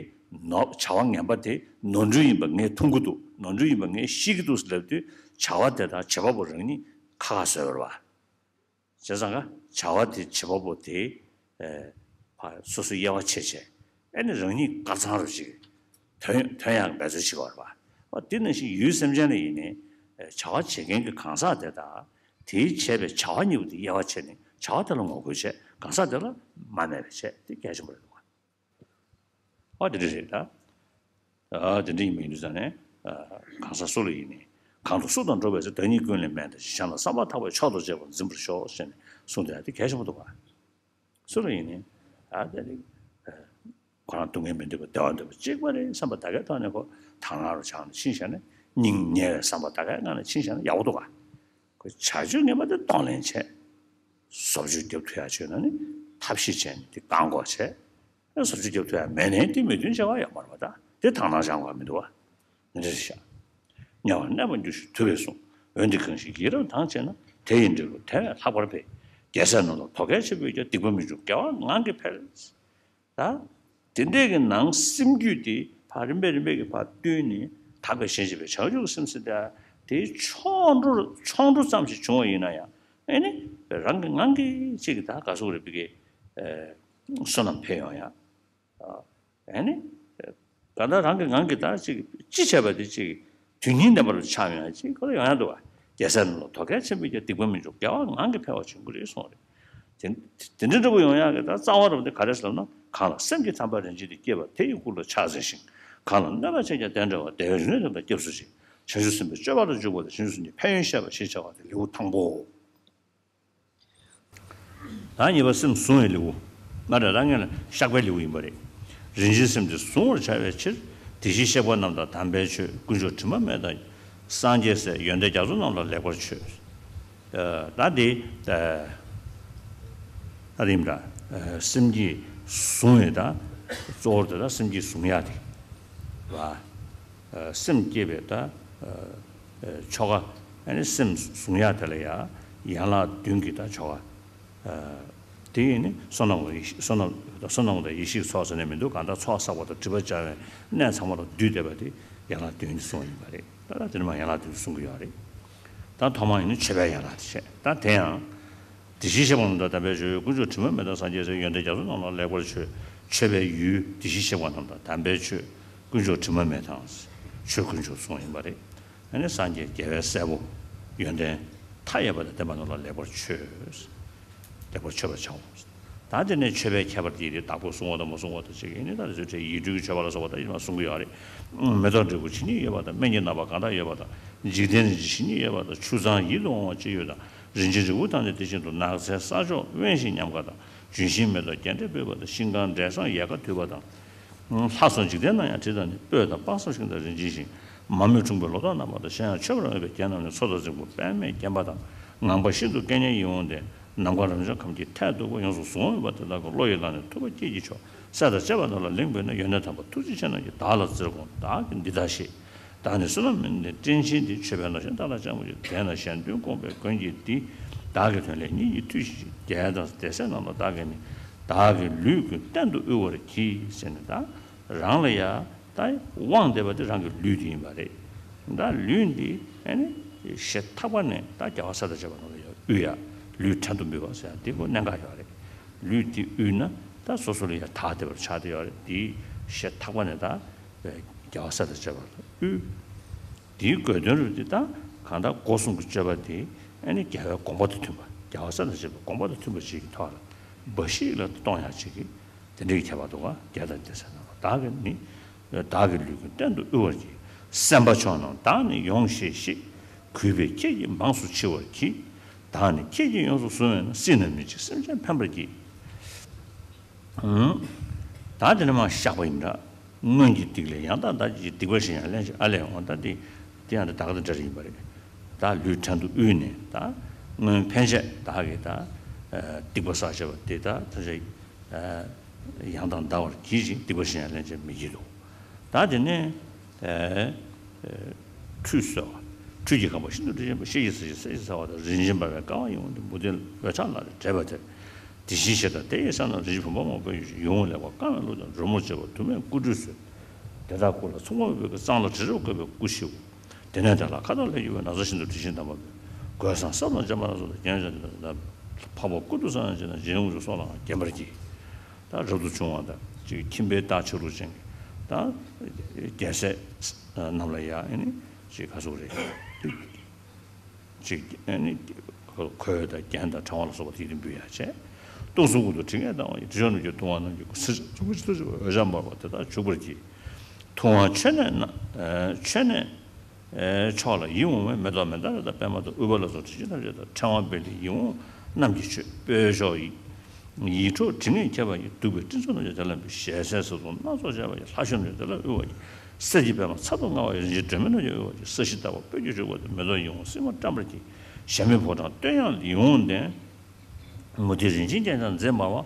ནོར་བྱ་བ་ངན་པ་དེ་ནོར་འཁྲུལ་ཡིན་པ་ངས་མཐོང་གི་འདུག་ནོར་འཁྲུལ་ཡིན་པ་ངས་ཤེས་ཀྱི་འདུག་ཟེར་ལབ་དུས། བྱ་བ་དེ་དང་བྱེད་པ་པོ་རང་ཉིད་ཁ་ཁ་བཟོས་པ་རེད་པ། བྱས་ཙང་ཀ་བྱ་བ་དེ་བྱེད་པ་པོ་དེ། ཨེ་ཕ་སོ་སོ་དབྱེ་བ་ཕྱེ་བྱས། ཨེ་ནི་རང་ཉིད་དཀར་གཙང་རུ་ཅིག་ཐོན་ཐོན་ཡག་འབད་རྩོལ་བྱེད་དགོས་རེད་པ། འོ་དེ་ནང་བཞིན་ཡུལ་སེམས་ཅན་ལ་ཡིན་ནའི། ཨེ་བྱ་བ་བྱེད་མཁན་གྱི་གང་ཟག་དེ་དང་། དེའི་བྱས་པའི་བྱ་བ་གཉིས་པོ་དེ་དབྱེ་བ་ཕྱེ་ནས་བྱ་བ་དེ་ལ་ངོ་རྒོལ་བྱས། གང་ཟག་དེ་ལ་མ་སྨད་པ་བྱས། དེ་གལ་ཆེན་པོ་རེད་འདུག་ག། ཨ་དེ་འདྲ་རེད་ད། ཨ་དེ་འདྲ་ཡིན་པ་ཡིན་དུས་ཙང་ནས། ཨ་གང་ཟག་སུ་ལ་ཡིན་ནའི། གང་དུ་སུ་དང་འགྲོགས་པའི་ཚེ། བདག་ཉིད་ཀུན་ལས་དམན་ཏེ། གཞན་ལ་བསམ་པ་ཐག་པས་མཆོག་ཏུ་གཅེས་པར་འཛིན་པར་ཤོག་ཟེར་ནས་གསུངས་དེ། ཨ་དེ་གལ་ཆེན་པོ་འདུག་ག། སུ་ལ་ཡིན་ནའི། ཨ་དེ་ནི་ཁོ་རང་སྡུག་བསྔལ་མི་འདོད་པ་བདེ་བ་འདོད་པ་གཅིག་པ་རེད་བསམ་པ་ད་གའི་ཐོག་ནས་ཁོ་དག་སྣང་རུ་བྱས་ནས་ཕྱིན་བཞག་ན། སྙིང་ཉེ་བའི་བསམ་པ་ད་གའི་ངང་ནས་ཕྱིན་བཞག་ན་ཡག་པོ་འདུག་ག། ཁོ་བྱ་སྤྱོད་ངན་པ་དེ་གདོང་ལེན་བྱས། བཟོ་བཅོས་རྒྱབ་ཐུབ་ཡག་བྱས་ན་ནི་ཐབས་ཤེས་བྱས་ནས་དེ་བཀག་འགོག་བྱས། བཟོ་བཅོས་རྒྱབ་ཐུབ་ཡག་མེད་ནའི་དེ་མོས་མཐུན་བྱ་བ་ཡོད་མ་རེད་པ། ད་དེ་དག་སྣང་བྱ་དགོས་མི་འདུག་བ། འདི་འདྲ་ཞིག་བྱ། དམྱལ་བར་གནས་པར་འགྱུར་ཞེས་ཐུབ་པས་གསུངས། འོན་ཏེ་གང་ཞིག་ཡིད་རབ་དྭངས་བྱས་ན། དེ་ཡི་འབྲས་བུ་དེ་ལས་ལྷག་པར་འཕེལ། རྒྱལ་སྲས་རྣམས་ལ་དོ་གལ་ཆེན་པོས་ཀྱང་། སྡིག་པ་མི་འབྱུང་དགེ་བ་ངང་གིས་འཕེལ། ད་དེ་འདྲས་ཀྱི་ནང་སེམས་རྒྱུད་དེ་ཕར་རིམ་པས་རིམ་པས་ཀྱི་ཕར་བཏོན་ནས། དག་པའི་ཞེན་བྱེད་པའི་བྱང་ཆུབ་སེམས་ཟེར་དེ། དེའི་ཆོག་འགྲོ་ཆོག་འགྲོ་ཙམ་ཞིག་བྱུང་བ་ཡིན་ན་ཡང་། ཨེ་ནི་རང་གི་ངང་གིས་ཅིག་ད་ག་སོག་རེ་བི་གི་བསོད་ནམས་འཕེལ་ཡོང་ཡ། ཨེ་ནི། གང་ལྟར་རང་གི་ངང་གིས་ད་ཅིག་ཅི་བྱས་པ་དེ་ཅིག་དོན་སྙིང་ལྡན་པ་རུ་ཆགས་ཡོང་ཡ་ཅིག་ཁོ་ལ་ཡོང་ཡ་འདུག་བ། རྒྱལ་སྲས་རྣམས་ལ་དོ་གལ་ཆེན་པོས་ཀྱང་། སྡིག་པ་མི་འབྱུང་དགེ་བ་ངང་གིས་འཕེལ་བ་བྱུང་གི་རེད་གསུངས་རེད། དེ་དེ་འདྲ་འདྲ་པོ་ཡོང་ཡ་གི་ད་རྩ་བ་རུ་འདི་ག་རེ་ཟེར་ལབ་ན། གང་ལ་སེམས་ཀྱི་ཐར་པ་རིན་ཆེན་དེ། སྐྱེས་པ་དེ་ཡི་དབུགས་ལ་ཕྱག་འཚལ་ཞིང་། གང་ལ་གནོད་པ་བྱས་ཀྱང་བདེ་འབྲེལ་བ། བདེ་བའི་རིམ་ལ་སྐྱབས་སུ་མཆི། བྱང་ཆུབ་སེམས་དཔའི་སྤྱོད་པ་ལ་འཇུག་པ་དང་། བྱང་ཆུབ་སེམས་ཀྱི་ཕན་ཡོན་བཤད་པ་ཞེས་བྱ་བ་སྟེ་ལེའུ་དང་པོའོ། ད་གཉིས་པ་སེམས་བཟུང་བའི་ལེའུ། སྔར་རང་ངས་ལ་བཤགས་པའི་ལེའུ་ཡིན་པ་རེད། རིན་ཆེན་སེམས་འདི་གཟུང་བར་བྱ་བའི་ཕྱིར། དེ་བཞིན་གཤེགས་པ་རྣམས་དང་དམ་པའི་ཆོས། དཀོན་མཆོག་དྲི་མ་མེད་དང་སངས་རྒྱས་སྲས། ཡོན་ཏན་རྒྱ་མཚོ་རྣམས་ལ་ལེགས་པར་མཆོད། ད་འདི་ཨ་རིམ་ར་སེམས་བསྐྱེད་བཟུང་བའི་ད་གཙོ་བོར་དེ་ད་སེམས་བསྐྱེད་བཟུང་ཡ་དེ་བ། སེམས་བསྐྱེད་པའི་ད་ཆོ་ག། ཨ་ནི་སེམས་བཟུང་ཡ་དེ་ལ་ཡ་ཡན་ལག་བདུན་གྱི་ད་ཆོ་ག་ དེ་ཡིན་ནི་བསོད་ནམས་ཀྱི་ཡེ་ཤེས། བསོད་ནམས་བསོད་ནམས་དང་ཡེ་ཤེས་ཀྱི་ཚོགས་ཟེར་ནས་མི་འདུག་གང་ལྟར་ཚོགས་བསགས་པ་དང་སྒྲིབ་པ་སྦྱང་བའི་གནད་ཚང་མ་ལ་བསྡུས་བསྡད་པ་དེ་ཡན་ལག་བདུན་དེ་གསུངས་པ་ཡིན་པ་རེད། ད་ལྟ་དེ་ནས་མར་ཡན་ལག་བདུན་གསུང་གི་ཡོད་རེད། ད་ཐོག་མ་ཡིན་ནི་མཆོད་པའི་ཡན་ལག་དེ་བྱས། ད་དེ་ཡང་། དེ་བཞིན་གཤེགས་པ་རྣམས་དང་དམ་པའི་ཆོས། དཀོན་མཆོག་དྲི་མ་མེད་དང་སངས་རྒྱས་སྲས། ཡོན་ཏན་རྒྱ་མཚོ་རྣམས་ལ་ལེགས་པར་མཆོད། མཆོད་པའི་ཡུལ་དེ་བཞིན་གཤེགས་པ་རྣམས་དང་དམ་པའི་ཆོས། དཀོན་མཆོག་དྲི་མ་མེད་དང་། ཆོས་དཀོན་མཆོག་གསུངས་ཡིན་པ་རེད། ཨ་ནི་སངས་རྒྱས་རྒྱལ་བའི་སྲས་པོ། ཡོན་ཏན་མཐའ་ཡས་པ་དང་ལྡན་པ་རྣམས་ལ་ལེགས་པར་མཆོད། ལེགས་པར་མཆོད་པར་བྱའོ། ད་དེ་ནས་མཆོད་པའི་ཁྱད་པར་དེ་ཡི་བདག་པོས་གསུང་བ་དང་མ་གསུང་བ་དང་བཅས་ཀྱི་ནི་ད་དེ་ཚོའི་གྲས་ཡིག་འབྲུ་གི་མཆོད་པ་ལ་སོགས་པ་ད་ཡིན་ན་གསུང་གི་ཡོད་རེད། མེ་ཏོག་འབྲས་བུ་ཇི་སྙེད་ཡོད་པ་དང་། སྨན་གྱི་རྣམ་པ་གང་དག་ཡོད་པ་དང་། འཇིག་རྟེན་རིན་ཆེན་ཇི་སྙེད་ཡོད་པ་དང་། ཆུ་གཙང་ཡིད་དུ་འོང་བ་ཅི་ཡོད་དང་། རིན་ཆེན་རིལ་བུ་དང་ནི་དེ་བཞིན་དུ། ནགས་ཚལ་ས་ཕྱོགས་དབེན་ཞིང་ཉམས་དགའ་དང་། ལྗོན་ཤིང་མེ་ཏོག་རྒྱན་སྤྲས་སྤོས་པ་དང་། ཤིང་གང་འབྲས་བཟང་ཡལ་ག་དུད་པ་དང་། ལྷ་སོགས་འཇིག་རྟེན་ན་ཡང་དྲི་དང་ནི། སྤོས་དང་དཔག་བསམ་ཤིང་དང་རིན་ཆེན་ཤིང་། མ་རྨོས་འཁྲུངས་པའི་ལོ་ཏོག་རྣམ་པ་དང་། གཞན་ཡང་མཆོད་པར་འོས་པའི་རྒྱན་རྣམས་ནི། མཚོ་དང་རྫིང་བུ་པདྨས་བརྒྱན་པ་དང་། ངང་པ་ཤིན་ཏུ་སྐད་སྙན་ཡིད་འོང་ལྡན། ནམ་མཁའ་རབ་འབྱམས་ཁམས་ཀྱི་མཐས་གཏུགས་པ། ཡོངས་སུ་གཟུང་བ་ཡོད་པ་དེ་དག་གི་བློ་ཡིས་བླངས་ནས་ཐུབ་པ་སྐྱེས་ཀྱི་མཆོག། སྲས་དང་བཅས་པ་རྣམས་ལ་ལིང་འབུལ་ནས། ཡོན་ཏན་དམ་པ་ཐུགས་རྗེ་ཆེ་རྣམས་ཀྱིས། བདག་ལ་བརྩེར་དགོངས་བདག་གིས་འདི་ལྟར་བཤད། བདག་ནི་བསོད་ནམས་མེད་ནས་བཀྲེན་ཆེན་ཏེ། མཆོད་པའི་ནང་བཞིན་བདག་ལ་སྤྱང་པོ་ཡིས། དེས་ན་གཞན་དོན་དགོངས་པའི་མགོན་གྱིས་འདི། བདག་གི་དོན་ལས་ཉིད་ཀྱིས་ཐུལ་ཞིག་ཅིང་། རྒྱལ་དང་སྡེ་སྲས་རྣམས་ལ་བདག་གིས་ནི། བདག་གི་ལུས་ཀུན་གཏན་དུ་དབུལ་བར་གྱིས་ཟེར་ནས། ད་རང་ལ་ཡ་ད་དབང་བསྡད་པ་དེ་རང་གི་ལུས་དེ་ཡིན་པ་རེད། ད་ལུས་འདི་ཨ་ནི་ཞེ་ཐག་པ་ནས་ད་རྒྱལ་བ་སྲས་དང་བཅས་པ་རྣམས་ལ་ཡ་དབུལ་ཡ། ལུས་བྲན་དུ་འབུལ་བ་ཟེར་ཡ་འདི་ཁོ་གནད་འགག་ཡོད་རེད། ལུས་འདི་དབུལ་ན་ད་སོ་སོ་ལ་ཡ་དག་བསྡད་པར་ཆགས་བསྡད་ཡོད་རེད། འདི་ཞེ་ཐག་པ་ནས་ད་རྒྱལ་བ་སྲས་དང་བཅས་པ་ལ་དབུལ། དེའི་དགོས་དོན་རུ་དེ་ད་གང་ལྟར་སྒོ་གསུམ་གྱི་སྤྱོད་པ་དེ་ཨ་ནི་རྒྱལ་བའི་དགོངས་པ་དང་མཐུན་པ། རྒྱལ་བ་སྲས་དང་བཅས་པའི་དགོངས་པ་དང་མཐུན་པ་ཞིག་གི་ཐོག་ལ་འབའ་ཞིག་ལ་གཏོང་ཡག་ཅིག་གི་དེ་འདྲའི་ཁྱད་པར་འདུག་ག་རྒྱལ་དང་སྡེ་སྲས་རྣམས་ལ་བདག་གིས་ནི། བདག་གི་ལུས་ཀུན་གཏན་དུ་དབུལ་བར་གྱིས། སེམས་དཔའ་མཆོག་རྣམས་བདག་ནི་ཡོངས་ཤེས་ཤིག། གུས་པས་ཁྱེད་ཀྱིས་མང་སུ་མཆི་བར་གྱིས། བདག་ནི་ཁྱེད་ཀྱིས་ཡོངས་སུ་བཟུང་བས་ན། སྲིད་ན་མི་འཇིགས་སེམས་ཅན་ཕན་པར་གྱིས། ད་དེ་ནས་མར་བཤགས་པ་ཡིན་འདྲ། སྔོན་གྱི་སྡིག་ལས་ཡང་དག་འདའ། ཅིག་སྡིག་པ་གཞན་ཡང་སླན་ཅིག། ཨ་ལས་འོང་ད་འདི་དེ་ཡང་འདི་ད་ག་དང་འདྲ་རེ་ཡིན་པ་རེད། ད་ལུས་བྲན་དུ་དབུལ་ནས་ད་སྔོན་ཕན་ཆད་བདག་གིས་ད་སྡིག་པ་བསགས་བྱས་པ་དེ་ད་ད་ཆ་ཡང་དག་འདའ་བར་གྱིས་ཤིག། སྡིག་པ་གཞན་ཡང་སླན་ཅིག་མི་བགྱིད་དོ། ད་དེ་ནས་ཁྲུས་གསོལ་བ། ཁྲུས་ཀྱི་ཁང་པ་ཤིན་ཏུ་དྲི་ཞིམ་པ། ཤེལ་གྱི་ས་གཞི་ས་གཞི་ཟ་བ་དང་། རིན་ཆེན་འབར་བའི་ཀ་བ་ཡིད་འོང་སྟེ། མུ་ཏིག་འོད་ཁྲག་ལ་རེ་བྲེས་པ་དེར། དེ་བཞིན་གཤེགས་དང་དེ་ཡི་སྲས་རྣམས་ལ། རིན་ཆེན་བུམ་པ་མང་པོས་ཡིད་འོང་ལེགས་པར་བཀང་བའི་གླུ་དང་སྒྲོལ་མོར་བཅས་པ་དུ་མས་སྐུ་ཁྲུས་གསོལ། དེ་དག་སྐུ་ལ་མཚུངས་པ་མེད་པའི་གཙང་ལ་དྲི་རབ་བཀོད་པའི་སྐུ་ཞིའོ། དེ་ནས་དེ་ལ་ཁ་དོག་ལེགས་བསྒྱུར་བའི་ན་བཟའ་ཤིན་ཏུ་དྲི་ཞིམ་དམ་པ་སྤོས། གོས་བཟང་སྲབ་དང་འཇམ་པ་སྣ་ཚོགས་དང་རྒྱན་བཟང་དེ་དག་དང་། འཕགས་པ་ཀུན་ཏུ་བསམ་ཡས་བྱེད་དང་། རྗེ་དཀོན་མཆོག་སོགས་ལའང་བརྒྱན་པར་གྱིས། ད་རབ་ཏུ་བྱུང་བ་དང་ཅིག་ཁྱིམ་པའི་རྟ་ཆ་ལུགས་ཅན་གྱི་ད་རྒྱལ་སྲས་རྣམས་ལ་ཡང་ཨ་ནི་ཅིག་ག་ཟེར་རེད། ཅིག་ཨ་ནི་གོས་དང་རྒྱན་དང་ཕྲེང་བ་ལ་སོགས་པ་དེ་འདི་འབུལ་ཡག་བྱས། སྟོང་གསུམ་དབུས་སུ་དྲི་ངད་ལྡང་བ་ཡི། དྲི་མཆོག་རྣམས་ཀྱི་བཏུང་བ་རྣམས་ཀྱི་སྐུ། ཚེ་རབས་ཀྱི་ཚོགས་ཀྱི་འོད་ཆགས་འབར་བ་དེ་དག་བྱུག་པར་གྱིས། བཏུང་བ་མཆོད་གནས་ན་མཆོད་གནས་མཆོག་ལ་ཡིད་འོང་བའི། མེ་ཏོག་མན་དཱ་ར་དང་པདྨ་དང་། དབུལ་བ་ལ་སོགས་དྲི་ཆུ་ཐམས་ཅད་དང་། ཕྲེང་བ་སྤེལ་ཏེ་ཡིད་འོང་རྣམས་ཀྱིས་མཆོད། སྤོས་མཆོག་ཡིད་འཕྲོག་དྲི་ངད་ཁྱབ་པ་ཡི། བདུག་པའི་སྤྲིན་ཚོགས་རྣམས་ཀྱིས་དེ་ལ་འབུལ། ཞལ་ཟས་ཟས་སུམ་སྣ་ཚོགས་བཅས་པ་ཡི། ལྷ་བཤོས་རྣམས་ཀྱིས་དེ་ལ་དབུལ་བར་གྱིས། གསེར་གྱི་པདྨ་ཚབ་ཏུ་མངའ་བ་ཡི། རིན་ཆེན་སྒྲོན་མེ་རྣམས་ཀྱིས་དབུལ་བར་གྱིས། ས་གཞི་ལྟ་བུ་སྤོས་ཀྱིས་བྱུགས་པ་དང་། མེ་ཏོག་ཡིད་འོང་སིལ་མ་བཀྲམ་པར་གྱིས། ཞལ་མེ་ཕོ་བྲང་བསྟོད་དབྱངས་ཡིད་འོང་ལྡན། མུ་ཏིག་རིན་ཆེན་རྒྱན་ཆ་མཛེས་འབར་བ།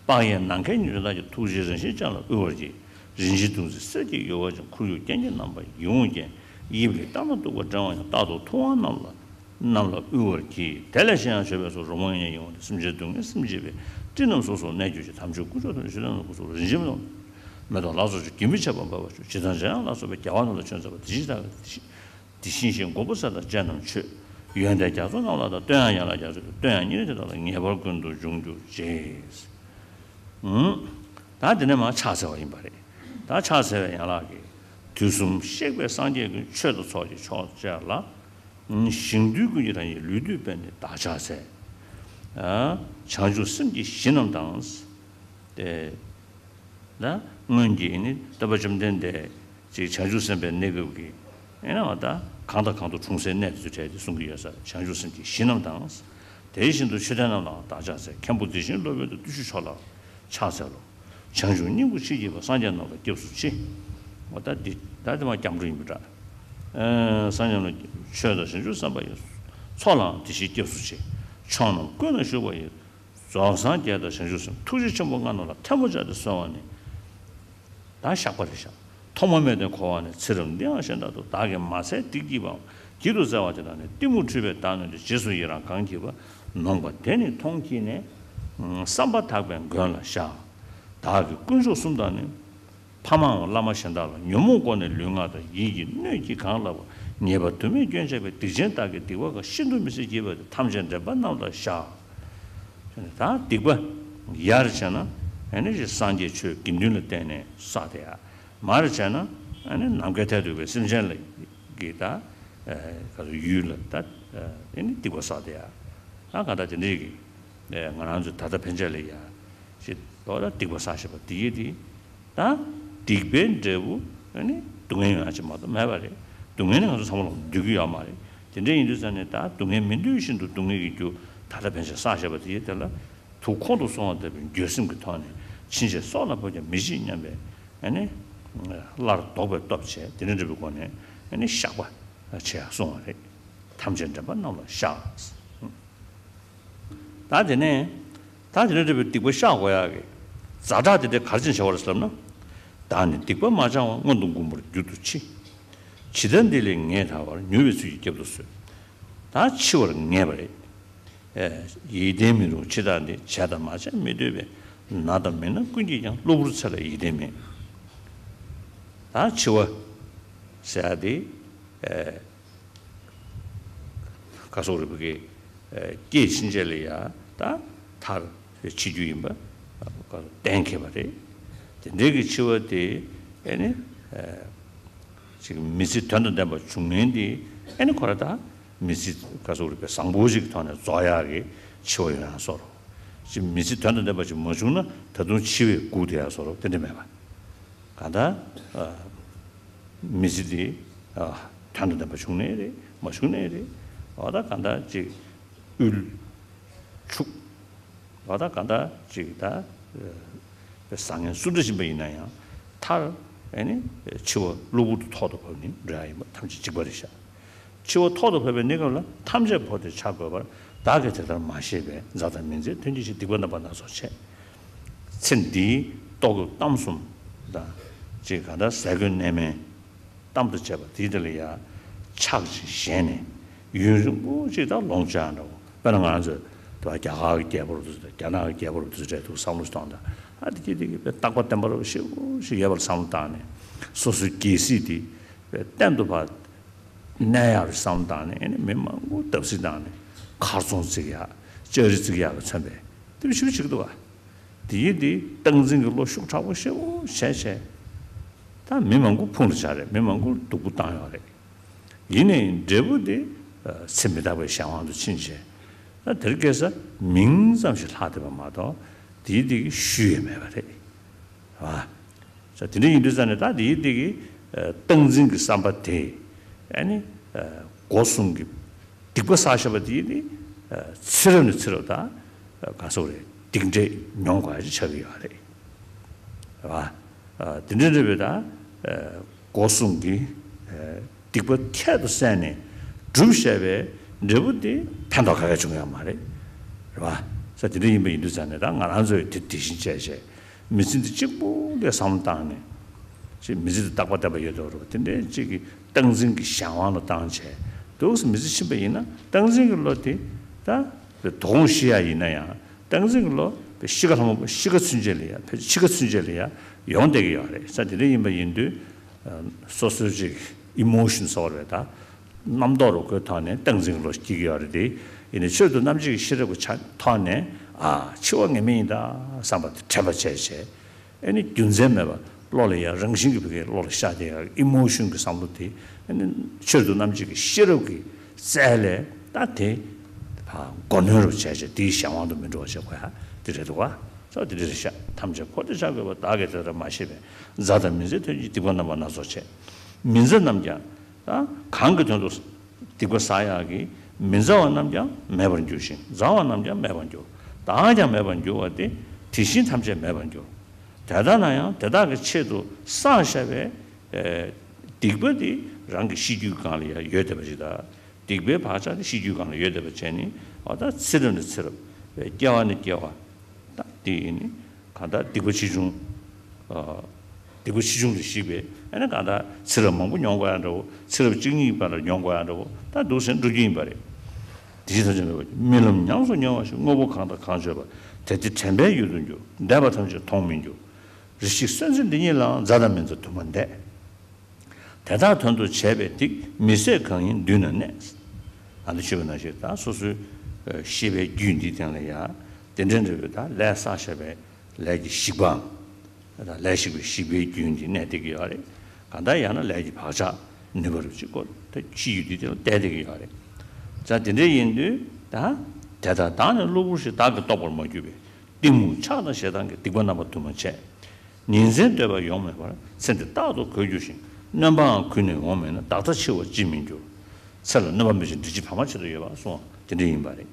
དཔག་ཡས་ནམ་མཁའི་ཉི་སྦྱིན་དག་གིས། ཐུགས་རྗེའི་རིན་ཆེན་ཅན་ལ་དབུལ་བར་གྱིས། རིན་ཆེན་བདུད་རྩི་གསེར་གྱི་ཡུ་བ་ཅན། ཁོར་ཡུག་རྒྱན་གྱི་རྣམ་པ་ཡིད་འོང་ཅན། དབྱིབས་ལེགས་ལྟ་ན་སྡུག་པ་བཀྲེན་པ་ཡང་། རྟག་ཏུ་ཐུབ་དབང་རྣམས་ལ་རྣམས་ལ་དབུལ་བར་གྱིས། དེ་ལས་གཞན་ཡང་མཆོད་པའི་ཚོགས། རོལ་མོ་ཡང་ཡིད་འོང་སྟེ། སེམས་ཅན་སྡུག་བསྔལ་སེམས་བརྗེད་པའི། སྤྲིན་རྣམས་སོ་སོར་གནས་གྱུར་ཅིག། དམ་ཆོས་དཀོན་མཆོག་ཐམས་ཅད་མཆོད་རྟེན་ན། སྐུ་གསུང་རིན་ཆེན་མེ་ཏོག་ལ་སོགས་ཀྱི། རྒྱུན་མི་འཆད་པར་འབར་བར་བྱུང་། བྱེ་ཐང་འཇམ་དབྱངས་ལ་སོགས་པའི། རྒྱལ་བ་རྣམས་ལ་མཆོད་མཛད་པ། དེ་བཞིན་གཤེགས་དེ་བཞིན་གཤེགས་མགོན་པོ་སྲས་དང་བཅས་རྣམས་མཆོད། ཡོན་ཏན་རྒྱ་མཚོ་རྣམས་ལ་དང་། བསྟོད་དབྱངས་ཡན་ལག་རྒྱ་མཚོ་ཡི། བསྟོད་དབྱངས་སྙན་དེ་དག་ལ་ངེས་པར་ཀུན་ཏུ་འབྱུང་གྱུར་ཅིག། ཨུམ། ད་འདི་ནས་མར་ཕྱག་འཚལ་བ་ཡིན་པ་རེད། ད་ཕྱག་འཚལ་བའི་ཡན་ལག་གིས། དུས་གསུམ་གཤེགས་པའི་སངས་རྒྱས་ཀུན། ཆོས་དང་ཚོགས་ཀྱི་མཆོག་བཅས་ལ། ཞིང་དུས་ཀུན་གྱི་རང་བཞིན་ལུས་བཏུད་པས་ནི་བདག་ཕྱག་འཚལ། ཨ། བྱང་ཆུབ་སེམས་ཀྱི་གཞི་རྣམས་དང་། ཏེ། ད་སྔོན་གྱི་ནི་སྟོན་པ་བཅོམ་ལྡན་འདས་ཀྱིས་བྱང་ཆུབ་སེམས་དཔའི་གནས་སྐབས་ཀྱི་ཨེ་ན་བ་ད་གང་དང་གང་དུ་འཁྲུངས་སའི་གནས་དེ་ཚོའི་གྲས་དེ་གསུང་གི་ཡོད་ས། བྱང་ཆུབ་སེམས་ཀྱི་གཞི་རྣམས་དང་། དེ་བཞིན་དུ་མཆོད་རྟེན་རྣམས་ལའང་བདག་ཕྱག་འཚལ། མཁན་པོ་དེ་བཞིན་སློབ་དཔོན་དང་བརྟུལ་ཞུགས་མཆོག་ལ་ཕྱག་འཚལ་ལོ། བྱང་ཆུབ་སྙིང་པོར་མཆིས་བགྱིས་པ། སངས་རྒྱས་རྣམས་ལ་སྐྱབས་སུ་མཆི། འོ་ད་འདི་ད་དེ་མ་སྐྱབས་འགྲོ་ཡིན་པ་འདྲ། ཨེ་སངས་རྒྱས་རྣམས་ཆོས་དང་བྱང་ཆུབ་སེམས་དཔའ་ཡི། ཚོགས་ལའང་དེ་བཞིན་སྐྱབས་སུ་མཆི། ཕྱོགས་རྣམས་ཀུན་ན་བཞུགས་པ་ཡི། རྫོགས་སངས་རྒྱས་དང་བྱང་ཆུབ་སེམས། ཐུགས་རྗེ་ཆེན་པོ་ལྔ་རྣམས་ལ། ཐལ་མོ་སྦྱར་ཏེ་གསོལ་བ་ནི། ད་བཤགས་པ་རེད་བཤགས། ཐོག་མ་མེད་དུ་འཁོར་བ་ནས། ཚེ་རབས་འདིའང་གཞན་དག་ཏུ། བདག་གིས་མ་འཚལ་སྡིག་བགྱིས་པའང་། བགྱིད་དུ་སྩལ་བ་དེ་དག་ནི། གཏི་མུག་འཁྲུལ་པས་བདག་ནོན་ཏེ། རྗེས་སུ་ཡི་རང་གང་བགྱིས་པ། ནོངས་པ་དེ་ནི་མཐོང་བགྱིས་ནས། བསམ་པ་ཐག་པས་མགོན་ལ་བཞག། བདག་གི་དཀོན་མཆོག་གསུམ་དང་ནི། ཕ་མའམ་བླ་མ་གཞན་དག་ལ། ཉོན་མོངས་ཀོ་ནས་ལུས་ངག་དང་། ཡིད་ཀྱི་སྣོད་ཀྱིས་གང་བསླབ་པ། ཉེས་པ་དུ་མས་སྐྱོན་བྱས་པའི། སྡིག་ཅན་བདག་གི་སྡིག་པ་གང་། ཤིན་ཏུ་མི་བཟད་བགྱིས་པ་དེ། ཐམས་ཅད་འདྲེན་པ་རྣམས་ལ་བཞག། ད་སྡིག་པ་ཡར་བྱས་ན་ཨ་ནི་སངས་རྒྱས་ཆོས་དགེ་འདུན་ལ་བརྟེན་ནས་བསགས་ཏེ་ཡ། མར་བྱས་ན་ཨ་ནི་ནམ་མཁའི་མཐས་གཏུགས་པའི་སེམས་ཅན་ལ་གི་ད་ག་ཚོད་ཡུལ་ལ་ད་ཨ་ནི་སྡིག་པ་བསགས་ཏེ་ཡ། ད་ག་ད་དེ་འདྲའི་གི་ང་རང་ཚོ་ད་ལྟ་ཕན་ཆད་ལ་ཡ་ཞེས་ད་སྡིག་པ་བསགས་བཞག་པ་དེ་ཡི་དེ། ད་སྡིག་པའི་འབྲས་བུ་ཨ་ནི་སྡུག་བསྔལ་ཡོང་ཡ་ཅིག་མ་གཏོགས་མེད་པ་རེད། སྡུག་བསྔལ་ནི་ང་ཚོ་ཚང་མ་ལ་འདོད་ཀྱི་ཡོད་མ་རེད། དེ་འདྲ་ཡིན་དུས་ཙང་ནས་ད་སྡུག་བསྔལ་མི་འདོད་བཞིན་དུ་སྡུག་བསྔལ་གྱི་རྒྱུ་ད་ལྟ་ཕན་ཆད་བསགས་བཞག་པ་དེ་ཡི་དེ་ལ་དུག་ཁོང་དུ་སོང་བ་ལྟ་བུའི་འགྱོད་སེམས་ཀྱི་ཐོག་ནས་ཕྱིན་ཆད་སྲོག་ལ་ཕོག་ཀྱང་མི་བྱེད་སྙམ་པའི་ཨ་ནི་སླར་ལྡོག་པའི་སྟོབས་བྱས། དེ་འདྲ་འདྲ་བའི་སྒོ་ནས་ཨ་ནི་བཤགས་པ་བྱེད་ཡ་གསུངས་པ་རེད། ཐམས་ཅད་འདྲེན་པ་རྣམས་ལ་བཤགས། ད་དེ་ནས་ད་དེ་ནས་འདྲ་བའི་སྡིག་པ་བཤགས་དགོས་ཡག་གི་ཛ་དྲག་དེ་འདྲ་ག་རེ་བྱས་ནས་བྱ་བ་རེད་ཟེར་ལབ་ན། བདག་ནི་སྡིག་པ་མ་བྱང་བར། སྔོན་དུ་འགུམ་པར་རྒྱུད་དུ་མཆི། ཇི་ལྟར་འདི་ལས་ངེས་ཐར་བར། མྱུར་བའི་ཚུལ་གྱིས་བསྐྱབ་ཏུ་གསོལ། ད་འཆི་བར་ངེས་པ་རེད། ཡིད་བརྟན་མི་རུང་འཆི་བདག་འདི། བྱས་དང་མ་བྱས་མི་སྡོད་པས། ན་དང་མི་ན་ཀུན་གྱིས་ཀྱང་། གློ་བུར་ཚེ་ལ་ཡིད་བརྟན་མེད། ད་འཆི་བ་ཟེར་ཡག་དེ། ག་སོག་རིག་པ་གི་སྐྱེས་ཕྱིན་ཆད་ལ་ཡ་ད་མཐར་འཆི་རྒྱུ་ཡིན་པ་གཏན་འཁེལ་བ་རེད། དེ་འདྲའི་གི་འཆི་བ་དེ་ཨེ་ནི་ཅིག་མི་ཚེ་དོན་དང་ལྡན་པ་བྱུང་མཁན་དེ་ཨེ་ནི་ཁོ་ར་ད་མི་ཚེ་ག་སོག་རིག་པའི་བཟང་པོ་ཞིག་ཐོག་ནས་རྫོགས་ཡག་གི་འཆི་བ་ཡོང་ཡག་བཟོ་འདྲ། ཅིག་མི་ཚེ་དོན་དང་ལྡན་པ་ཞིག་མ་བྱུང་ན་ད་དུང་འཆི་བས་སྒུག་བསྡད་ཡག་བཟོ་འདྲ་དེ་འདྲ་མེད་པ། གང་ལྟར་མི་ཚེ་འདི་དོན་དང་ལྡན་པ་བྱུང་ནའི་རེད། མ་བྱུང་ནའི་རེད། འོ་ད་གང་ལྟར་ཅིག་དབུལ་ཕྱུག་འོ་ད་གང་ལྟར་ཅིག་ད་བཟང་ངན་སུ་འདྲ་ཕྱིན་པ་ཡིན་ན་ཡང་མཐར་ཨེ་ནི་འཆི་བ་གློ་བུར་དུ་ཐོག་ཏུ་བབས་ནས་འགྲོ་ཡག་ཡིན་པ་ཐམས་ཅད་གཅིག་པ་རེད་ཤག། འཆི་བ་ཐོག་ཏུ་བབས་པའི་གནས་སྐབས་ལ་ཐམས་ཅད་འཕོ་སྟེ་འཆི་དགོས་པར་བདག་གིས་དེ་ལྟར་མ་ཤེས་པས། མཛའ་དང་མི་མཛའི་དོན་གྱིས་འཆི། སྡིག་པ་རྣམ་པ་སྣ་ཚོགས་བྱས། ཚེ་འདིའི་ལྟོ་གོས་གཏམ་གསུམ་དང་ཅིག་གང་ལྟར་ཟས་གོས་གནས་མལ་གཏམ་དང་བཅས་པ་དེའི་དེ་ལ་ཡང་ཆགས་ཅིང་ཞེན་ནས་ཡུན་རིང་པོ་ཅིག་ད་ལོངས་སྤྱོད་འགྲོ། དཔེར་ན་ང་ཚོས་དེ་བ་རྒྱ་གར་གྱི་རྒྱལ་པོ་རུ་དུ་རྒྱ་ནག་གི་རྒྱལ་པོ་རུ་དུ་རེད་འདུག་བསམ་བློ་གཏོང་དང་ཨ་དེ་གྱིས་དེ་གི་དཔེ་རྟག་པ་བརྟན་པ་རུ་ཞེ་པོ་ཞིག་ཡོད་པར་བསམ་བློ་བཏང་ནས་སོ་སོའི་རྒྱལ་སྲིད་དེ་དཔེ་གཏན་དུ་ཕབ། གནས་ཡག་རེད་བསམ་བཏང་ནས་ཨེ་ནི་མི་མང་པོ་བརྡབ་གསིག་བཏང་ནས་མཁར་རྫོང་བརྩིགས་ཡག་ལྕགས་རི་བརྩིགས་ཡག་ལ་མཚོན་པའི་དེ་བཞིན་བྱེད་ཀྱི་འདུག་བ། དེ་ཡིན་དེ་སྟངས་འཛིན་གྱི་བློ་ཤུགས་དྲག་པོ་ཞེ་པོ་བྱས་བྱས། ད་མི་མང་པོ་ཕུང་ལ་ཆགས་རེད། མི་མང་པོ་སྡུག་པོ་བཏང་ཡོད་རེད། ཡིན་ནའི་འབྲས་བུ་དེ་ཚེ་མི་རྟག་པའི་གཞན་དབང་དུ་ཕྱིན་བྱས། ད་དེར་སྐྱེས་ས་མིང་ཙམ་ཞིག་ལྷག་བསྡད་པ་མ་གཏོགས་དེའི་དེ་གི་ཤུལ་ཡོད་མེད་པ་རེད། བ། ས་དེ་འདྲ་ཡིན་དུས་ཙང་ནས་ད་དེའི་དེ་གི་སྟངས་འཛིན་གྱི་བསམ་པ་དེ་ཨ་ནི་སྒོ་གསུམ་གྱི་སྡིག་པ་བསགས་བཞག་པ་དེ་ཡིན་ཏེ་ཚེ་རབས་ནས་ཚེ་རབས་ད་ག་སོག་རེད་སྡིག་འབྲས་མྱོང་དགོས་ཡ་ཅིག་ཆགས་ཀྱི་ཡོད་རེད། བ། དེ་འདྲ་འདྲ་བའི་ད་སྒོ་གསུམ་གྱི་སྡིག་པ་ཁྱད་དུ་བསད་ནས་བསྒྲུབས་བཞག་པའི་འབྲས་བུ་དེ་ཕན་ཐོགས་ག་གེ་བྱུང་ཡོད་མ་རེད། རེད་བ། ས་དེ་འདྲ་ཡིན་པ་ཡིན་དུས་ཙང་ནས་ད་ང་རང་ཚོས་དེ་དེ་བཞིན་བྱས་བྱས། མི་ཚེ་འདི་གཅིག་པུ་ལ་བསམ་བློ་བཏང་ནས། ཅིག་མི་ཚེ་འདི་རྟག་པ་བརྟན་པ་ཡོད་དོ་རུ་དེ་འདྲའི་གཅིག་གི་སྟངས་འཛིན་གྱི་གཞན་དབང་ལ་བཏང་བྱས། འདུག་སེ་མི་ཚེ་ཕྱིན་པ་ཡིན་ན་སྟངས་འཛིན་གྱི་བློ་དེ་ད་དོ་དགོང་ཤི་ཡ་ཡིན་ན་ཡང་སྟངས་འཛིན་གྱི་བློ་དེ་ཤི་ཁ་ལྷ་མོ་ཤི་ཁ་ཚུན་ཆད་ལ་ཡ་ཕལ་ཆེར་འཆི་ཁ་ཚུན་ཆད་ལ་ཡ་ཡོང་བསྡད་ཀྱི་ཡོད་རེད། ས་དེ་འདྲ་ཡིན་པ་ཡིན་དུས་སོ་སོའི་ཅིག་ཨི་མོ་ཤན་ཟེར་བ་རེད་ད། རྣམ་རྟོག་རུ་ཁོའི་ཐོག་ནས་སྟངས་འཛིན་གྱི་བློ་སྐྱེ་གི་ཡོད་རེད་དེ། ཡིན་ནའི་ཆེད་དུ་རྣམ་འབྱེད་ཀྱི་ཤེས་རབ་ཀྱི་ཆ་ཐོག་ནས་ཨ་འཆི་བ་ངེས་མེད་ཡིན་ད་བསམ་པ་དེ་དྲན་པ་བྱས་བྱས། ཨ་ནི་རྒྱུ་མཚན་མེད་པར་བློ་ལ་ཡང་རང་བཞིན་གྱི་བུ་གའི་བློ་ལ་ཤར་བསྡད་ཡག་ཨི་མོ་ཤན་གྱི་བསམ་བློ་དེ་ཨ་ནི་ཆེད་དུ་རྣམ་འབྱེད་ཀྱི་ཤེས་རབ་ཀྱི་རྩལ་ལས་ད་དེ་མགོ་གནོན་རུ་བྱས་བྱས་དེའི་གཞན་དབང་དུ་མི་འགྲོ་བ་བྱེད་དགོས་ཡ་དེ་རེད་འདུག་བ། ས་དེ་འདྲ་རེད་ཤག། ཐམས་ཅད་འཕོ་སྟེ་འཆི་དགོས་པ་བདག་གིས་དེ་ལྟར་མ་ཤེས་པས། མཛའ་དང་མི་མཛའི་དོན་གྱིས་སྡིག་པ་རྣམ་པ་སྣ་ཚོགས་བྱས། མི་མཛའ་རྣམས་ཀྱང་། ད་གང་གི་དོན་དུ་སྡིག་པ་བསགས་ཡག་གི་མི་མཛའ་བ་རྣམས་ཀྱང་མེད་པར་འགྱུར་ཞིང་མཛའ་བ་རྣམས་ཀྱང་མེད་པར་འགྱུར། བདག་ཀྱང་མེད་པར་འགྱུར་བ་སྟེ། དེ་བཞིན་ཐམས་ཅད་མེད་པར་འགྱུར། དེ་ལྟ་ན་ཡང་དེ་དག་གི་ཆེད་དུ་བསགས་བཞག་པའི་སྡིག་པ་དེ་རང་གི་ཤེས་རྒྱུད་སྒང་ལ་ཡང་ཡོད་བསྡད་པ་ཞིག་དང་། སྡིག་པའི་བག་ཆགས་དེ་ཤེས་རྒྱུད་སྒང་ལ་ཡོད་བསྡད་པ་བྱས་ནས་འོ་ད་ཚེ་རབས་ནས་ཚེ་རབས་སྐྱེ་བ་ནས་སྐྱེ་བ། ད་དེ་ཡིན་ནི་གང་ལྟར་སྡིག་པ་ཆེ་ཆུང་། སྡིག་པ་ཆེ་ཆུང་ལ་གཞིགས་པའི་ཨ་ནི་གང་ལྟར་ཚེ་རབས་མང་པོ་མྱོང་དགོས་ཡ་འདྲ་བོ་ཚེ་རབས་གཅིག་གཉིས་བར་ལ་མྱོང་དགོས་ཡ་འདྲ་བོ་ད་འདུག་སེ་འགྲོ་རྒྱུ་ཡིན་པ་རེད། དེ་བཞིན་ཐམས་ཅད་མེད་པ་རྨི་ལམ་ཉམས་སུ་མྱོང་བ་བཞིན། དངོས་པོ་གང་དང་གང་བརྗོད་པ། དེ་སྟེ་དྲན་པའི་ཡུལ་དུ་འགྱུར། འདས་པ་ཐམས་ཅད་མཐོང་མི་འགྱུར། རེ་ཞིག་གསོན་ཚེ་འདི་ཉིད་ལའང་། མཛའ་དང་མི་མཛའ་དུ་མ་འདས། དེ་དག་དོན་དུ་བྱས་པའི་སྡིག་མི་བཟད་གང་ཡིན་མདུན་ན་གནས། ཨ་ནི་ཆོས་པ་ནང་བཞིན་ད་སོ་སོའི་ཤེས་པའི་རྒྱུད་འདིའི་སྟེང་ལ་ཡ་དེ་འདྲའི་འདྲ་བའི་ད་ལས་བསགས་བཞག་པའི་ལས་ཀྱི་ཞིག་པའམ། ད་ལས་ཞིག་པའི་ཞིག་པའི་རྒྱུད་འདི་གནས་བསྡད་ཀྱི་ཡོད་རེད། གང་ལྟར་ཡང་ན་ལས་ཀྱི་བག་ཆགས་ནུས་པ་རུ་གཅིག་གོ་ད་ཕྱི་ཡུལ་འདི་དེ་ལ་བལྟས་བསྡད་ཀྱི་ཡོད་རེད། ད་དེ་འདྲ་ཡིན་དུས་ད་དེ་དག་བདག་ནི་གློ་བུར་ཞིག་བདག་གིས་རྟོགས་པར་མ་གྱུར་པས། གཏི་མུག་ཆགས་དང་ཞེ་སྡང་གིས། སྡིག་པ་རྣམ་པ་དུ་མ་བྱས། ཉིན་མཚན་སྡོད་པ་ཡོང་མེད་པར། ཚེ་འདི་རྟག་ཏུ་གོད་འགྱུར་ཞིང་། སྣོན་པའང་གུད་ནས་འོང་མེད་ན། བདག་ལྟ་འཆི་བར་ཅིས་མི་འགྱུར། ཚེ་ལ་སྣོན་པ་མེད་ཅིང་འབྲས་ཕྱི་བར་མ་ཆད་དུ་ཡོད་པ་གསུངས་པ་དེ་འདྲ་ཡིན་པ་རེད།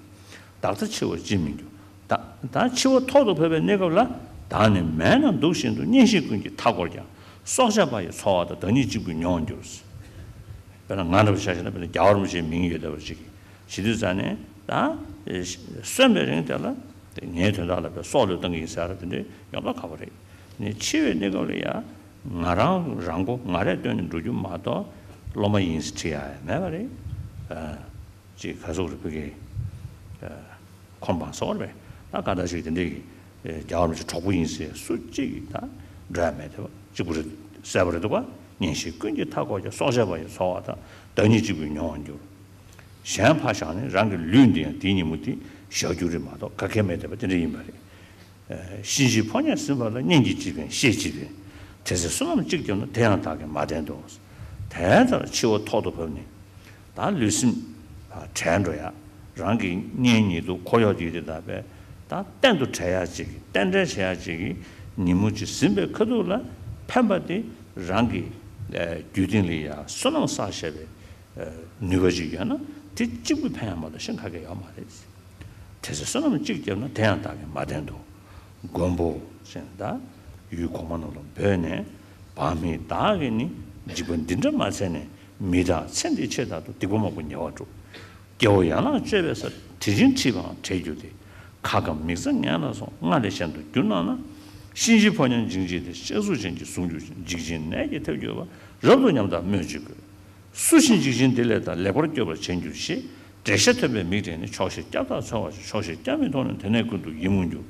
བདག་ལྟ་འཆི་བར་ཅིས་མི་འགྱུར། ད་ད་འཆི་བ་ཐོག་ཏུ་བབས་པའི་གནས་སྐབས་ལ། བདག་ནི་མལ་ན་འདུག་བཞིན་དུ། གཉེན་བཤེས་ཀུན་གྱིས་མཐའ་བསྐོར་ཀྱང་། སྲོག་ཆགས་པ་ཡི་འཚོ་བ་དང་། བདག་ཉིད་གཅིག་པུས་མྱོང་བར་འགྱུར། དཔེར་ན་ང་འདྲ་བ་ཆ་བཞག་ན་དཔེར་ན་རྒྱལ་བ་རིན་པོ་ཆེའི་མིང་ཡོད་བསྡད་པ་ཅིག་བྱེད་དུས་ཙང་ནས་ད་གསོན་པའི་རིང་དེ་ལ་ངའི་དོན་དག་ལ་དཔེ་སྲོག་བློས་གཏོང་གི་ཡིན་ཟེར་བ་དེ་འདྲའི་ཡོང་མདོག་ཁ་པོ་རེད། ནས་འཆི་བའི་གནས་སྐབས་ལ་ཡང་ང་རང་རང་མགོ་ང་རས་བཏོན་ནས་འགྲོ་རྒྱུ་མ་གཏོགས་སློབ་མ་ཡིན་ཟེར་ཁྲིད་ཡ་ཡང་མེད་པ་རེད། ཅིག་ག་ཟེར་རེད། ཕ་གི་ཁོམ་པ་སོགས་རེད། ད་ག་འདྲ་ཞིག་དེ་འདྲའི་གི་རྒྱལ་བ་རིན་པོ་ཆེ་གྲོགས་པོ་ཡིན་ཟེར་སུ་གཅིག་གིས་ད་འགྲོ་ཡ་མེད་དེ་བ་གཅིག་པུ་རེད། གསལ་པོ་རེད་འདུག་ག་གཉེན་བཤེས་ཀུན་གྱིས་མཐའ་བསྐོར་ཀྱང་། སྲོག་ཆགས་པ་ཡི་འཚོ་བ་དང་། བདག་ཉིད་གཅིག་པུས་མྱོང་བར་འགྱུར། གཞན་ཕར་བཞག་ནས་རང་གི་ལུས་འདི་ཡང་། དེའི་ཉིན་མོ་དེ་བཞག་རྒྱུ་རེད་མ་གཏོགས་ག་གེ་མེད་བསྡད་པ་དེ་འདྲ་ཡིན་པ་རེད། གཤིན་རྗེའི་ཕོ་ཉས་ཟིན་པ་ལ། གཉེན་གྱིས་ཅི་ཕན་བཤེས་ཅི་ཕན། དེ་ཚེ་བསོད་ནམས་གཅིག་བརྒྱབ་ན། དེ་ཡང་བདག་གིས་མ་བསྟེན་ཏོ། དེ་ལྟར་འཆི་བ་ཐོག་ཏུ་བབས་ནས་ད་ལུས་སེམས་བྲལ་འགྲོ་ཡ། རང་གི་གཉེན་ཉེ་དུ་འཁོར་གཡོག་དེ་དེ་དག་པས་ད་གཏན་དུ་བྲལ་ཡ་ཅིག་གཏན་བྲལ་བྱེད་ཡ་ཅིག་གི་ཉིན་མོ་ཅིག་ཟིན་པའི་ཁ་ཐུག་ལ་ཕན་པ་དེ་རང་གི་རྒྱུད་སྟེང་ལ་ཡ་བསོད་ནམས་བསགས་བཞག་པའི་ནུས་པ་ཅིག་ཡོད་ན་དེ་གཅིག་པུས་ཕན་ཡ་མ་གཏོགས་གཞན་ག་གེ་ཡོད་མ་རེད། དེ་ཚེ་བསོད་ནམས་གཅིག་བརྒྱབ་ན། དེ་ཡང་བདག་གིས་མ་བསྟེན་ཏོ། མགོན་པོ་ཞེས་ད་ཡུལ་གོང་མ་རྣམས་ལ་འབོད་ནས། བག་མེད་བདག་གིས་ནི་འཇིགས་པ་འདི་འདྲ་མ་བྱས་ནས། མི་དག་ཚེ་འདིའི་ཆེད་དག་ཏུ། སྡིག་པ་མང་པོ་ཉེ་བར་བསྒྲུབས། སྐྱེ་བོ་ཡན་ལག་གཅོད་པའི་ས། དེ་བཞིན་ཁྲིད་པའང་བྲལ་འགྱུར་ཏེ། ཁ་སྐམ་མིག་རྩ་ངན་ལ་སོགས། སྔར་ལས་གཞན་དུ་འགྱུར་སྣང་ན། གཤིན་རྗེའི་ཕོ་ཉ་འཇིགས་བྱེད་དེ། སྐྱག་གཟུགས་ཅན་གྱི་གཟུགས་འགྱུར་ཞིང་། འཇིགས་ཆེན་ནད་ཀྱིས་ཐེབས་འགྱུར་བ། རབ་ཏུ་ཉམས་དང་སྨོས་ཅི་དགོས། སུ་ཞིག་འཇིགས་ཆེན་འདི་ལས་ཐར། ལེགས་པར་སྐྱོབ་པར་བྱེད་འགྱུར་ཞེས། བགྲེས་ཤ་ཐོན་པའི་མིག་བགྲད་ནས། ཆོག་ཤེས་སྐྱབས་དག་འཚོལ་བར་ཤོག་ཆོག་ཤེས་སྐྱབས་མི་མཐོང་ན། དེ་ནས་ཀུན་ཏུ་ཡིད་མུག་འགྱུར།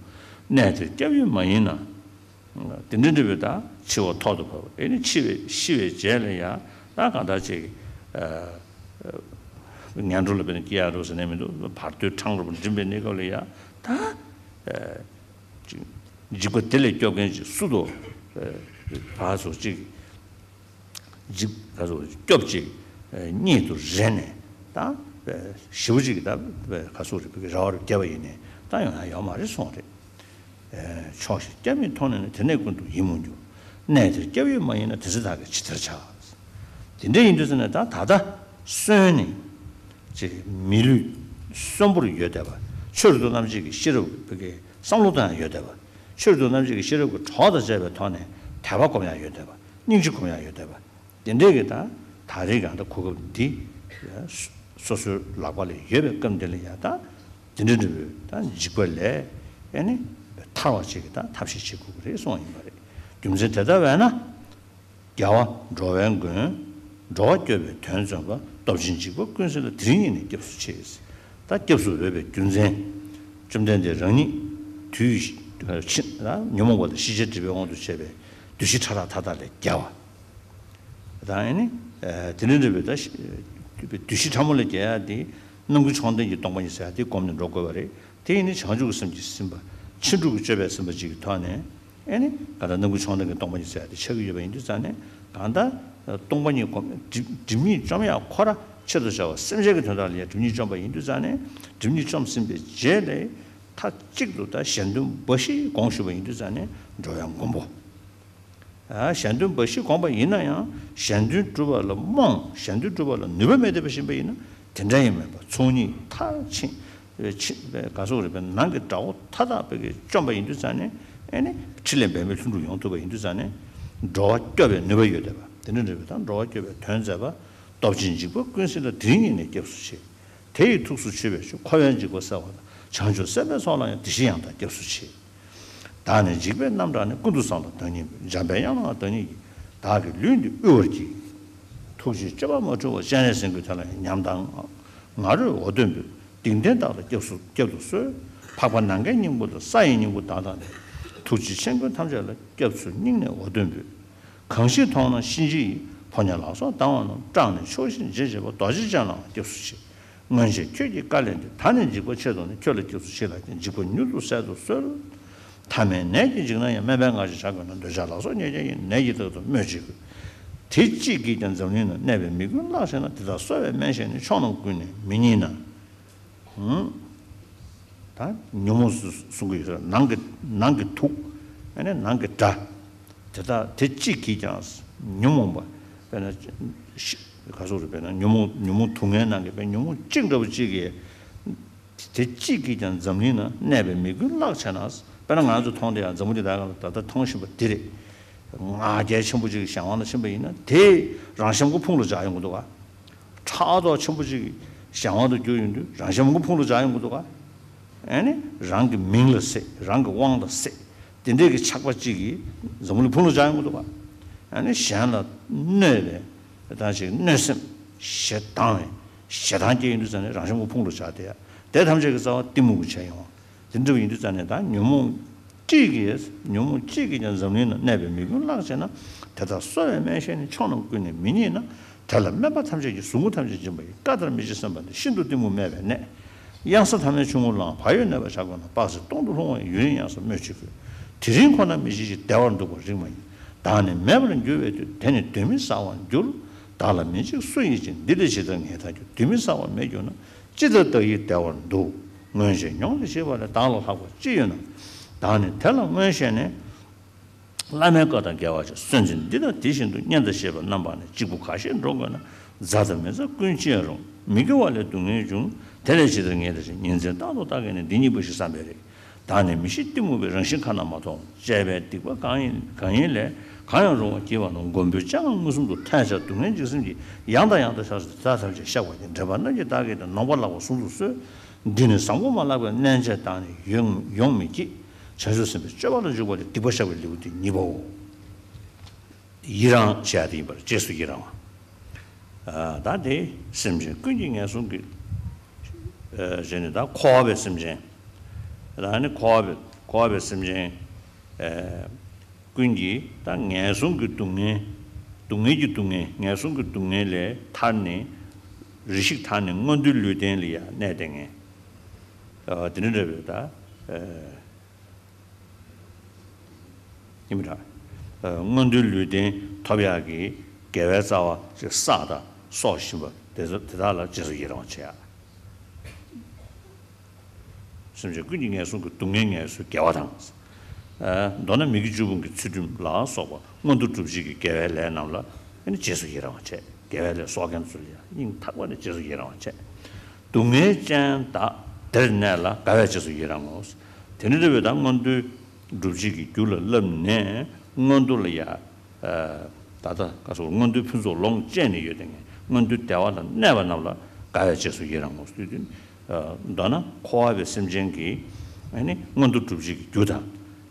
གནས་དེར་སྐྱབས་ཡུལ་མ་ཡིན་ན། དེ་འདྲ་འདྲ་བའི་ད་འཆི་བ་ཐོག་ཏུ་བབས། ཨེ་ནི་འཆི་བའི་ཤི་བའི་རྗེས་ལ་ཡང་ད་གང་ལྟར་ཅིག་ངན་འགྲོ་ལ་དཔེར་ན་སྐྱེ་ཡག་འགྲོ་ཟེར་ནས་མི་འདུག་བར་དོའི་འཕྲང་རུ་འགྲིམ་པའི་གནས་སྐབས་ལ་ཡང་ད་ཅིག་འཇིགས་པ་དེ་ལས་སྐྱོབ་མཁན་ཅིག་སུ་དང་བར་སོགས་ཅིག་འཇིགས་ག་ཚོད་སྐྱོབ་ཅིག་གཉིད་དུ་རེ་ནས་ད་ཞེ་པོ་ཅིག་ད་ག་ཚོད་རེ་བའི་རེ་བ་རུ་བརྒྱབ་པ་ཡིན་ནས་ད་ཡོང་ཡ་ཡོད་མ་རེད་གསུངས་རེད། ཆོག་ཤེས་སྐྱབས་མི་མཐོང་ན། དེ་ནས་ཀུན་ཏུ་ཡིད་མུག་འགྱུར། གནས་དེར་སྐྱབས་ཡུལ་མ་ཡིན་ན། དེ་ཚེ་བདག་གིས་ཇི་ལྟར་བྱ། དེ་འདྲ་ཡིན་དུས་ཙ་ན་ད་ད་ལྟ་གསོན་ནས་ཅིག་མི་ལུས་གསོན་པོར་ཡོད་བསྡད་པ། ཆོས་རབ་ཏུ་རྣམ་འབྱེད་ཀྱི་ཤེས་རབ་ཀྱི་བསམ་བློ་གཏོང་ཡ་ཡོད་བསྡད་པ། ཆོས་རབ་ཏུ་རྣམ་འབྱེད་ཀྱི་ཤེས་རབ་ཀྱི་གྲོགས་དང་བཅས་པའི་ཐོག་ནས་དད་པ་སྒོམ་ཡ་ཡོད་བསྡད་པ། སྙིང་རྗེ་སྒོམ་ཡ་ཡོད་བསྡད་པ། དེ་འདྲའི་གི་ད་ད་རེས་གང་ལྟར་གོ་སྐབས་འདི་སོ་སོའི་ལག་པ་ལ་ཡོད་པའི་སྐབས་འདི་ལ་ཡང་ད་དེ་འདྲ་འདྲ་བོའི་ད་འཇིགས་པ་ལས་ཨེ་ནི་ཐར་བ་ཅིག་གི་ད་ཐབས་ཤེས་བྱེད་དགོས་ཀྱི་རེད་གསུངས་པ་ཡིན་པ་རེད། རྒྱུ་མཚན་དེ་ལྟ་བས་ན། རྒྱལ་བ་འགྲོ་བའི་མགོན། འགྲོ་བ་སྐྱོབ་པའི་དོན་བརྩོན་པ། སྟོབས་ཆེན་འཇིགས་པ་ཀུན་སེལ་ལ། དེ་རིང་ཉིད་ནས་སྐྱབས་སུ་མཆི། ད་སྐྱབས་སུ་འོས་པའི་རྒྱུ་མཚན། བཅོམ་ལྡན་འདས་རང་ཉིད་དུས་ཕྱིན་ཉོན་མོངས་པ་དང་ཤེས་བྱའི་སྒྲིབ་པའི་དབང་དུ་བྱས་པའི་བདུད་བཞི་ཕྲ་རགས་མཐའ་དག་ལས་རྒྱལ་བ། ད་ཨེ་ནི། དེ་འདྲ་འདྲ་བའི་ད་བདུད་བཞི་ཕྲ་མོ་ལས་རྒྱལ་ཡ་དེ་རྣམ་ཀུན་མཆོག་ལྡན་གྱི་སྟོང་པ་ཉིད་ཟེར་ཡ་དེ་བསྒོམས་ནས་འགྲོ་དགོས་པ་རེད། དེ་ཡིན་ནི་བྱང་ཆུབ་ཀྱི་སེམས་ཀྱིས་ཟིན་པ། ཕྱིན་དྲུག་གི་སྤྱོད་པས་ཟིན་པ་གཅིག་གི་ཐོག་ནས་ཨེ་ནི་གང་ལྟར་རྣམ་ཀུན་མཆོག་ལྡན་གྱི་སྟོང་པ་ཉིད་ཟེར་ཡ་དེ་ཆགས་ཀྱི་ཡོད་པ་ཡིན་དུས་ཙང་ནས་གང་ལྟར་སྟོང་པ་ཉིད་བསྒོམས་སྒྲིབ་སྒྲིབ་གཉིས་བཅོམ་ཡ་ཁོ་ར་ཆེད་དུ་བྱ་བ་སེམས་ཅན་གྱི་དོན་དག་ལ་ཡ་སྒྲིབ་གཉིས་བཅོམ་པ་ཡིན་དུས་ཙང་ནས་སྒྲིབ་གཉིས་བཅོམ་ཟིན་པའི་རྗེས་ལ་མཐའ་གཅིག་ཏུ་ད་གཞན་དོན་འབའ་ཞིག་དགོངས་ཞུས་པ་ཡིན་དུས་ཙང་ནས་འགྲོ་བའི་མགོན་པོ། གཞན་དོན་འབའ་ཞིག་དགོངས་པ་ཡིན་ན་ཡང་གཞན་དོན་སྒྲུབ་པ་ལ་རྨོངས། གཞན་དོན་སྒྲུབ་པ་ལ་ནུས་པ་མེད་བསྡད་པ་ཞིག་ཡིན་པ་ཡིན་ན་དེ་འདྲ་ཡང་མིན་པ། ཚོགས་གཉིས་མཐར་ཕྱིན་ཕྱིན་པའི་ག་ཟེར་རེད་པས། ནང་གི་དགྲ་བོ་མཐའ་དག་པའི་གི་བཅོམ་པ་ཡིན་དུས་ཙང་ནས་ཨེ་ནི་ཕྲིན་ལས་འབད་མེད་ལྷུན་གྲུབ་ཡོང་ཐུབ་པ་ཡིན་དུས་ཙང་ནས་འགྲོ་བ་སྐྱོབ་པའི་ནུས་པ་ཡོད་བསྡད་པ། དེ་འདྲ་འདྲ་བའི་དང་འགྲོ་བ་སྐྱོབ་པའི་དོན་མཛད་པ། སྟོབས་ཆེན་འཇིགས་པ་ཀུན་སེལ་ལ། དེ་རིང་ཉིད་ནས་སྐྱབས་སུ་མཆི། དེ་ཡི་ཐུགས་སུ་ཆུད་པའི་ཤུགས། འཁོར་བའི་འཇིགས་པ་སེལ་བ་དང་། བྱང་ཆུབ་སེམས་དཔའི་ཚོགས་ལ་ཡང་། དེ་བཞིན་ཡང་དག་སྐྱབས་སུ་མཆི། བདག་ནི་འཇིགས་པས་རྣམ་སྐྲག་ནས། ཀུན་ཏུ་བཟང་དང་བདག་ཉིད་འབོད། འཇམ་དཔལ་དབྱངས་ལ་བདག་ཉིད་ཀྱིས། བདག་གི་ལུས་འདི་དབུལ་བར་བགྱི། ཐུགས་རྗེའི་སྤྱོད་པ་མ་འཁྲུལ་བ། སྤྱན་རས་གཟིགས་མགོན་དེ་ལ་ཡང་། ཉམས་དང་ང་རོས་འོ་དོད་འབོད། སྡིག་ལྡན་བདག་ལ་སྐྱབས་སུ་སྐྱབས་སུ་གསོལ། འཕགས་པ་ནམ་མཁའི་སྙིང་པོ་དང་། ས་ཡི་སྙིང་པོ་དག་དང་ནི། ཐུགས་རྗེ་ཆེན་པོས་ཐམས་ཅད་ལ། སྐྱབས་སུ་སྙིང་ནས་འོ་དོད་འབོད། གང་ཞིག་མཐོང་ན་གཤིན་རྗེ་ཡི། ཕོ་ཉ་ལག་སོགས་ལྡང་བ་རྣམས། སྐྲག་ནས་ཆོག་ཤེས་འབྱེད་བྱེད་པ། རྡོ་རྗེ་ཅན་ལའང་སྐྱབས་སུ་མཆི། སྔོན་ཆད་ཁྱོད་ཀྱིས་བཀའ་ལན་འདི། ད་ནི་འཇིགས་པ་ཆེ་དོགས་ནས། ཁྱོད་ལ་སྐྱབས་སུ་མཆི་ལགས་ཀྱིས། འཇིགས་པ་མྱུར་དུ་བསལ་དུ་གསོལ། ཐ་མལ་ནད་ཀྱིས་འཇིགས་ན་ཡང་། སྨན་པའི་སྔགས་ཀྱིས་བྱ་དགོས་ན། འདོད་ཆགས་ལག་སོགས་ཉེས་བྱས་ཡིན། ནད་ཀྱིས་རྟག་ཏུ་སྨོས་ཅི་དགོས། དེ་ཅིས་བགྱིས་ཀྱང་འཛམ་གླིང་ན། གནས་པའི་མི་ཀུན་བརླག་བྱེད་ན། དེ་དག་གསོ་བའི་སྨན་བཤད་ནི། ཕྱོགས་རྣམས་ཀུན་ནས་མི་རྙེད་ན། ཧུམ། ད་ཉོན་མོངས་སུ་གསུང་གི་ཡོད་ས། ནང་གི་ནང་གི་དུག་ཨ་ནི་ནང་གི་དགྲ། དེ་དག་དེ་ཅིས་བགྱིས་ཀྱང་། ཉོན་མོངས་པ། དཔེར་ན་ཤི་ག་སོགས་རེད། དཔེར་ན་ཉོན་མོངས་ཉོན་མོངས་དུག་ལྔའི་ནང་གི་དཔེར་ཉོན་མོངས་གཅིག་འདྲ་བོ་གཅིག་གིས། དེ་ཅིས་བགྱིས་ཀྱང་འཛམ་གླིང་ན། གནས་པའི་མི་ཀུན་བརླག་བྱེད་ན། དཔེར་ན་ང་ཚོ་མཐོང་དེ་ཡང་འཛམ་བུ་གླིང་ད་ག་ད་ལྟ་མཐོང་བཞིན་པ་འདི་རེད། ང་རྒྱལ་ཆེན་པོ་ཅིག་གཞན་དབང་དུ་ཕྱིན་པ་ཡིན་ན། དེ་རང་གཤིས་མ་ཁུ་ཕུང་ལ་འཇགས་ཡོང་གི་འདུག་ག་ཕྲག་དོག་ཆེན་པོ་ཅིག་གཞན་དབང་དུ་གྱུར་ཡོང་དུས་རང་གཤིས་མ་ཁུ་ཕུང་ལ་འཇགས་ཡོང་གི་འདུག་ག་ཨ་ནི་རང་གི་མིང་ལ་སྲེད། རང་གི་དབང་ལ་སྲེད། དེ་འདྲའི་གི་ཆགས་པ་གཅིག་གིས་འཛམ་བུ་གླིང་ཕུང་ལ་འཇགས་ཡོང་གི་འདུག་ག་ཨ་ནི་གཞན་ལ་གནོད་པའི་ད་ཅིག་གནོད་སེམས་ཞེ་སྡང་བའི་ཞེ་སྡང་སྐྱེ་ཡོང་དུས་ཙ་ནས་རང་གཤིས་མ་ཁུ་ཕུང་ལ་འཇགས་དེ་ཡ། དེ་ཐམས་ཅད་ཀྱི་རྩ་བ་གཏི་མུག་གི་བྱས་ཡོང་བ། དེ་འདྲ་བ་ཡིན་དུས་ཙ་ནས་ད་ཉོན་མོངས་གཅིག་གིས་ཉོན་མོངས་གཅིག་གིས་ཀྱང་འཛམ་གླིང་ན་གནས་པའི་མི་ཀུན་བརླག་བྱེད་ན། དེ་དག་གསོ་བའི་སྨན་བཤད་ནི། ཕྱོགས་རྣམས་ཀུན་ནས་མི་རྙེད་ན། དེ་ལ་སྨན་པ་ཐམས་ཅད་ཀྱིས། ཟུག་རྔུ་ཐམས་ཅད་འབྱིན་པ་ཡི། བཀའ་ལྟར་མི་བྱེད་སེམས་པ་འདི། ཤིན་ཏུ་གཏི་མུག་སྨད་པའི་གནས། གཡང་ས་ཐ་མལ་ཆུང་ངུར་ལངས། བག་ཡོད་གནོད་པ་བྱ་དགོས་ན། དཔག་ཚད་སྟོང་དུ་ལྷུང་བ་ཡི། ཡུན་རིང་ཡང་སོང་སྨོས་ཅི་དགོས། དེ་རིང་ཁོ་ན་མི་ཤི་ཞིང་། བདེ་བར་འདུག་པར་རིགས་མ་ཡིན། བདག་ནི་མེད་པར་འགྱུར་བའི་དུས། དེ་ནི་གདོན་མི་ཟ་བར་འགྱུར། བདག་ལ་མི་འཇིགས་སུ་ཡིས་བྱིན། འདི་ལས་ཇི་ལྟར་ངེས་ཐག་ཆོད། གདོན་མི་ཟ་བར་མེད་གྱུར་ན། ཅི་ལྟར་བདག་ཡིད་བདེ་བར་འདུག། སྔོན་ཆད་མྱོང་ལས་ཤེས་པ་ལས། བདག་ལ་ལྷག་པ་ཅི་ཡོད་ན། བདག་ནི་དེ་ལ་མངོན་ཤེས་ནས། བླ་མའི་བཀའ་དང་འགལ་བར་བྱེད། སུན་འབྱིན་འདི་དང་དེ་བཞིན་དུ། གཉེན་དང་བཅས་པ་རྣམ་པ་ནི། གཅིག་པུ་ཁ་ཞེས་འགྲོ་དགོས་ན། མཛའ་དང་མི་མཛའ་ཀུན་བཅད་རུང་། མི་དགེ་བ་ལས་སྡུག་བསྔལ་འབྱུང་། དེ་ལས་ཇི་ལྟར་ངེས་ཐག་ཆོད། ཉིན་མཚན་རྟག་ཏུ་བརྟག་གེ་ནས། འདི་གཉིས་པོ་ཞེས་བསམ་པས་རིག། བདག་ནི་མི་ཤེས་གཏི་མུག་པའི། རང་བཞིན་ཁ་ན་མ་ཐོ་བ། བཅས་པའི་སྡིག་པ་གང་ཡིན་གང་ཡིན་ལས། གང་ཡང་རུང་བ་བགྱིས་པ་རྣམས། མགོན་པོའི་སྤྱན་སྔར་མངོན་སུམ་དུ། ཐལ་ཆ་སྡུག་བསྔལ་འཇིགས་སེམས་ཀྱིས། ཡང་དང་ཡང་དུ་ཆགས་སུ་དེ་དག་ཐམས་ཅད་བཤགས་པར་བགྱི། འདྲེན་པ་རྣམས་ཀྱིས་བདག་གི་དེ། ནོངས་པ་ལགས་པར་གཟུང་དུ་གསོལ། འདི་ནི་བཟང་པོ་མ་ལགས་པའི། རྣལ་འབྱོར་བདག་ནི་ཡོང་ཡོང་མི་བགྱིད། བྱང་ཆུབ་སེམས་དཔའི་སྤྱོད་པ་ལ་འཇུག་པ་ལས། སྡིག་པ་བཤགས་པའི་ལེའུ་སྟེ་གཉིས་པའོ། ཡི་རང་བྱས་ཏེ་ཡིན་པར་རྗེས་སུ་ཡི་རང་བ། ཨ་ད་དེ་སེམས་ཅན་ཀུན་གྱི་ངན་སོང་གི་ཨ་བྱས་ནས་ད་འཁོར་བའི་སེམས་ཅན། ད་ནི་འཁོར་བའི་འཁོར་བའི་སེམས་ཅན་ཨ་ཀུན་གྱི་ད་ངན་སོང་གི་སྡུག་བསྔལ། སྡུག་བསྔལ་གྱི་སྡུག་བསྔལ། ངན་སོང་གི་སྡུག་བསྔལ་ལས་ཐར་ནས་རེ་ཞིག་ཐར་ནས་མངོན་མཐོའི་ལུས་རྟེན་ལ་ཡང་གནས་བསྡད་མཁན། ཨ་དེ་འདྲ་འདྲ་བའི་ད་ཨ་ཡིན་པ་འདྲ། ཨ་མངོན་མཐོའི་ལུས་རྟེན་ཐོབ་ཡག་གི་དགེ་བའི་རྩ་བ་ཅིག་བསགས་དང་གསོག་བཞིན་པ་དེ་ཚོ་དེ་དག་ལ་རྗེས་སུ་ཡི་རང་བ་བྱེད་ཡ། སེམས་ཅན་ཀུན་གྱི་ངན་སོང་གི་སྡུག་བསྔལ་ངལ་གསོའི་དགེ་བ་དང་། ཨ་མདོར་ན་མི་དགེ་བཅུ་སྤོང་གི་ཚུལ་ཁྲིམས་ལ་སོགས་པ་མངོན་མཐོ་སྒྲུབ་བྱེད་ཀྱི་དགེ་བའི་ལས་རྣམས་ལ་ཨ་ནི་རྗེས་སུ་ཡི་རང་བ་བྱེད། དགེ་བའི་ལས་གསོག་མཁན་ཚོ་ལ་ཡང་སྙིང་ཐག་པ་ནས་རྗེས་སུ་ཡི་རང་བ་བྱེད། སྡུག་བསྔལ་ཅན་བདག་དེར་གནས་ལ། དགའ་བས་རྗེས་སུ་ཡི་རང་ངོ་། དེ་ནི་འདྲ་བའི་ད་མངོན་མཐོའི་སྒྲུབ་བྱེད་ཀྱི་རྒྱུ་ལ་བསླབས་ནས་མངོན་མཐོ་ལ་ཡ། ཨ་ད་ལྟ་ག་སོགས་མངོན་མཐོའི་ཕུན་ཚོགས་ལོངས་སྤྱད་ནས་ཡོད་དེ་ངས་མངོན་མཐོའི་བདེ་བ་ལ་གནས་པ་རྣམས་ལ་དགའ་བས་རྗེས་སུ་ཡི་རང་ངོ་། ཟེར་དུས། ཨ་མདོར་ན་འཁོར་བ་པའི་སེམས་ཅན་གྱི་ཨ་ནི་མངོན་མཐོ་སྒྲུབ་བྱེད་ཀྱི་རྒྱུ་དང་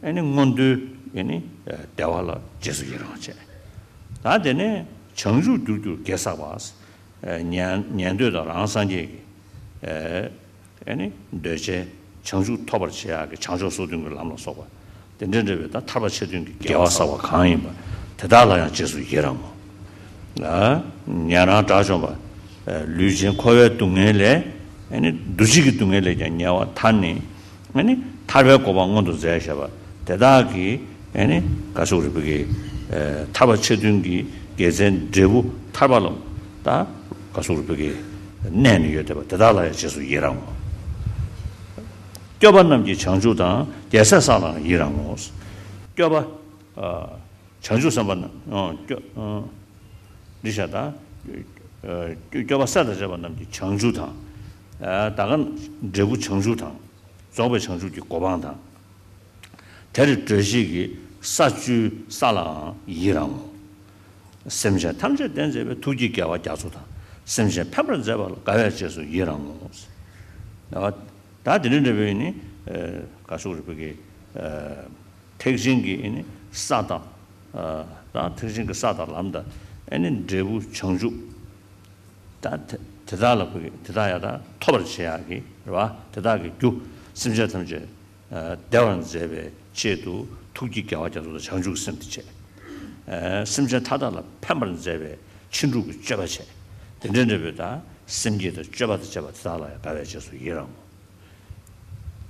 ཨ་ནི་མངོན་མཐོའི་ཨ་ནི་བདེ་བ་ལ་རྗེས་སུ་ཡི་རང་བྱེད། ད་དེ་ནས་བྱང་ཆུབ་རྒྱུར་གྱུར་དགེ་བསགས་པ། ཨ་ཉན་ཉན་ཐོས་དང་རང་སངས་རྒྱས་ཀྱི་ཨ་ཨ་ནི་འདོད་ཆེན་བྱང་ཆུབ་ཐོབ་པར་བྱེད་ཡག་གི་བྱང་ཕྱོགས་སོ་བདུན་གྱི་ལམ་ལ་སོགས་པ་དེ་འདྲ་འདྲ་བའི་ད་ཐར་པ་ཆེ་མཐོང་གི་དགེ་བ་བསགས་པ་གང་ཡིན་པ་དེ་དག་ལ་ཡང་རྗེས་སུ་ཡི་རང་ངོ་། ཨ་ཉན་རང་དགྲ་བཅོམ་པ། ཨ་ལུས་ཅན་འཁོར་བའི་སྡུག་བསྔལ་ལས་ཨ་ནི་འདུ་བྱེད་ཀྱི་སྡུག་བསྔལ་ལས་ཀྱང་ཉེ་བར་ཐར་ནས། ཨ་ནི་ཐར་པའི་གོ་འཕང་མངོན་དུ་མཛད་བཞག་པ་དེ་དག་གིས་ཨ་ནི་ག་སོགས་རིག་པའི་གི་ཨ་ཐར་པ་ཆེ་མཐོང་གི་དགེ་མཚན་འབྲས་བུ་ཐར་པ་ལ་ད་ག་སོགས་རིག་པའི་གི་གནས་ནས་ཡོད་བསྡད་པ་དེ་དག་ལ་ཡང་རྗེས་སུ་ཡི་རང་ངོ་། སྐྱོབ་པ་རྣམས་ཀྱི་བྱང་ཆུབ་དང་། རྒྱལ་སྲས་བསགས་ལའང་ཡི་རང་ངོ་། སྐྱོབ་པ་ཨ་བྱང་ཆུབ་སེམས་དཔའ་རྣམས་ཨ་སྐྱོ་ཨ་འདི་བྱ་དང་སྐྱོ་སྐྱོབ་པ་སྲས་དང་བཅས་པ་རྣམས་ཀྱི་བྱང་ཆུབ་དང་། ཨ་ད་ག་འབྲས་བུ་བྱང་ཆུབ་དང་། རྫོགས་པའི་བྱང་ཆུབ་ཀྱི་གོ་འཕང་དང་། དེར་བགྲོད་བྱེད་ཀྱི་ས་བཅུའི་ས་ལའང་ཡི་རང་ངོ་། སེམས་ཅན་ཐམས་ཅད་བསྟེན་མཛད་པའི། ཐུགས་ཀྱི་དགེ་བ་རྒྱ་མཚོ་དང་། སེམས་ཅན་ཕན་པར་མཛད་པ་ལ། དགའ་བས་རྗེས་སུ་ཡི་རང་ངོ་། ད་དེ་འདྲ་འདྲ་བའི་ནི་ག་སོགས་རིག་པའི་གི་ཐེག་ཆེན་གྱི་ནི་ས་དང་། ད་ཐེག་ཆེན་གྱི་ས་དང་ལམ་དང་ཨ་ནི་འབྲས་བུ་བྱང་ཆུབ། ད་དེ་དེ་དག་ལ་བོད་ཀྱི་དེ་དག་ཡང་ད་ཐོབ་པར་བྱེད་ཡག་གི་རེད་བ། དེ་དག་གི་རྒྱུ་ སེམས་ཅན་ཐམས་ཅད་བདེ་བར་མཛད་པའི་ཆེད་དུ་ཐུགས་ཀྱི་དགེ་བ་རྒྱ་མཚོ་དང་བྱང་ཆུབ་ཀྱི་སེམས་དེ་བྱས། སེམས་ཅན་མཐའ་དག་ལ་ཕན་པར་མཛད་པའི་ཕྱིན་དྲུག་གི་སྤྱོད་པ་བྱས། དེ་འདྲ་འདྲ་བའི་ད་སེམས་བསྐྱེད་དང་སྤྱོད་པ་དང་བཅས་པ་དེ་དག་ལ་ཡང་དགའ་བའི་རྗེས་སུ་ཡི་རང་ངོ་།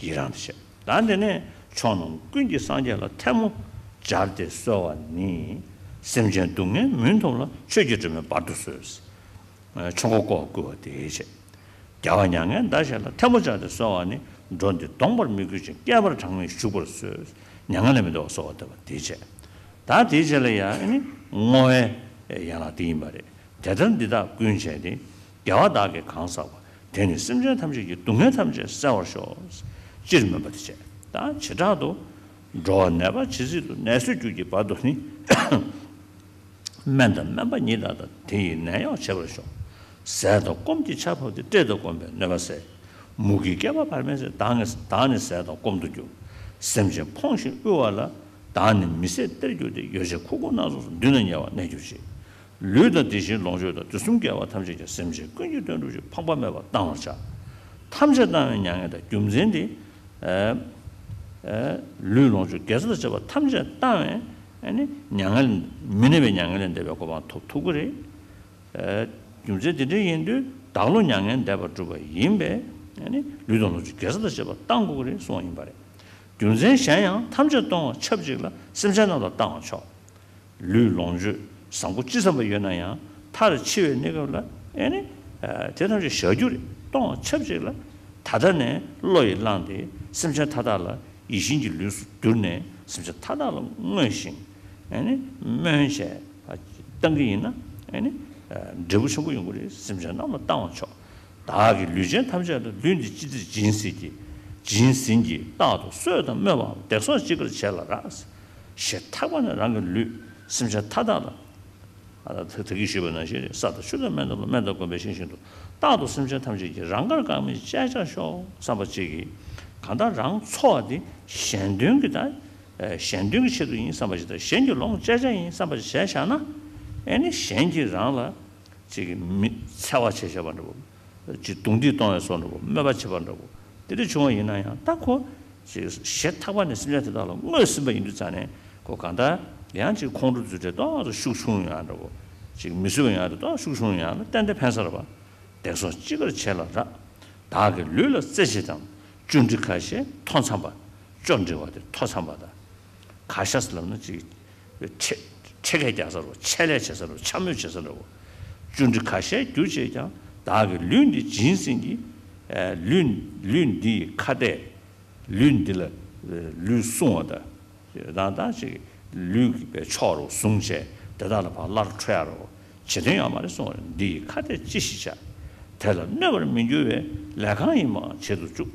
ཡི་རང་དེ་བྱས། ད་དེ་ནས་ཕྱོགས་རྣམས་ཀུན་གྱི་སངས་རྒྱས་ལ་ཐལ་མོ་སྦྱར་ཏེ་གསོལ་བ་ནི། སེམས་ཅན་སྡུག་བསྔལ་མུན་འཐོམས་ལ། ཆོས་ཀྱི་སྒྲོན་མེ་སྦར་དུ་གསོལ། ཆོ་ག་བསྐོར་བ་བསྐུལ་བ་དེའི་ཕྱིར། རྒྱལ་བ་མྱ་ངན་འདའ་ཞིག་ལ། ཐལ་མོ་སྦྱར་ཏེ་གསོལ་བ་ནི། འགྲོ་འདི་གདོང་པར་མི་བཀོད་ཅིང་། བསྐལ་པར་གྲངས་མེད་བཞུགས་པར་གསོལ། མྱ་ངན་ལས་མི་འདའ་བར་གསོལ་བ་འདེབས་པ་དེའི་ཕྱིར། ད་དེའི་ཕྱིར་ལ་ཡང་ནི་བསྔོ་བའི་ཡན་ལག་དེ་ཡིན་པ་རེད། དེ་ལྟར་འདི་དག་ཀུན་བྱས་ཏེ། རྒྱལ་བ་བདག་གིས་གང་བསགས་པ། དེས་ནི་སེམས་ཅན་ཐམས་ཅད་ཀྱི། སྡུག་བསྔལ་ཐམས་ཅད་བསལ་བར་ཤོག། སྤྱིར་སྨོན་པ་དེ་བྱས། ད་བྱེ་བྲག་ཏུ། འགྲོ་བ་ནད་པ་ཇི་སྲིད་དུ། ནད་སོས་གྱུར་ཅིག་བར་དུ་ནི། སྨན་དང་སྨན་པ་ཉིད་དང་། དེ་ཡིས་ནད་གཡོག་བྱེད་པར་ཤོག། ཟས་དང་སྐོམ་གྱི་ཆར་ཕབ་སྟེ། བཀྲེས་དང་སྐོམ་པས་གནོད་པ་བསལ། མུ་གེའི་བསྐལ་པ་བར་མེད་བསལ། བདག་ནི་བདག་ནི་ཟས་དང་སྐོམ་དུ་གྱུར། སེམས་ཅན་ཕོངས་ཤིང་དབུལ་བ་ལ། བདག་ནི་མི་བཟད་གཏེར་གྱུར་ཏེ། ཡོ་བྱད་ཁུག་ཀུ་སྣ་ཚོགས་སུ། མདུན་ན་ཉེ་བར་གནས་གྱུར་ཅིག། ལུས་དང་དེ་བཞིན་ལོངས་སྤྱོད་དང་། དུས་གསུམ་དགེ་བ་ཐམས་ཅད་ཀྱང་། སེམས་ཅན་ཀུན་གྱི་དོན་སྒྲུབ་ཕྱིར། ཕངས་པ་མེད་པར་བཏང་བར་བྱ། ཐམས་ཅད་བཏང་བའི་མྱ་ངན་འདའ། རྒྱུ་མཚན་འདི། ལུས་ལོངས་སྤྱོད་དགེ་རྩ་དང་བཅས་པ་ཐམས་ཅད་བཏང་བས་ཨ་ནི་མྱ་ངན་མི་གནས་པའི་མྱ་ངན་ལས་འདའ་བའི་གོ་འཕང་ཐོབ་ཐུབ་ཀྱི་རེད། རྒྱུ་མཚན་དེ་འདྲ་ཡིན་དུས་བདག་བློ་མྱ་ངན་འདས་པ་སྒྲུབ་པ་ཡིན་པས་ཨ་ནི་ལུས་དང་ལོངས་སྤྱོད་དགེ་རྩ་དང་བཅས་པ་བཏང་དགོས་ཀྱི་རེད་གསུངས་པ་ཡིན་པ་རེད། རྒྱུ་མཚན་གཞན་ཡང་ཐམས་ཅད་གཏོང་བ་ཆབས་ཅིག་ལ། སེམས་ཅན་རྣམས་ལ་བཏང་བར་ཤོག། ལུས་ལོངས་སྤྱོད་བཟང་པོ་ཅི་བསམ་པ་ཡོད་ན་ཡང་མཐར་འཆི་བའི་གནས་སྐབས་ལ་ཨེ་ནི། དེ་ཐམས་ཅད་བཞག་རྒྱུ་རེད། གཏོང་བ་ཆབས་ཅིག་ལ་ད་ལྟ་ནས་བློ་ཡིས་བླངས་ཏེ་སེམས་ཅན་མཐའ་དག་ལ་ཡིད་བཞིན་གྱི་ལུས་སུ་གྱུར་ནས་སེམས་ཅན་མཐའ་དག་ལ་བསྔོས་ཤིང་ཨེ་ནི་སྨོན་བྱས་བཏང་གི་ཡིན་ན་ཨེ་ནི་འབྲས་བུ་ཆེན་པོ་ཡོང་གི་རེད། སེམས་ཅན་རྣམས་ལ་བཏང་བར་ཤོག། བདག་གིས་ལུས་ཅན་ཐམས་ཅད་ལ། ལུས་འདི་ཅི་བདེར་སྦྱིན་སྲིད་ཀྱི། སྦྱིན་ཟིན་གྱིས་རྟག་ཏུ་གསོས་དང་སྨོས་པའམ། བདེ་སོགས་ཅི་དགར་བྱས་ལ་རག། ཞེ་ཐག་པ་ནས་རང་གི་ལུས་སེམས་ཅན་མཐའ་དག་ལ། ད་ད་གིན་ཞུས་པ་ནང་བཞིན་རེད། ས་དང་ཆུ་དང་སྨན་དང་ལོ། སྨན་དང་སྐོམ་པས་ཤིང་བཞིན་དུ། རྟག་ཏུ་སེམས་ཅན་ཐམས་ཅད་ཀྱི། རང་དགར་བཀག་མེད་སྤྱད་བྱར་ཤོག། བསམ་པ་གཅིག་གིས་གང་ལྟར་རང་འཚོ་བ་འདི་གཞན་དོན་གྱི་ད་གཞན་དོན་གྱི་ཆེད་དུ་ཡིན་བསམ་པ་ཞིག་དང་། གཞན་གྱི་ལོངས་སྤྱད་བྱ་ཡིན་བསམ་པ་ཞིག་བྱས་བཞག་ན་ཨེ་ནི་གཞན་གྱིས་རང་ལ་ཅིག་མི་འཚེ་བ་བྱས་བཞག་པ་འདྲ་བོ། ཅིག་རྡུང་རྡེག་གཏོང་བའི་བཟོ་འདྲ་བོ། སྨོད་པ་བྱེད་པ་འདྲ་བོ། དེ་འདྲ་བྱུང་བ་ཡིན་ན་ཡང་ད་ཁོ་ཅིག་ཞེ་ཐག་པ་ནས་སེམས་ཅན་དེ་དག་ལ་བསྔོས་ཟིན་པ་ཡིན་དུས་ཙང་ནས་ཁོ་གང་ལྟར་ཡང་ཅིག་ཁོང་ཁྲོ་རྫུ་འཕྲད་ཏོག་ཙམ་ཤུགས་ཆུང་ཡང་འདྲ་བོ། ཅིག་མི་བཟོད་པ་ཡང་དེ་ཏོག་ཤུགས་ཆུང་ཡང་ལ་ཏན་ཏན་ཕན་ས་རེད་པ། བདེ་སོགས་ཅི་དགར་བྱས་ལ་རག། བདག་གི་ལུས་ལ་རྩེ་གཅིག་དང་། ཅོ་འདྲི་ཁ་ཤས་མཐོ་འཚམ་པ། ཅོ་འདྲི་བ་དེ་མཐོ་འཚམ་པ་དང་། ཁ་ཤས་ལབ་ན་ཅིག་ཆེ་ཆེ་སྐད་རྒྱག་ས་རུ་ཆེ་ལས་བྱེད་ས་རུ་འཕྱ་སྨོད་བྱེད་ས་རུ། ཅོ་འདྲི་ཁ་ཤས་རྒྱུ་བྱས་ཀྱང་བདག་གི་ལུས་འདི་སྦྱིན་ཟིན་གྱིས། ལུས་ལུས་འདི་ཡི་ཁ་གཏད། ལུས་འདི་ལ་ལུས་སྲུང་བ་དང་། རང་དང་ཅིག་ལུས་ཀྱི་པའི་ཕྱོགས་རུ་བཟུང་བྱས་དེ་དག་ལ་ཕར་སླར་འཕྲོ་ཡ་རུ་བྱེད་དོན་ཡོད་མ་རེད་གསུངས་པ་རེད། འདི་ཡི་ཁ་གཏད་ཅི་ཞིག་བྱ། དེ་ལ་གནོད་པར་མི་འགྱུར་བའི། ལས་གང་ཡིན་པའང་བྱེད་དུ་བཅུག།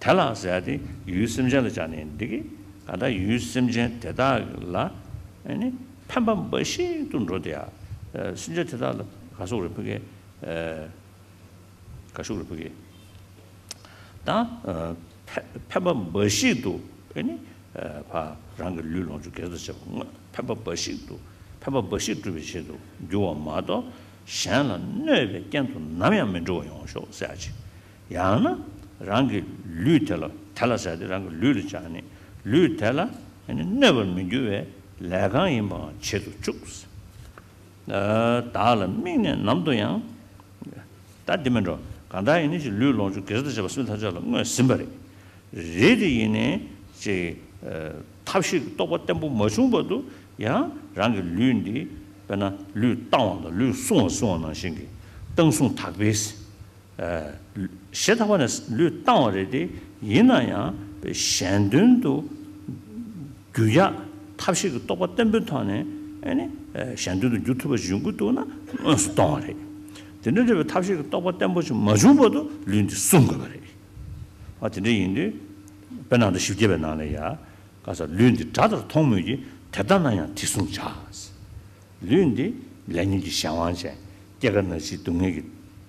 དེ་ལ་ཟེར་ཏེ་ཡུལ་སེམས་ཅན་ལ་སྦྱར་ནས་འདི་གི་ག་ད་ཡུལ་སེམས་ཅན་དེ་དག་ལ་ཨ་ནི་ཕན་པ་འབའ་ཞིག་ཏུ་འགྲོ་དེ་ཡ། སེམས་ཅན་དེ་དག་ལ་ག་སོགས་རེད་ཕ་གི། ག་ཤུག་རེད་ཕ་གི། ད་ཕན་ཕན་པ་འབའ་ཞིག་ཏུ་ཨ་ནི་ཕ་རང་གི་ལུས་ལོངས་སྤྱོད་དགེ་རྩ་བྱེད་པ་དངོས་ཕན་པ་འབའ་ཞིག་ཏུ་ཕན་པ་འབའ་ཞིག་སྒྲུབ་པའི་ཆེད་དུ་འགྱུར་བ་མ་གཏོགས་གཞན་ལ་གནོད་པའི་རྐྱེན་དུ་ནམ་ཡང་མི་འགྲོ་བ་ཡོང་ཤོག་ཟེར་ཡ་ཅིག། ཡང་ན་རང་གི་ལུས་དེ་ལ་དེ་ལ་ཟེར་ཏེ་རང་གི་ལུས་ལ་སྦྱར་ནས་ལུས་དེ་ལ་ཨ་ནི་གནོད་པར་མི་འགྱུར་བའི་ལས་གང་ཡིན་པའང་བྱེད་དུ་བཅུག། བདག་ལ་དམིགས་ནས་ནམ་དུ་ཡང་། ད་འདི་མིན་འགྲོ། གང་ལྟར་ཡིན་ནི་ཅིག་ལུས་ལོངས་སྤྱོད་དགེ་རྩ་དང་བཅས་པ་སེམས་ཐམས་ཅད་ལ་བསྔོས་ཟིན་པ་རེད། རེད་དེ་ཡིན་ནའི་ཅིག་ཐབས་ཤེས་ཀྱི་རྟོགས་པ་བརྟན་པོ་མ་བྱུང་བར་དུ་ཡང་རང་གི་ལུས་འདི་དཔེར་ན་ལུས་བཏང་བ་དང་ལུས་བསྲུང་བ་གསུངས་པ་ནང་བཞིན་གྱི་བཏང་བཟུང་དག་པས། ཞེ་ཐག་པ་ནས་ལུས་བཏང་བ་རེད་དེ་ཡིན་ན་ཡང་གཞན་དོན་དུ་འགྱུར་ཡག་ཐབས་ཤེས་ཀྱི་རྟོགས་པ་བརྟན་པོའི་ཐོག་ནས་ཨ་ནི་གཞན་དོན་དུ་འགྱུར་ཐུབ་པ་ཞིག་ཡོང་གི་འདུག་ན་དངོས་སུ་གཏོང་བ་རེད། དེ་འདྲ་འདྲ་བའི་ཐབས་ཤེས་ཀྱི་རྟོགས་པ་བརྟན་པོ་ཞིག་མ་བྱུང་བར་དུ་ལུས་འདི་བསྲུང་དགོས་པ་རེད། ཨ་དེ་འདྲ་ཡིན་དུས་དཔེ་ནང་དུ་བཞི་བརྒྱ་པའི་ནང་ལ་ཡ་ག་ས་ལུས་འདི་དགྲ་ལྟར་མཐོང་མོད་ཀྱི། དེ་ལྟ་ན་ཡང་དེ་བསྲུང་བྱ། ལུས་འདི་ལས་ཉོན་གྱི་གཞན་དབང་ཅན། སྐྱེ་རྒ་ན་འཆིའི་སྡུག་བསྔལ་གྱི་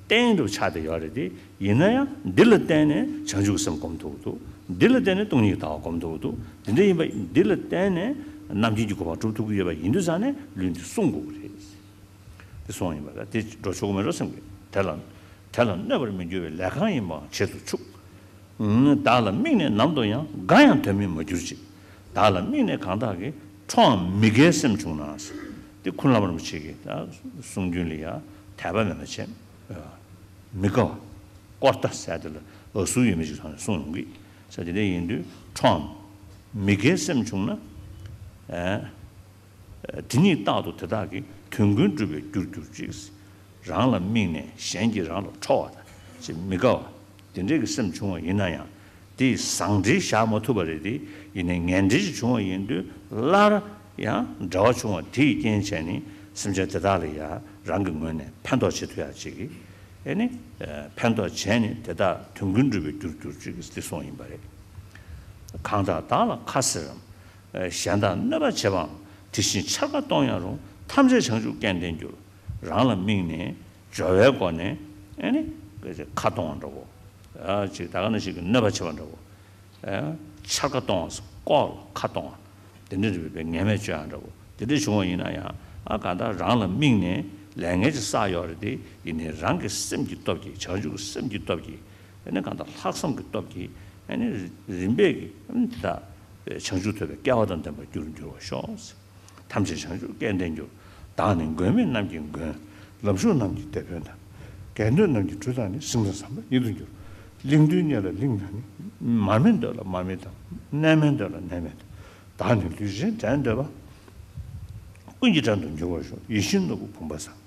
རྟེན་དུ་ཆགས་བསྡད་ཡོད་རེད་དེ། ཡིན་ན་ཡང་འདི་ལ་བརྟེན་ནས་བྱང་ཆུབ་ཀྱི་སེམས་སྒོམ་ཐུབ་འདུག། འདི་ལ་བརྟེན་ནས་སྟོང་ཉིད་ཀྱི་ལྟ་བ་སྒོམ་ཐུབ་འདུག། འདི་འདྲ་ཡིན་པ་འདི་ལ་བརྟེན་ནས་རྣམ་མཁྱེན་གྱི་གོ་འཕང་སྒྲུབ་ཐུབ་ཀྱི་ཡོད་པ་ཡིན་དུས་ཙང་ནས་ལུས་འདི་བསྲུང་དགོས་ཀྱི་རེད། དེ་གསུངས་ཡིན་པ་ལ་དེ་འགྲོ་ཆོག་གི་མེད་འགྲོ་སེམས་ཀྱི་དེ་ལ་དེ་ལ་གནོད་པར་མི་འགྱུར་བའི་ལས་གང་ཡིན་པའང་བྱེད་དུ་ཆུག། བདག་ལ་དམིགས་ནས་ནམ་དུ་ཡང་། དགའ་ཡང་དོན་མེད་མ་གྱུར་ཅིག་བདག་ལ་དམིགས་ནས་གང་དག་གིས། ཁྲོའམ་མི་དགའི་སེམས་བྱུང་ན། འདི་ཁུ་ནུ་བླ་མ་རིན་པོ་ཆེ་གི་ད་གསུང་རྒྱུན་ལ་ཡང་དད་པ་མེད་པ་བྱས། མི་དགའ་བ། དཀོར་ལྟ་ཟེར་དེ་ལ་ཨ་ཟུག་ཡོད་མེད་ཅིག་ཐོག་ནས་གསུང་ཡོང་གི། ས་དེ་འདྲ་ཡིན་དུས་ཁྲོའམ་མི་དགའི་སེམས་བྱུང་ན། ཨ། དེ་ཉིད་རྟག་ཏུ་དེ་དག་གི། དོན་ཀུན་འགྲུབ་པའི་རྒྱུར་གྱུར་ཅིག་རང་ལ་དམིགས་ནས་གཞན་གྱིས་རང་ལ་ཁྲོ་བ་དང་ཅིག་མི་དགའ་བ། དེ་འདྲའི་གི་སེམས་བྱུང་བ་ཡིན་ན་ཡང་དེ་བཟང་འབྲེལ་བཞག་མ་ཐུབ་པ་རེད་དེ། ཡིན་ནའི་ངན་འབྲེལ་ཞིག་བྱུང་བ་ཡིན་དུས་སླར་ཡང་འབྲེལ་བ་བྱུང་བ་དེའི་རྐྱེན་བྱས་ནས་སེམས་ཅན་དེ་དག་ལ་ཡང་རང་གི་ངོས་ནས་ཕན་ཐོགས་བྱེད་ཐུབ་ཡག་ཅིག་གི་ཨེ་ནི་ཕན་ཐོགས་བྱས་ནས་དེ་དག་དོན་ཀུན་འགྲུབ་པའི་རྒྱུར་གྱུར་ཅིག་གི་དེ་གསུངས་ཡིན་པ་རེད། གང་དག་བདག་ལ་ཁ་ཟེར་རམ། གཞན་དག་གནོད་པ་བྱེད་པའམ། དེ་བཞིན་འཕྱར་ཀ་གཏོང་ཡང་རུང་། ཐམས་ཅད་བྱང་ཆུབ་སྐལ་ལྡན་འགྱུར། རང་ལ་དམིགས་ནས་སྦྱོར་བའི་སྒོ་ནས་ཨེ་ནི་ཁ་གཏོང་བ་འདྲ་བོ། ཨ་ཅིག་ད་ག་ནང་བཞིན་གྱི་གནོད་པ་བྱེད་པ་འདྲ་བོ། ཨ་འཕྱར་ཀ་གཏོང་བ་ལྐོག་ལ་ཁ་གཏོང་བ། དེ་འདྲ་རེད་པས་ངན་སྨྲས་བཅོ་ཡང་འདྲ་བོ། དེ་འདྲ་བྱུང་བ་ཡིན་ན་ཡང་ཨ་གང་ལྟར་རང་ལ་དམིགས་ནས་ལས་ངན་ཅིག་བསགས་ཡོད་རེད་དེ། ཡིན་ནའི་རང་གི་སེམས་ཀྱི་སྟོབས་ཀྱིས་བྱང་ཆུབ་ཀྱི་སེམས་ཀྱི་སྟོབས་ཀྱིས་ཨེ་ནི་གང་ལྟར་ལྷག་བསམ་གྱི་སྟོབས་ཀྱིས་ཨེ་ནི་རིམ་པས་ཀྱིས་ཨེ་ནི་དེ་དག་བྱང་ཆུབ་ཐོབ་པའི་སྐལ་བ་དང་ལྡན་པར་འགྱུར་འགྱུར་བར་ཤོག་ཐམས་ཅད་བྱང་ཆུབ་སྐལ་ལྡན་འགྱུར། བདག་ནི་མགོན་མེད་རྣམས་ཀྱི་མགོན། ལམ་ཞུགས་རྣམས་ཀྱི་དེད་དཔོན་དང་། གལ་གནོད་རྣམས་ཀྱི་གྲུ་དང་ནི། སེམས་དང་བསམ་པ་ཉིད་དུ་འགྱུར། གླིང་བདུན་གཉེར་ལ་གླིང་དང་ནི། མར་མེ་འདོད་ལ་མར་མེ་དང་། གནས་མལ་འདོད་ལ་གནས་མལ་དང་། བདག་ནི་ལུས་ཅན་བྲན་འདོད་པ། ཀུན་གྱི་བྲན་དུ་འགྱུར་བར་ཤོག་ཡིད་བཞིན་ནོར་བུ་བུམ་པ་བཟང་།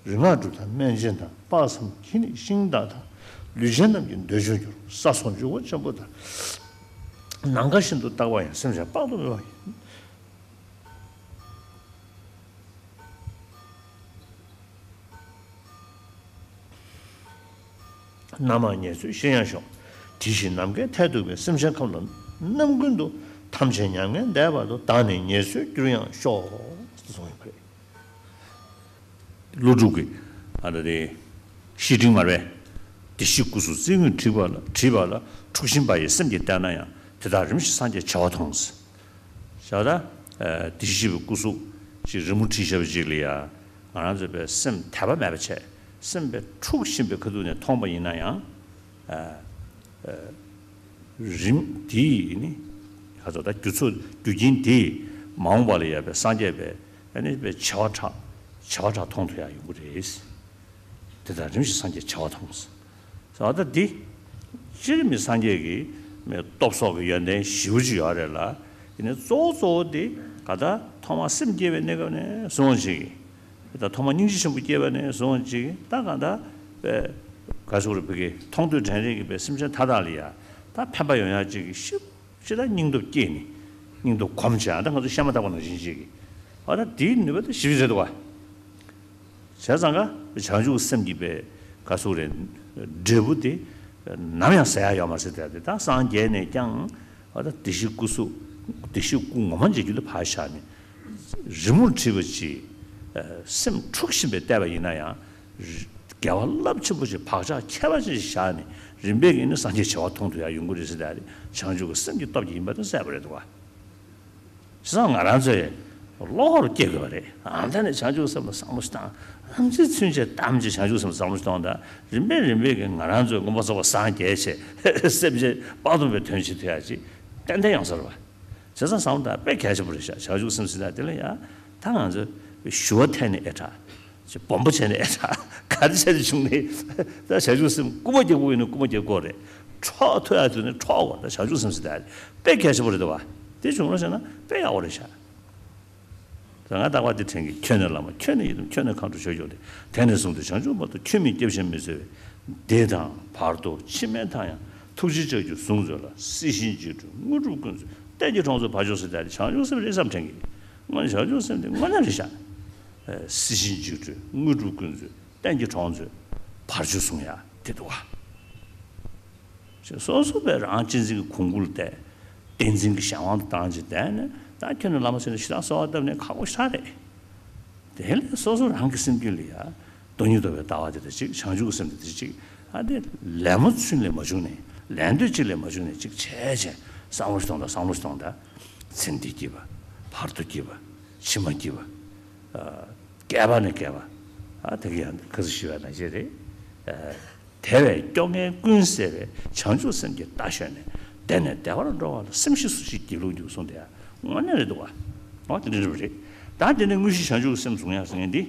རིག་སྔགས་གྲུབ་མཐའ་སྨན་ཆེན་དང་། དཔག་བསམ་གྱིས་ནི་ཤིང་དག་དང་། ལུས་ཅན་རྣམས་ཀྱི་འདོད་འཇོ་འགྱུར། ས་སོགས་འཇུག་པ་ཆེན་པོ་དང་། ནམ་མཁའ་བཞིན་དུ་རྟག་པ་ཡང་། སེམས་ཅན་དཔག་ཏུ་མེད་པ་ཡི། རྣམ་མང་ཉེར་འཚོའི་གཤིན་ཡང་ཤོག་དེ་བཞིན་ནམ་མཁའི་མཐས་གཏུགས་པའི། སེམས་ཅན་ཁམས་ལ་རྣམ་ཀུན་ཏུ། ཐམས་ཅད་མྱ་ངན་འདས་པ་དང་། བདག་ནི་ཉེར་འཚོའི་རྒྱུར་ཡང་ཤོག་གསུངས་ཡོད་པ་རེད། ཀླུ་སྒྲུབ་ཀྱིས་ཨ་ད་དེ་བཤེས་སྤྲིང་མར་པས་བདེ་གཤེགས་སྐུ་གསུང་ཚིག་ངོས་བྲིས་པ་ལ་བྲིས་པ་ལ་འཁྲུགས་ཞེན་པ་ཡི་སེམས་ཀྱིས་བལྟས་ན་ཡང་། དེ་དག་རིམ་བཞིན་སངས་རྒྱས་བྱེ་བ་མཐོང་། ཞེས་པ་ད་བདེ་གཤེགས་པའི་སྐུ་གཟུགས་ཅིག་རི་མོ་བྲིས་བཞག་པ་ཅིག་ལ་ཡ། ང་རང་ཚོ་པའི་སེམས་དད་པ་མེད་པ་བྱས། སེམས་པའི་འཁྲུགས་ཞེན་པའི་ཁ་ཐུག་ནས་མཐོང་པ་ཡིན་ན་ཡང་། རིམ་དེའི་ནི་ཁ་ཚོ་ད་རྒྱུ་ཚོ་རྒྱུ་རྐྱེན་དེས་མ་འོངས་པ་ལ་ཡ་པའི་སངས་རྒྱས་པའི་ཨ་ནི་པའི་བྱེ་བ་ཕྲག་བྱེ་བ་ཕྲག་མཐོང་ཐུབ་ཡ་ཡོང་གི་རེད། དེ་དག་རིམ་བཞིན་སངས་རྒྱས་བྱེ་བ་མཐོང་། ཟེར་བ་ད་འདི་སྤྱིར་མི་སངས་རྒྱས་ཀྱི་མི་སྟོབས་སོགས་ཀྱི་ཡོན་ཏན་ཞེ་པོ་ཅིག་ཡོད་རེད་ལ། ཡིན་ནའི་གཙོ་བོ་གཙོ་བོ་དེ་ག་ད་ཐོག་མར་སེམས་བསྐྱེད་པའི་གནས་སྐབས་ནས་བཟུང་བ་ཅིག་ད་ཐོག་མར་སྙིང་རྗེ་ཆེན་པོ་སྐྱེས་པ་ནས་བཟུང་བ་ཅིག་ད་གང་ལྟར་པའི་ག་ཟེར་དགོས་རེད། བོད་ཀྱི་མཐོང་ཐོས་དྲན་རེག་གི་པའི་སེམས་ཅན་མཐའ་དག་ལ་ཡ་ད་ཕན་པ་ཡོང་ཡ་ཅིག་གི་ཤུགས་ཅིག་ད་སྙིང་སྟོབས་སྐྱེས་ནས་སྙིང་སྟོབས་གོམས་བྱས། ད་ང་ཚོ་ཤ་མ་ཐག་པ་ནང་བཞིན་ཅིག་གི་ཨ་ད་དེའི་ནུས་པ་ད་ཞེ་པོ་རེད་འདུག་བ། བྱས་ཙང་ཀ་བྱང་ཆུབ་སེམས་ཀྱི་པའི་ག་ཟེར་དགོས་རེད། འབྲས་བུ་དེ་ནམ་ཡང་ཟད་ཡ་ཡོད་མ་རེད་ཟེར། ད་དེ་ད་སངས་རྒྱས་ནས་ཀྱང་ཨ་ད་བདེ་གཤེགས་སྐུ་གཟུགས་བདེ་གཤེགས་སྐུ་ངོ་མ་མཇལ་རྒྱུ་ལ་ཕར་བཞག་ནས། རི་མོར་བྲིས་པ་ཅིག་སེམས་འཁྲུགས་བཞིན་པའི་བལྟས་པ་ཡིན་ན་ཡང་། དགེ་བ་རླབས་ཆེན་པོ་ཞིག་བག་ཆགས་ཁྱད་པར་ཅན་ཞིག་བཞག་ནས་རིམ་པས་ཀྱིས་ནི་སངས་རྒྱས་བྱེ་བ་མཐོང་ཐུབ་ཡ་ཡོང་གི་རེད་ཟེར། ད་རེད་བྱང་ཆུབ་ཀྱི་སེམས་ཀྱི་སྟོབས་ཀྱིས་ཡིན་པ་དེ་གསལ་པོ་རེད་འདུག་བ། བྱས་ཙང་ང་རང་ཚོས་བློ་ཁོག་སྐྱེ་དགོས་པ་རེད། ཨ་ད་ནི་བྱང་ཆུབ་སེམས་ལ་བསམ་བློ་ཞིག་བཏང་། ཨམ་ཅི་ཚུན་ཆད་ཐམས་ཅད་བྱང་ཆུབ་སེམས་ལ་བསམ་བློ་ཞིག་གཏོང་དང་། རིམ་པས་རིམ་པས་ཀྱིས་ང་རང་ཚོའི་མངོན་པར་རྫོགས་པར་སངས་རྒྱས་བྱས་སེམས་ཅན་དཔག་ཏུ་མེད་པའི་དོན་བྱེད་ཐུབ་ཡ་ཅིག་ཏན་ཏན་ཡོང་ས་རེད་བ། བྱས་ཙང་བསམ་བློ་བཏང་དཔེ་གལ་ཆེན་པོ་རེད་ཤག་བྱང་ཆུབ་སེམས་ཟེར་ཡ་དེ་ལ་ཡ། ད་ང་ཚོས་ཞུ་བ་འཐེན་ནས་ཨེ་དྲག་ཅིག་སྦོམ་པོ་བྱས་ནས་ཨེ་དྲག་ག་རེ་བྱས་ནས་བྱུང་ནས། ད་བྱང་ཆུབ་སེམས་རྐུ་མ་རྒྱག་དགོས་ཡིན་ན་རྐུ་མ་རྒྱག་དགོས་རེད། འཕྲོག་ཐུབ་ཡ་དུས་ནས་འཕྲོག་དགོས། ད་བྱང་ཆུབ་སེམས་ཟེར་ཡ་དེ་དཔེ་གལ་ཆེན་པོ་རེད་འདུག་བ། དེ་བྱུང་ལ་བྱས་ན་དཔེ་ཡག་པོ་རེད་ཤག་ད་ང་རྟག་པར་དེ་དྲན་གྱི། ཁྱོད་ནི་བླ་མ་ཁྱོད་ནི་ཡི་དམ། ཁྱོད་ནི་མཁའ་འགྲོ་ཆོས་སྐྱོང་སྟེ། དེང་ནས་བཟུང་སྟེ་བྱང་ཆུབ་བར་དུ། ཁྱོད་མིན་སྐྱབས་གཞན་མི་འཚོལ་བའི། འདས་དང་བར་དུ་ཕྱི་མའི་མཐའ་ཡང་། ཐུགས་རྗེའི་ལྕགས་ཀྱུས་བཟུང་མཛོད་ལ། སྲིད་ཞིའི་འཇིགས་སྐྲོད་དངོས་གྲུབ་ཀུན་སྩོལ། གཏན་གྱི་གྲོགས་མཛོད་བར་ཆོད་ཟེར། ད་དེ་བྱང་ཆུབ་སེམས་རེད་བསམ་དྲན་གྱི། དངོས་གནས་བྱང་ཆུབ་སེམས་དེ་དངོས་གནས་རེད་ཤག་སྲིད་ཞིའི་འཇིགས་སྐྲོད་དངོས་གྲུབ་ཀུན་སྩོལ། གཏན་གྱི་གྲོགས་མཛོད་བར་ཆོད་བཟུང་ཡ་དེ་འདུག་བ། ཞེས་སོ་སོ་པས་རང་གཅེས་འཛིན་གྱི་གོང་བུར་བསྡད། བདེན་འཛིན་གྱི་གཞན་དབང་དུ་བཏང་བྱས་བསྡད་ནས། ད་ཁྱོད་ནི་བླ་མ་ཟེར་ནས་ཞེ་དྲག་གསོལ་བ་བཏབ་ནས་ཁག་པོ་ཞེ་དྲག་རེད། དེ་ལས་སོ་སོ་རང་གི་སེམས་རྒྱུད་ལ་ཡ་སྟོང་ཉིད་རྟོགས་པའི་ལྟ་བ་དེ་དང་གཅིག་བྱང་ཆུབ་ཀྱི་སེམས་དེ་དང་གཅིག་ཨ་དེ་ལད་མོ་ཚུན་ལས་མ་བྱུང་ནས། ལད་འདོད་གཅིག་ལས་མ་བྱུང་ནས་གཅིག་བྱས་བྱས་བསམ་བློ་ཞིག་གཏོང་དང་། བསམ་བློ་ཞིག་གཏོང་དང་། ཚེ་འདི་སྐྱིད་པ། བར་དོ་སྐྱིད་པ། ཕྱི་མ་སྐྱིད་པ། ཨ་བསྐལ་པ་ནས་བསྐལ་པ། ཨ་དེ་ག་ཡང་ཁ་སང་ཞུས་པ་ནང་བཞིན་རེད། ཨ། དེ་བས་སྐྱོ་ངལ་ཀུན་སེལ་བའི་བྱང་ཆུབ་སེམས་ཀྱི་རྟ་ཞོན་ནས། བདེ་ནས་བདེ་བར་འགྲོ་བ་ལ། སེམས་ཤེས་སུ་ཞིག་སྒྱིད་ལུག་འགྱུར་གསུངས་ཏེ། དངོས་གནས་རེད་འདུག་བ། འོ་དེ་འདྲ་རེད། ད་དེ་ནས་དངོས་གཞི་བྱང་ཆུབ་ཀྱི་སེམས་བཟུང་ཡག་ཟེར་མཁན་འདི།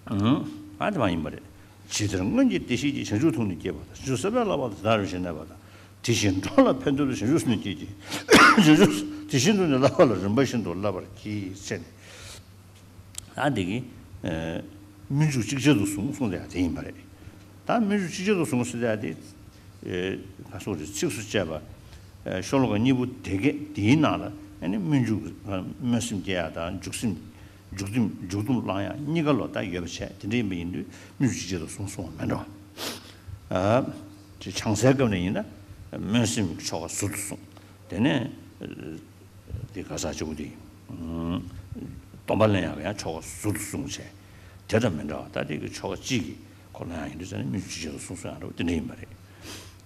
ཨང་། ཨ་དེ་མ་ཡིན་པ་རེད། ཇི་ལྟར་སྔོན་གྱི་བདེ་གཤེགས་ཀྱིས། བྱང་ཆུབ་ཐུགས་ནི་བསྐྱེད་པ་དང་། བྱང་ཆུབ་སེམས་དཔའི་བསླབ་པ་དེ་དག་རིམ་བཞིན་གནས་པ་དང་། དེ་བཞིན་འགྲོ་ལ་ཕན་ཐོགས་པའི་བྱང་ཆུབ་སེམས་ནི་བསྐྱེད་ཅིང་། བྱང་ཆུབ་དེ་བཞིན་དུ་ནི་བསླབ་པ་ལ་རིམ་པ་བཞིན་དུ་བསླབ་པར་གྱིས་ཟེར་ནས། ད་འདི་གི་ཨ་སྨོན་འཇུག་ཅིག་ཅར་དུ་བཟུང་གསུངས་ཏེ་ཡང་དེ་ཡིན་པ་རེད། ད་སྨོན་འཇུག་ཅིག་ཅར་དུ་བཟུང་གསུངས་ཏེ་ཡང་དེ་ཨ་ག་སོགས་རེད། ཚིགས་སུ་བཅད་པ་ཨ་ཤོ་ལོ་ཀ་གཉིས་པོ་དེ་གས་དེའི་ནང་ལ་ཨ་ནི་སྨོན་འཇུག་སྨོན་སེམས་སྐྱེ་ཡག་དང་། འཇུག་སེམས་འཇུག་སྡོམ་འཇུག་སྡོམ་བླང་ཡག་གཉིས་ཀ་ལོ་ད་ཡོད་པ་བྱས། དེ་འདྲ་ཡིན་པ་ཡིན་དུས་སྨོན་འཇུག་ཅིག་ཅར་དུ་བཟུང་གསུངས་པ་མེད་འགྲོ། ཨ་ཅེ་བྱང་སའི་སྐབས་ནས་ཡིན་ན་སྨོན་སེམས་ཀྱི་ཆོ་ག་ཟུར་དུ་བཟུང་། དེ་ནས་དེ་ག་ས་ཆུ་བོ་དེ་སྡོམ་པ་ལེན་ཡག་གི་ཡང་ཆོ་ག་ཟུར་དུ་བཟུང་བྱས། དེ་དང་མི་འདྲ་བ་ད་དེ་གི་ཆོ་ག་གཅིག་གི་ཁོ་ལ་ཡང་ཡིན་དུས་ཙང་ནས་སྨོན་འཇུག་ཅིག་ཅར་དུ་བཟུང་གསུངས་ཡག་འདྲ་བོ་དེ་འདྲ་ཡིན་པ་རེད།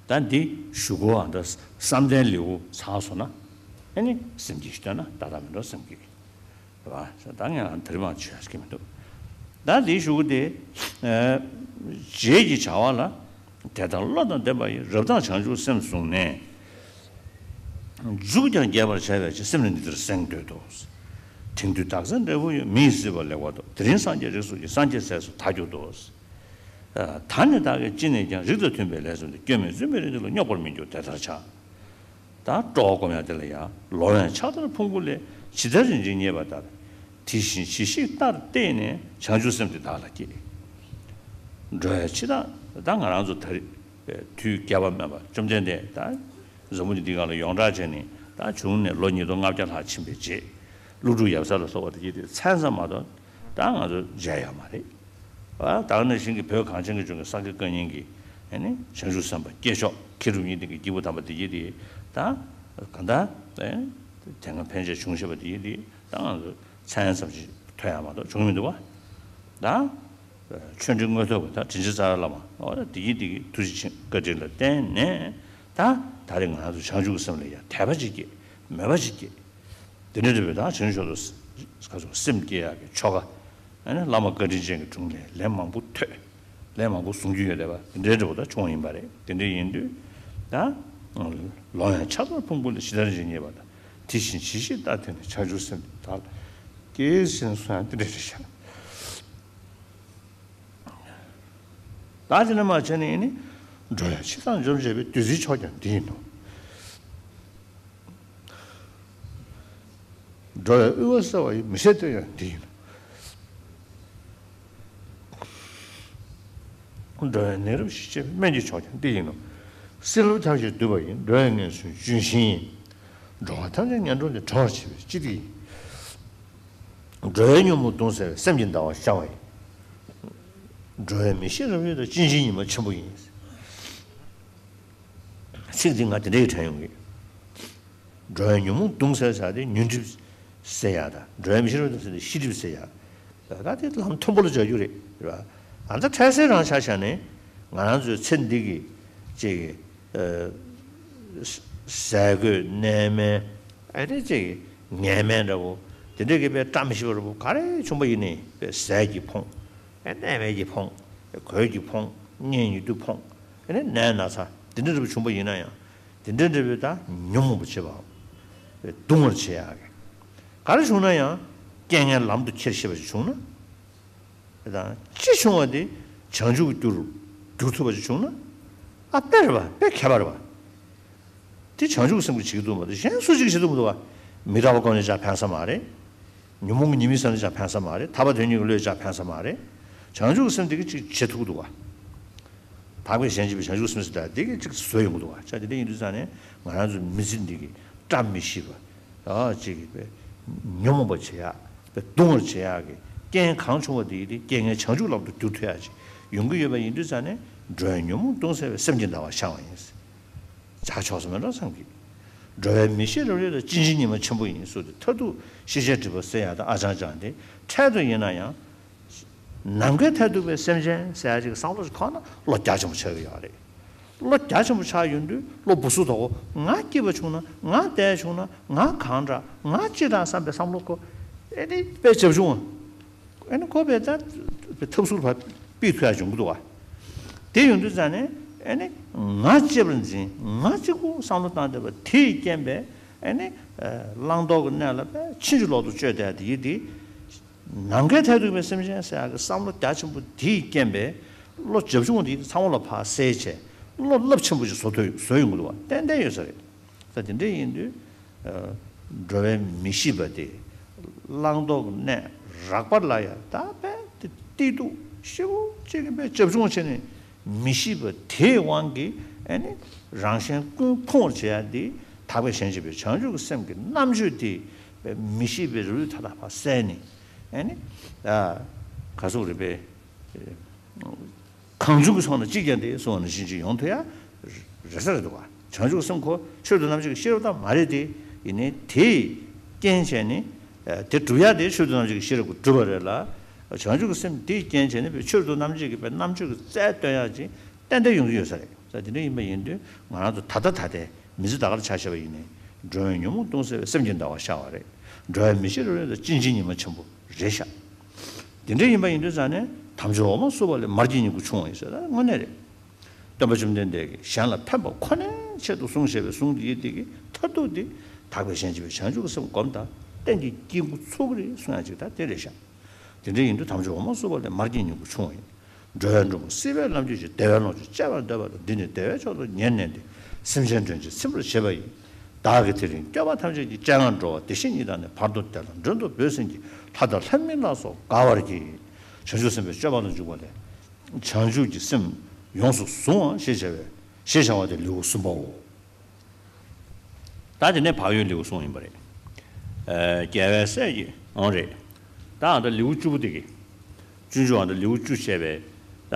ད་འདི་གཞུག་གུ་བ་འདྲ་བསམ་གཏན་ལེའུ་ཚར་སོང་ན་ཨ་ནི་སེམས་བསྐྱེད་ཞིག་བཏོན་ན་ད་ལྟ་མི་འདྲ་བ་སེམས་བསྐྱེད་རེད་བ། ད་ངས་ད་རེས་མ་བྱོས་ཀྱི་མི་འདུག་ད་འདིའི་གཞུག་གུ་དེ། ཨ་རྗེས་ཀྱི་བྱ་བ་ལ། དད་དང་བློ་དང་ལྡན་པ་ཡིས། རབ་དང་བྱང་ཆུབ་སེམས་བཟུང་ནས། མཇུག་ཀྱང་རྒྱས་པར་བྱ་བའི་ཕྱིར། སེམས་ནི་འདི་ལྟར་གཟེངས་བསྟོད་དོ། དེང་དུས་བདག་འཛིན་འབྲས་བུ་ཡོད། མི་ཡི་སྲིད་པ་ལེགས་པར་ཐོབ། དེ་རིང་སངས་རྒྱས་རིགས་སུ་སྐྱེས། སངས་རྒྱས་ཚེ་སུ་མཐའ་གྱུར་ཏོ། ད་ནི་བདག་གིས་ཅི་ནས་ཀྱང་། རིགས་དང་མཐུན་པའི་ལས་བསམས་ཏེ། སྐྱོན་མེད་བཙུན་པའི་རིགས་འདི་ལ། རྙོག་པར་མི་འགྱུར་དེ་ལྟར་བྱ། ད་སྤྲོ་བ་སྒོམ་ཡག་དེ་ལ་ཡང་། ལོང་བས་ཕྱག་དར་ཕུང་པོ་ལས། ཇི་ལྟར་རིན་ཆེན་རྙེད་པ་ལྟར། དེ་བཞིན་ཇི་ཞིག་ལྟར་བལྟས་ནས། བྱང་ཆུབ་སེམས་དེ་བདག་ལ་བསྐྱེད། འགྲོ་བའི་འཆི་བདག་ད་ང་རང་ཚོ་ད་རེས་དུས་བསྐལ་པ་སྨད་པ་བཅོམ་ལྡན་འདས་ད་འཛམ་བུ་གླིང་འདི་སྒང་ལ་ཡོངས་གྲགས་བྱས་ནས་ད་བྱུང་ནས་ལོ་ཉིས་སྟོང་ལྔ་བརྒྱ་ལྷག་ཕྱིན་པའི་རྗེས། ཀླུ་སྒྲུབ་ཡབ་སྲས་ལ་སོགས་པ་དེ་གྱིས་དེ་མཚན་ཙམ་མ་གཏོགས་ད་ང་ཚོ་མཇལ་ཡོད་མ་རེད། ད་ག་ནང་བཞིན་གྱི་བོད་གངས་ཅན་གྱི་ལྗོངས་ཀྱི་སངས་རྒྱས་བཀའ་རྙིང་གི་ཨ་ནི་བྱང་ཆུབ་སེམས་དཔའ་སྐྱེས་མཆོག་མཁས་གྲུབ་གཉིས་ལྡན་གྱི་སྐྱེས་བུ་དམ་པ་དེ་གྱིས་དེ་ད་གང་ལྟར་དེ་སྔ་ཕན་ཆད་བྱུང་བཞིན་པ་དེ་གྱིས་དེ་ད་ང་ཚོ་མཚན་ཙམ་ཞིག་ཐོས་ཡག་མ་གཏོགས་བྱུང་མི་འདུག་བ། ད་ཆོས་འབྲེལ་དངོས་ཐོབ་ཀྱི་ད་དྲིན་ཅན་རྩ་བའི་བླ་མ་འོ་ད་དེ་གྱིས་དེ་གི་ཐུགས་རྗེ་ཆེན་བཀའ་དྲིན་ལ་བརྟེན་ནས་ད་ད་རེས་ང་ཚོ་བྱང་ཆུབ་ཀྱི་སེམས་ལ་ཡང་དད་པ་ཅིག་སྐྱེས། མོས་པ་ཅིག་སྐྱེས། དེ་འདྲ་འདྲ་བའི་དང་བྱང་ཆུབ་ཏུ་ག་ཚོད་སེམས་བསྐྱེད་ཡག་གི་ཆོ་ག་ཨ་ནི་བླ་མ་བཀའ་དྲིན་ཅན་གྱི་དྲུང་ནས་ལན་མང་པོ་ཐོས། ལན་མང་པོ་གསུང་རྒྱུ་ཡོད་རེད་པ། དེ་འདྲའི་འདྲ་པོ་ད་བྱུང་བ་ཡིན་པ་རེད། དེ་འདྲ་ཡིན་དུས་ད་ལོང་བས་ཕྱག་དར་ཕུང་པོ་ལས། ཇི་ལྟར་རིན་ཆེན་རྙེད་པ་ལྟར། དེ་བཞིན་ཇི་ཞིག་ལྟར་བལྟས་ནས། བྱང་ཆུབ་སེམས་དེ་བདག་ལ་བསྐྱེད་ཟེར་ནས་གསུངས་ཡག་དེ་འདྲ་རེད་ཤག་ད་དེ་ནས་མར་བྱས་ནས་ནི། འགྲོ་བའི་འཆི་བདག་འཇོམས་བྱེད་པའི། བདུད་རྩིའི་མཆོག་ཀྱང་འདི་ཡིན་ནོ། འགྲོ་བའི་དབུལ་བ་སེལ་བ་ཡི། མི་ཤེས་སྟོན་ཡང་འདི་ཡིན་ནོ། འགྲོ་བའི་ནད་རབ་ཞི་བྱེད་པའི། སྨན་གྱི་མཆོག་ཀྱང་འདི་ཡིན་ནོ། བསིལ་རླུང་ཐམས་ཅད་འདུལ་བ་ཡི། འགྲོ་བའི་ངལ་གསོའི་ལྗོན་ཤིང་ཡིན། འགྲོ་བ་ཐམས་ཅད་ངན་འགྲོ་ལས། གྲོལ་བར་བྱེད་པའི་སྤྱི་ཏི་ཡིན། འགྲོ་བའི་ཉོན་མོངས་གདུང་སེལ་བའི། སེམས་ཀྱི་ཟླ་བ་ཤར་བ་ཡིན། འགྲོ་བའི་མི་ཤེས་རབ་གཡོས་དང་། སྐྱེ་འཆིའི་ཉི་མ་ཆེན་པོ་ཡིན། ཚིག་འདི་ང་དེ་འདྲའི་དྲན་ཡོང་གི། འགྲོ་བའི་ཉོན་མོངས་གདུང་སེལ་ཟེར་དེ་ཉོན་སྒྲིབ་སེལ་ཡག་དང་། འགྲོ་བའི་མི་ཤེས་རབ་གདུང་སེལ་དེ་ཤེས་སྒྲིབ་སེལ་ཡག་ད་དེ་ལམ་མཐུན་པོ་ལ་སྦྱར་རྒྱུ་རེད། རེད་བ། ཨ་ད་འཕྲལ་སེལ་རང་ཆ་བཞག་ནས་ང་རང་ཚོའི་ཚེ་འདི་གི་ཅིག་ཟས་གོས་གནས་མལ་ཨ་ནི་ཅིག་ངན་སྨྲས་འདྲ་པོ་དེ་འདྲ་གི་དཔེ་བཀྲ་མི་ཤིས་པ་འདྲ་པོ་ག་རེ་བྱུང་པ་ཡིན་ནའི་དཔེ་ཟས་ཀྱིས་ཕོངས། ཨ་གནས་མལ་གྱིས་ཕོངས། གོས་ཀྱིས་ཕོངས། གཉེན་ཉེ་དུས་ཕོངས། ཨ་ནི་ནད་ན་ཚ་དེ་འདྲ་འདྲ་པོ་བྱུང་པ་ཡིན་ན་ཡང་དེ་འདྲ་འདྲ་པོའི་ད་ཉོན་མོངས་པ་བྱེད་པའམ། དཔེ་གདུང་བར་བྱེད་ཡག་གི་ག་རེ་བྱུང་ན་ཡང་རྐྱེན་ངན་ལམ་དུ་ཁྱེར་ཤེས་པ་ཞིག་བྱུང་ན། དེ་དང་ཅི་བྱུང་བ་དེ་བྱང་ཆུབ་ཀྱི་རྒྱུར་འགྱུར་ཐུབ་པ་ཞིག་བྱུང་ན། ཨ་དཔེ་རེད་པ། དཔེ་ཁྱད་པར་རེད་པ། དེ་བྱང་ཆུབ་སེམས་ཀྱིས་བྱེད་ཀྱི་འདུག་མ་གཏོགས་གཞན་སུ་གཅིག་གིས་བྱེད་ཐུབ་མི་འདུག་ག་མི་རྟག་པ་སྒོམ་ནས་ཅང་ཕན་ས་མ་རེད། ཉོན་མོངས་ཀྱི་ཉེས་དམིགས་བསམ་ནས་ཅང་ཕན་ས་མ་རེད། ཐར་པ་དོན་གཉེར་གྱི་བློས་ཅང་ཕན་ས་མ་རེད། བྱང་ཆུབ་སེམས་དེ་གིས་ཅིག་བྱེད་ཐུབ་ཀྱི་འདུག་ག་དག་པའི་གཞན་གཅེས་པའི་བྱང་ཆུབ་སེམས་ཟེར་ཡག་དེ་གིས་ཅིག་བཟོ་ཡོང་གི་འདུག་ག་ཅག་དེ་འདྲ་ཡིན་དུས་ཙང་ནས་ང་རང་ཚོའི་མི་ཚེ་འདི་གི་བཀྲ་མི་ཤིས་པ། ཨ་ཅིག་གི་དཔེ་ཉོན་མོངས་པ་བྱེད་ཡག་དཔེ་གདུང་བར་བྱེད་ཡག་གི་རྐྱེན་གང་བྱུང་བ་དེ་ཡིན་དེ་རྐྱེན་ངན་བྱང་ཆུབ་ལམ་དུ་བསྒྱུར་ཐུབ་ཡག་ཅིག་ཡོང་གི་ཡོད་པ་ཡིན་དུས་ཙང་ནས་འགྲོ་བའི་ཉོན་མོངས་གདུང་སེལ་བའི། སེམས་ཀྱི་ཟླ་བ་ཤར་བ་ཡིན། ཇག་ཆོག་ས་མེད་འགྲོ་བསམ་གྱིས། འགྲོ་བའི་མི་ཤེས་རབ་གཡོས་དང་། སྐྱེ་འཆིའི་ཉི་མ་ཆེན་པོ་ཡིན་ཟེར་དུས་མཐར་ཐུག་ཤེས་བྱའི་སྒྲིབ་པ་སེལ་ཡག་དང་ཨ་ཅང་ཅང་དེ་འཕྲལ་དུ་ཡིན་ན་ཡང་། ནམ་མཁའི་མཐས་གཏུགས་པའི་སེམས་ཅན་ཟེར་ཡག་ཅིག་བསམ་བློ་ཞིག་འཁོར་ན་བློ་རྒྱ་ཆེན་པོ་ཆགས་ཀྱི་ཡོད་རེད། བློ་རྒྱ་ཆེན་པོ་ཆགས་ཡོང་དུས་བློ་སྦུག་སུབ་དོག་གོ་ང་སྐྱིད་པ་བྱུང་ན་ང་བདེ་བྱུང་ན་ང་གང་འདྲ་ང་ཅི་འདྲ་བསམ་པའི་བསམ་བློ་ཁོ་ཨེ་ནི་དཔེ་བྱབ་བྱུང་བ། ཨེ་ནི་ཁོ་པས་ད་ཐབས་ཟུར་ཕར་ཕུད་ཐུབ་ཡག་བྱུང་གི་འདུག་བ། དེ་ཡོང་དུས་ཙང་ནས་ཨེ་ནི་ང་གཅེས་པར་འཛིན། ང་གཅིག་པུ་བསམ་བློ་བཏང་བསྡད་པ་དེས་རྐྱེན་པས་ཨེ་ནི་བླང་དོར་གྱི་གནས་ལ་དཔེ་ཕྱིན་ཅི་ལོག་ཏུ་བཅོས་བསྡད་དེ་ཡིན་དེ། ནམ་མཁའི་མཐས་གཏུགས་པའི་སེམས་ཅན་ཟེར་ཡག་གི་བསམ་བློ་རྒྱ་ཆེན་པོ་དེས་རྐྱེན་པས་བློ་བྱབ་ཆུང་དེ་ཚང་མ་ལ་ཕར་བསལ་བྱས་བློ་རླབས་ཆེན་པོ་ཞིག་བཟོ་ཐུབ་བཟོ་ཡོང་གི་འདུག་བ། ཏན་ཏན་ཡོད་ས་རེད། ད་དེ་འདྲ་ཡིན་དུས་འགྲོ་བའི་མི་ཤེས་པ་དེ་བླང་དོར་གནས་རགས་པ་ལ་ཡང་ད་དཔེ་དེ་གཏི་ཐུག་ཞེ་པོ་ཅིག་གིས་དཔེ་བྱབ་ཆུང་བྱས་ནས་མི་ཤེས་པ་དེའི་དབང་གིས་ཨེ་ནི་རང་གཞན་ཀུན་ཕུང་བར་བྱེད་ཡ་དེ་དག་པའི་གཞན་གཅེས་པའི་བྱང་ཆུབ་ཀྱི་སེམས་ཀྱི་རྣམ་དཔྱོད་དེ་དཔེ་མི་ཤེས་པའི་རིགས་མཐའ་དག་ཕར་བསལ་ནས་ཨེ་ནི་ད་ག་ཟེར་རེད་པས། གང་བྱུང་གི་སོང་ན་གཅིག་ཀྱང་དེ་སོང་བ་ནང་བཞིན་ཅིག་ཡོང་ཐུབ་ཡ་རེད་ས་རེད་འདུག་བ། བྱང་ཆུབ་སེམས་ཁོ་ཆོས་དང་རྣམ་དཔྱོད་ཀྱི་ཤེས་རབ་ད་མ་རེད་དེ། ཡིན་ནའི་དེས་རྐྱེན་བྱས་ནས་དེ་སྒྲུབ་ཡ་དེ་ཆོས་དང་རྣམ་དཔྱོད་ཀྱི་ཤེས་རབ་ཀྱིས་སྒྲུབ་པ་རེད་ལ། བྱང་ཆུབ་ཀྱི་སེམས་དེས་རྐྱེན་བྱས་ནས་ཆོས་དང་རྣམ་དཔྱོད་ཀྱི་དཔེ་རྣམ་དཔྱོད་ཀྱི་རྩལ་སྟོན་ཡ་ཅིག་ཏན་ཏན་ཡོང་གི་ཡོད་ས་རེད། ད་དེ་འདྲ་ཡིན་པ་ཡིན་དུས་ང་རང་ཚོ་ད་ལྟ་ད་ལྟའི་མི་ཚེ་ད་གར་ཆ་བཞག་པ་ཡིན་ནའི་འགྲོ་བའི་ཉོན་མོངས་སྟོང་ཟད་པའི་སེམས་ཀྱི་ཟླ་བ་ཤར་བ་རེད། འགྲོ་བའི་མི་ཤེས་རབ་ཡོད་ལ་ཅིན་ཅིན་ཉི་མ་ཆེན་པོ་རེད་ཤག་དེ་འདྲ་ཡིན་པ་ཡིན་དུས་ཙང་ནས་དམ་ཆོས་འོ་མ་བསྲུབས་པ་ལས་མར་གྱི་སྙིང་པོ་ཕྱུང་བ་ཡིན་ཟེར། ད་དངོས་གནས་རེད། སྟོན་པ་བཅོམ་ལྡན་འདས་ཀྱིས་གཞན་ལ་ཕན་པ་ཁོ་ནའི་ཆེད་དུ་གསུངས་བཞག་པའི་གསུང་འདི་ཡིན་དེ་གི་མཐར་ཐུག་འདི་དག་པའི་གཞན་གཅེས་པའི་བྱང་ཆུབ་ཀྱི་སེམས་བསྒོམ་དང་གཏན་གྱི་སྐྱེ་དགུ་ཚུགས་ཀྱི་རེད་གསུང་ཡ་ཅིག་ད་དེ་རེད་ཤག་དེ་འདྲ་ཡིན་དུས་དམ་ཆོས་འོ་མ་བསྲུབས་པ་ལས་མར་གྱི་སྙིང་པོ་ཕྱུང་བ་ཡིན། འགྲོ་བའི་མགྲོན་པོ་སྲིད་པའི་ལམ་གྱི་ཆེད་བདེ་བའི་ལོངས་སྤྱོད་སྤྱད་པར་འདོད་པ་དང་། འདི་ནི་བདེ་བའི་མཆོག་ཏུ་ཉེར་གནས་ཏེ། སེམས་ཅན་མགྲོན་གྱིས་ཚིམ་པར་བྱེད་པ་ཡིན། བདག་གིས་དེ་རིང་སྐྱོབ་པ་ཐམས་ཅད་ཀྱི་སྤྱན་སྔར་འགྲོ་བ་བདེ་གཤེགས་ཉིད་དང་ནི། བར་དོ་བདེ་ལ་མགྲོན་དུ་བོས་ཟིན་གྱིས། ལྷ་དང་ལྷ་མིན་ལ་སོགས་དགའ་བར་གྱིས། བྱང་ཆུབ་སེམས་དཔའི་སྤྱོད་པ་ལ་འཇུག་པ་ལས། བྱང་ཆུབ་ཀྱི་སེམས་ཡོངས་སུ་བཟུང་བ་ཞེས་བྱ་བའི་ཞེས་བྱ་བ་སྟེ་ལེའུ་གསུམ་པའོ། ད་དེ་ནས་བག་ཡོད་ལེའུ་གསུམ་ཡིན་པ་རེད། ཨ། རྒྱལ་བའི་སྲས་ཀྱི་འོང་རེད། ད་ཨ་ད་ལེའུ་བཅུ་པོ་དེ་གི། སྤྱོད་འཇུག་ཨ་ད་ལེའུ་བཅུ་བྱས་པའི། ད་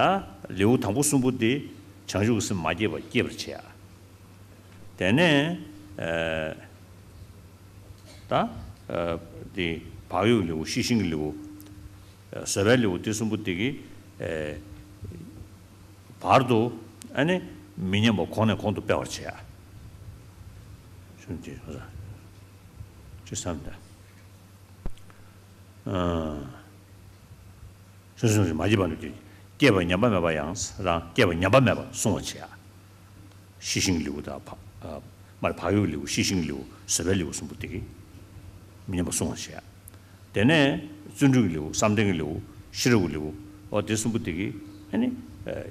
ལེའུ་དང་པོ་གསུམ་པོ་དེ་བྱང་ཆུབ་ཀྱི་སེམས་མ་སྐྱེས་པ་སྐྱེད་པར་བྱེད་ཡ། དེ་ནས་ཨ། ད་ཨ་དེ་བག་ཡོད་ལེའུ། ཤེས་བཞིན་གྱི་ལེའུ། བཟོད་པའི་ལེའུ་དེ་གསུམ་པོ་དེ་གི་ཨེ་བར་དུ་ཨ་ནི་མི་མཉམ་པ་གོང་ནས་གོང་དུ་སྤེལ་བར་བྱེད་ཡ། གསུམ་དེ་ཅི་བསམ་ད། ཨ། གསུམ་གསུམ་མ་སྐྱེས་པ་ནུབ་ཀྱི། སྐྱེས་པ་ཉམས་པ་མེད་པ་ཡང་རང་སྐྱེས་པ་ཉམས་པ་མེད་པ་བསྲུང་བར་བྱེད་ཡ། ཤེས་བཞིན་ལེའུ་དང་བ། ཨ། མར་བག་ཡོད་ལེའུ། ཤེས་བཞིན་ལེའུ། བཟོད་པའི་ལེའུ་གསུམ་པོ་དེ་གི་མི་མཉམ་པ་བསྲུང་བར་བྱེད་ཡ། དེ་ནས་བརྩོན་འགྲུས་ཀྱི་ལེའུ། བསམ་གཏན་གྱི་ལེའུ། ཤེས་རབ་ཀྱི་ལེའུ། འོ་དེ་གསུམ་པོ་དེ་གི་ཨ་ནི་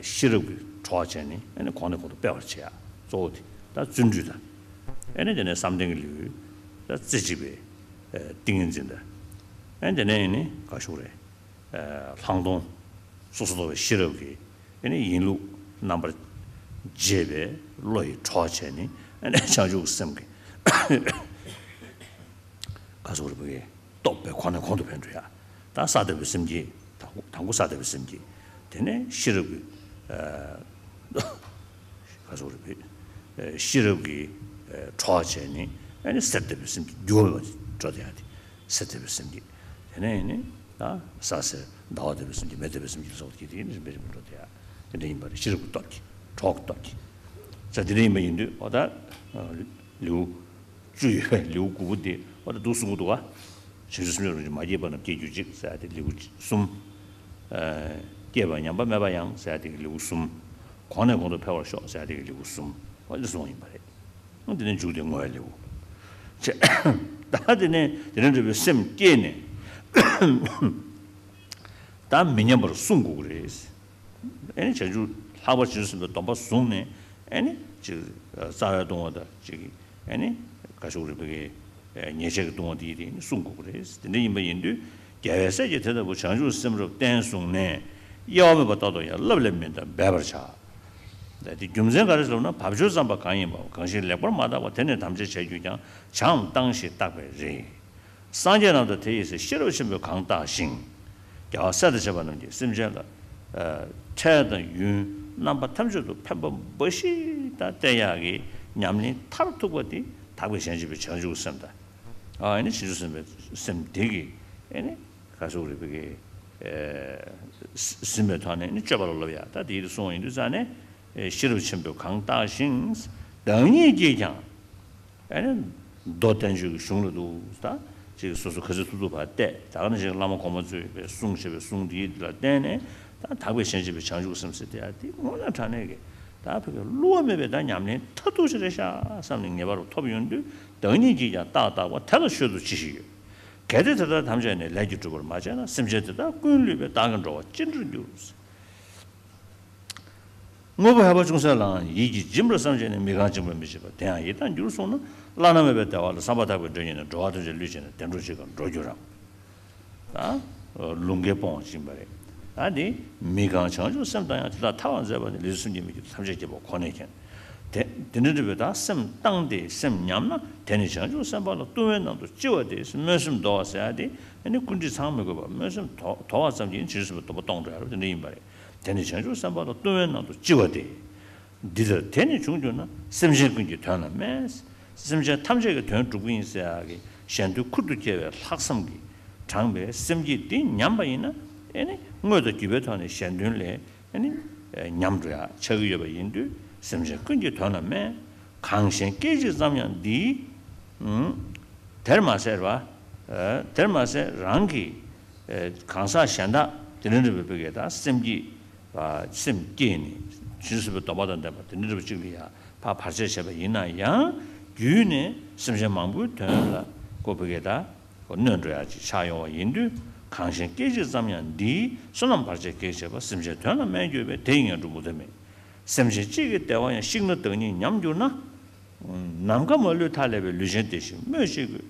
ཤེས་རབ་ཀྱི་གྲོགས་བྱས་ནས་ཨ་ནི་གོང་ནས་གོང་དུ་སྤེལ་བར་བྱེད་ཡ། གཙོ་བོ་དེ་ད་བརྩོན་འགྲུས་དང་། ཨ་ནི་དེ་ནས་བསམ་གཏན་གྱི་ལེའུ་ད་རྩེ་གཅིག་པའི་ཏིང་ངེ་འཛིན་དང་། ཨ་ནི་དེ་ནས་ཨ་ནི་ག་ཞུ་རེད། ལྷག་མཐོང་སོ་སོར་རྟོག་པའི་ཤེས་རབ་ཀྱིས་ཨ་ནི་ཡིན་ལུགས་རྣམ་པར་འབྱེད་པའི་བློ་ཡི་གྲོགས་བྱས་ནས་ཨ་ནི་བྱང་ཆུབ་ཀྱི་སེམས་ཀྱི་ག་ཟེར་དགོས་རེད། བུ་གའི་སྟོབས་དཔེ་གོང་ནས་གོང་དུ་འཕེལ་འགྲོ་ཡ། ད་ས་དང་པོའི་སེམས་བསྐྱེད། དང་པོ་དང་པོ་ས་དང་པོའི་སེམས་བསྐྱེད། དེ་ནས་ཤེས་རབ་ཀྱི་ག་ཟེར་དགོས་རེད། བུ་ཤེས་རབ་ཀྱི་གྲོགས་བྱས་ནས་ཨ་ནི་སེར་ལྡན་པའི་སེམས་བསྐྱེད། འགྱུར་བ་མེད་པར་འགྲོ་བསྡད་ཡ་དེ་སེར་ལྡན་པའི་སེམས་བསྐྱེད། དེ་ནས་ནི་ད་ས་སེར་ཟླ་བ་ལྡན་པའི་སེམས་བསྐྱེད། མེ་ལྡན་པའི་སེམས་བསྐྱེད་སོགས་ཀྱིས་དེ་ནི་རིམ་པས་རིམ་པས་འགྲོ་བསྡད་ཡ། དེ་འདྲ་ཡིན་པ་རེད། ཤེས་རབ་ཀྱི་སྟོབས་ཀྱིས། གྲོགས་ཀྱི་སྟོབས་ཀྱིས། ས་དེ་འདྲ་ཡིན་པ་ཡིན་དུས་འོ་ད་ལེའུ་བཅུ་ཡོད་པའི་ལེའུ་དགུ་པོ་དེ་འོ་ད་འདུག་གསུང་གི་འདུག་ག་བྱང་ཆུབ་སེམས་མཆོག་རང་བཞིན་མ་སྐྱེས་པ་རྣམས་སྐྱེ་གྱུར་ཅིག་ཟེར་ཡ་དེ་ལེའུ་གསུམ། ཨ། སྐྱེས་པ་ཉམས་པ་མེད་པ་ཡང་ཟེར་ཡ་དེ་གི་ལེའུ་གསུམ། གོང་ནས་གོང་དུ་འཕེལ་བར་ཤོག་ཟེར་ཡ་དེ་གི་ལེའུ་གསུམ། འོ་འདི་གསུངས་ཡིན་པ་རེད། འོ་འདི་ནི་མཇུག་དེ་བསྔོ་བའི་ལེའུ། བྱས། ད་དེ་ནས་དེ་ནས་འགྲོ་བའི་སེམས་བསྐྱེད་ནས་ད་མི་མཉམ་པར་བསྲུང་དགོས་ཀྱི་རེད། ཨེ་ནི་བྱང་ཆུབ་ལྷག་པར་བྱང་ཆུབ་སེམས་དཔའི་སྡོམ་པ་བཟུང་ནས་ཨེ་ནི་ཅིག་རྩ་བའི་ལྟུང་བ་དང་ཅིག་ཨེ་ནི་ག་ཞུ་རེད། བུ་གའི་ཉེས་བྱས་ཀྱི་ལྟུང་བ་དེ་ཡིས་དེ་ནི་བསྲུང་དགོས་ཀྱི་རེད། དེ་འདྲ་ཡིན་པ་ཡིན་དུས་རྒྱལ་བའི་སྲས་ཀྱིས་དེ་ལྟ་བུ་བྱང་ཆུབ་སེམས་རབ་བསྟན་གསུངས་ནས། དབྱེ་བ་མེད་པར་རྟག་ཏུ་ཡང་བསླབ་ལས་མི་འདའ་འབད་པར་བྱ། དེ་རྒྱུ་མཚན་ག་རེ་ཟེར་ན། བབ་ཅོལ་ཙམ་པ་གང་ཡིན་པའམ། གང་ཞིག་ལེགས་པར་མ་བརྟགས་པར་དེ་ནི་དམ་བཅའ་བྱ་རྒྱུས་ཀྱང་བྱའམ་བཏང་ཞེས་བརྟག་པས་རེད། སངས་རྒྱས་རྣམས་དང་དེ་ཡི་སྲས་ཤེས་རབ་ཆེན་པོས་གང་བརྟགས་ཤིང་། རྒྱལ་བ་སྲས་དང་བཅས་པ་རྣམས་ཀྱིས་སེམས་ཅན་ལ་ཨ་འཕྲལ་དང་ཡུན་རྣམ་པ་ཐམས་ཅད་དུ་ཕན་པ་འབའ་ཞིག་དང་བསྟན་ཡག་གི་ཉམས་ལེན་མཐར་ཐུག་པ་དེ་དག་པའི་གཞན་གཅེས་པའི་བྱང་ཆུབ་སེམས་དང་། ཨ་ནི་བྱང་ཆུབ་སེམས་དཔའི་སེམས་དེ་གིས་ཨ་ནི་ག་ཟེར་དགོས་རེད། བུ་གའི་ཨ་ཟིན་པའི་ཐོག་ནས་ནི་སྤྱོད་པ་ལ་སློབ་ཡ། ད་དེ་ཡིས་གསུངས་པ་ཡིན་དུས་ཙང་ནས་ཨེ་ཤེས་རབ་ཆེན་པོས་གང་བརྟགས་ཤིང་། བདག་ཉིད་ཀྱིས་ཀྱང་ཨ་ནི་མདོ་བསྟན་བཅོས་ཀྱི་གཞུང་ལ་འདུག་ད་ཅིག་སོ་སོ་ག་ཚོད་ཐུབ་ཐུབ་ཕར་བལྟས། ད་ག་ནང་བཞིན་བླ་མ་གོང་མ་ཚོས་པའི་གསུང་བྱས་པའི་གསུང་དེའི་ལ་བརྟེན་ནས་ ད་དག་པའི་ཞིང་བྱེད་པའི་བྱང་ཆུབ་སེམས་ཟེར་དེ་ཡང་དེ་དངོས་གནས་དྲང་གནས་ཀྱི་ད་ཕ་གི་བསླུ་བ་མེད་པའི་ད་ཉམས་ལེན་མཐར་ཐུག་ཅིག་རེད་ཤག་བསམ་ནས་ངེས་པར་ཐོབ་ཡོང་དུས། བདག་ཉིད་ཀྱིས་ཀྱང་ཏག་ཏག་པ་དེ་ལ་ཤོད་དུ་ཅི་ཞིག་ཡོད། གལ་ཏེ་དེ་ལྟར་ཐམས་ཅད་ནི་ལས་ཀྱིས་གྲུབ་པར་མ་བྱས་ན། སེམས་ཅན་དེ་དག་ཀུན་བསླུས་པས་བདག་གིས་འགྲོ་བ་ཅི་འདྲར་འགྱུར། དངོས་པོ་ཧས་པ་ཅུང་ཟད་ལའང་ཡིད་ཀྱིས་འབྱིན་པར་བསམ་བྱས་ནས་མི་གང་བྱིན་པར་མི་བྱེད་པ་དེ་ཡང་ཡི་དྭགས་འགྱུར་གསུངས་ན། བླ་ན་མེད་པའི་བདེ་བ་ལ་བསམ་པ་ཐག་པས་འདོད་ཉིད་ནི་འགྲོ་བ་ཐམས་ཅད་བསླུས་བྱས་ནས་བདེ་འགྲོ་ཅིག་གར་འགྲོ་འགྱུར་རམ། ད་ལུང་གིས་སྤོང་བ་བྱིན་པ་རེད། ད་དེ་མི་གང་བྱང་ཆུབ་སེམས་དང་ཡང་དེ་དག་ཐར་བར་མཛད་པ་ནི། ལས་ཚུལ་གསུམ་གྱིས་མི་འགྱུར་ཐམས་ཅད་མཁྱེན་པ་ཁོ་ནས་མཁྱེན། དེ་དེ་འདྲ་འདྲ་བའི་ད་སེམས་བཏང་སྟེ་སེམས་ཉམས་ན། དེ་ནི་བྱང་ཆུབ་སེམས་དཔའ་ལ་ལྟུང་བའི་ནང་དུ་ལྕི་བ་སྟེ། སྨོན་སེམས་དོར་བ་ཟེར་ཡ་དེ་ནི་ཀུན་དཀྲིས་ཚང་མི་དགོས་པར་སྨོན་སེམས་དོར་བ་ཙམ་གྱིས་བྱང་ཆུབ་སེམས་དཔའི་སྡོམ་པ་གཏོང་འགྲོ་ཡ་རེད། དེ་འདྲ་ཡིན་པ་རེད། དེ་ནི་བྱང་ཆུབ་སེམས་དཔའ་ལ་ལྟུང་བའི་ནང་དུ་ལྕི་བ་སྟེ། འདི་ལྟར་དེ་ནི་བྱུང་གྱུར་ན། སེམས་ཅན་ཀུན་གྱི་དོན་ལ་དམན། སེམས་ཅན་ཐམས་ཅད་ཀྱི་དོན་སྒྲུབ་ཀྱི་ཡིན་ཟེར་ཡག་གི་གཞན་དོན་ཁུར་དུ་བསྐྱེལ་བའི་ལྷག་བསམ་གྱིས་དྲངས་པའི་སེམས་བསྐྱེད་འདི་ཉམས་པ་ཡིན་ན། ཨེ་ནི་དངོས་དང་བརྒྱུད་པའི་ཐོག་ནས་གཞན་དོན་ལས་ཨེ་ནི་ཉམས་འགྲོ་ཡག་ཆགས་ཀྱི་ཡོད་པ་ཡིན་དུས། སེམས་ཅན་ཀུན་གྱི་དོན་ལ་དམན། གང་གཞན་སྐད་ཅིག་ཙམ་ཡང་འདིའི། ཨུམ། དེར་མ་ཟད་པ། ཨ། དེར་མ་ཟད་རང་གི་ཨ་གང་ཟག་གཞན་དག་དེ་འདྲ་འདྲ་བའི་བུ་གའི་ད་སེམས་བསྐྱེད་པ། སེམས་བསྐྱེད་ནས་བྱང་ཆུབ་སེམས་དཔའི་སྡོམ་པ་དང་ལྡན་པ་དེ་འདྲ་འདྲ་བ་གཅིག་ལ་ཡང་ཕར་བར་ཆད་བྱས་པ་ཡིན་ན་ཡང་། བརྒྱུད་ནས་སེམས་ཅན་མང་པོའི་དོན་ལ་ཁོ་བུ་གའི་ད་ཁོ་གནོད་འགྲོ་ཡག་ཅིག་ཆགས་ཡོང་བ་ཡིན་དུས། གང་གཞན་སྐད་ཅིག་ཙམ་ཡང་འདིའི་བསོད་ནམས་བར་ཆད་གེགས་བྱེད་པ། སེམས་ཅན་དོན་ལ་དམན་གྱུར་པས་དེ་ཡི་ངན་འགྲོ་མུ་མཐའ་མེད། སེམས་ཅན་གཅིག་གི་བདེ་བ་ཡང་བཤིག་ན་བདག་ཉིད་ཉམས་གྱུར་ན། ནམ་མཁའ་མ་ལུས་མཐའ་ཀླས་པའི་ལུས་ཅན་དེ་བཞིན་སྨོས་ཅི་དགོས།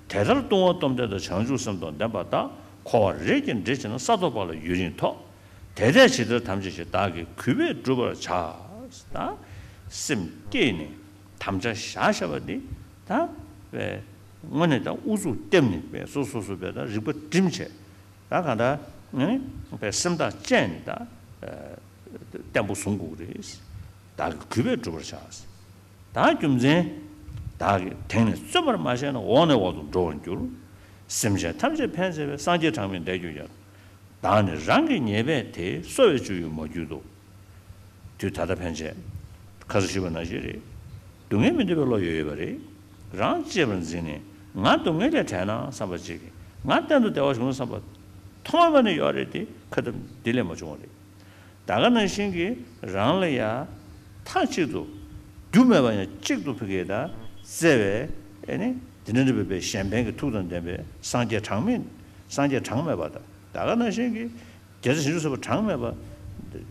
དེ་ལྟར་ལྟུང་བ་སྡོམ་བྲལ་དང་། བྱང་ཆུབ་སེམས་དང་ལྡན་པ་དག། འཁོར་བ་རེས་ཀྱིས་འདྲེ་བྱེད་ན། ས་ཐོབ་པ་ལ་ཡུན་རིང་ཐོགས། དེ་འདྲའི་ཇི་ལྟར་ཐམས་ཅད་ཀྱི། བདག་གིས་གུས་པས་བསྒྲུབ་པར་བྱ། ད་སེམས་བསྐྱེད་ནས་དམ་བཅའ་བཞག་བཞག་པ་འདི་ད་བས་དངོས་གནས་ད་ཨུ་ཚུགས་བརྒྱབ་ནས་བས་སོ་སོ་སོ་བས་ད་རིག་པ་བསྒྲིམས་བྱས། ད་གང་ལྟར་ནི་བས་སེམས་ཐག་བཅད་ནས་ད་བརྟན་པོ་བཟུང་དགོས་ཀྱི་རེད། བདག་གིས་གུས་པས་བསྒྲུབ་པར་བྱ། ད་རྒྱུ་མཚན། བདག་གིས་དེང་ནས་བརྩོན་པར་མ་བྱས་ན། འོག་ནས་འོག་ཏུ་འགྲོ་བར་འགྱུར། སེམས་ཅན་ཐམས་ཅད་ཕན་མཛད་པའི། སངས་རྒྱས་གྲངས་མེད་འདས་གྱུར་ཀྱང་། བདག་ནི་རང་གི་ཉེས་པས་དེ། གསོ་བའི་བཅུད་ཡོད་མ་གྱུར་ཏོ། དུས་ད་ལྟ་ཕན་ཆད་ཁ་སང་ཞུས་པ་ནང་བཞིན་རེད། སྡུག་བསྔལ་མི་འདོད་པའི་བློ་ཡོད་ཡོད་པ་རེད། རང་གཅེས་པར་འཛིན་ནས་ང་སྡུག་བསྔལ་ལས་བྲལ་ན་བསམ་པ་གཅིག་གིས། ང་གཏན་དུ་བདེ་བ་བྱུང་ན་བསམ་པ་ཐོག་མ་ནས་ཡོད་རེད་དེ། ཁ་ཏ་འདི་ལས་མ་བྱུང་བ་རེད། ད་ག་ནང་བཞིན་གྱི་རང་ལ་ཡ་མཐའ་གཅིག་ཏུ་རྒྱུ་མེད་པ་ཡང་གཅིག་ཏུ་ཕ་གིའི་ད་བརྩེ་བའི་ཨེ་ནི་དེ་འདྲ་འདྲ་བའི་གཞན་ཕན་གྱི་ཐུགས་དང་ལྡན་པའི་སངས་རྒྱས་གྲངས་མེད། སངས་རྒྱས་གྲངས་མེད་པ་དང་། ད་ག་ནང་བཞིན་གྱི་རྒྱལ་སྲས་བྱང་ཆུབ་སེམས་དཔའ་གྲངས་མེད་པ་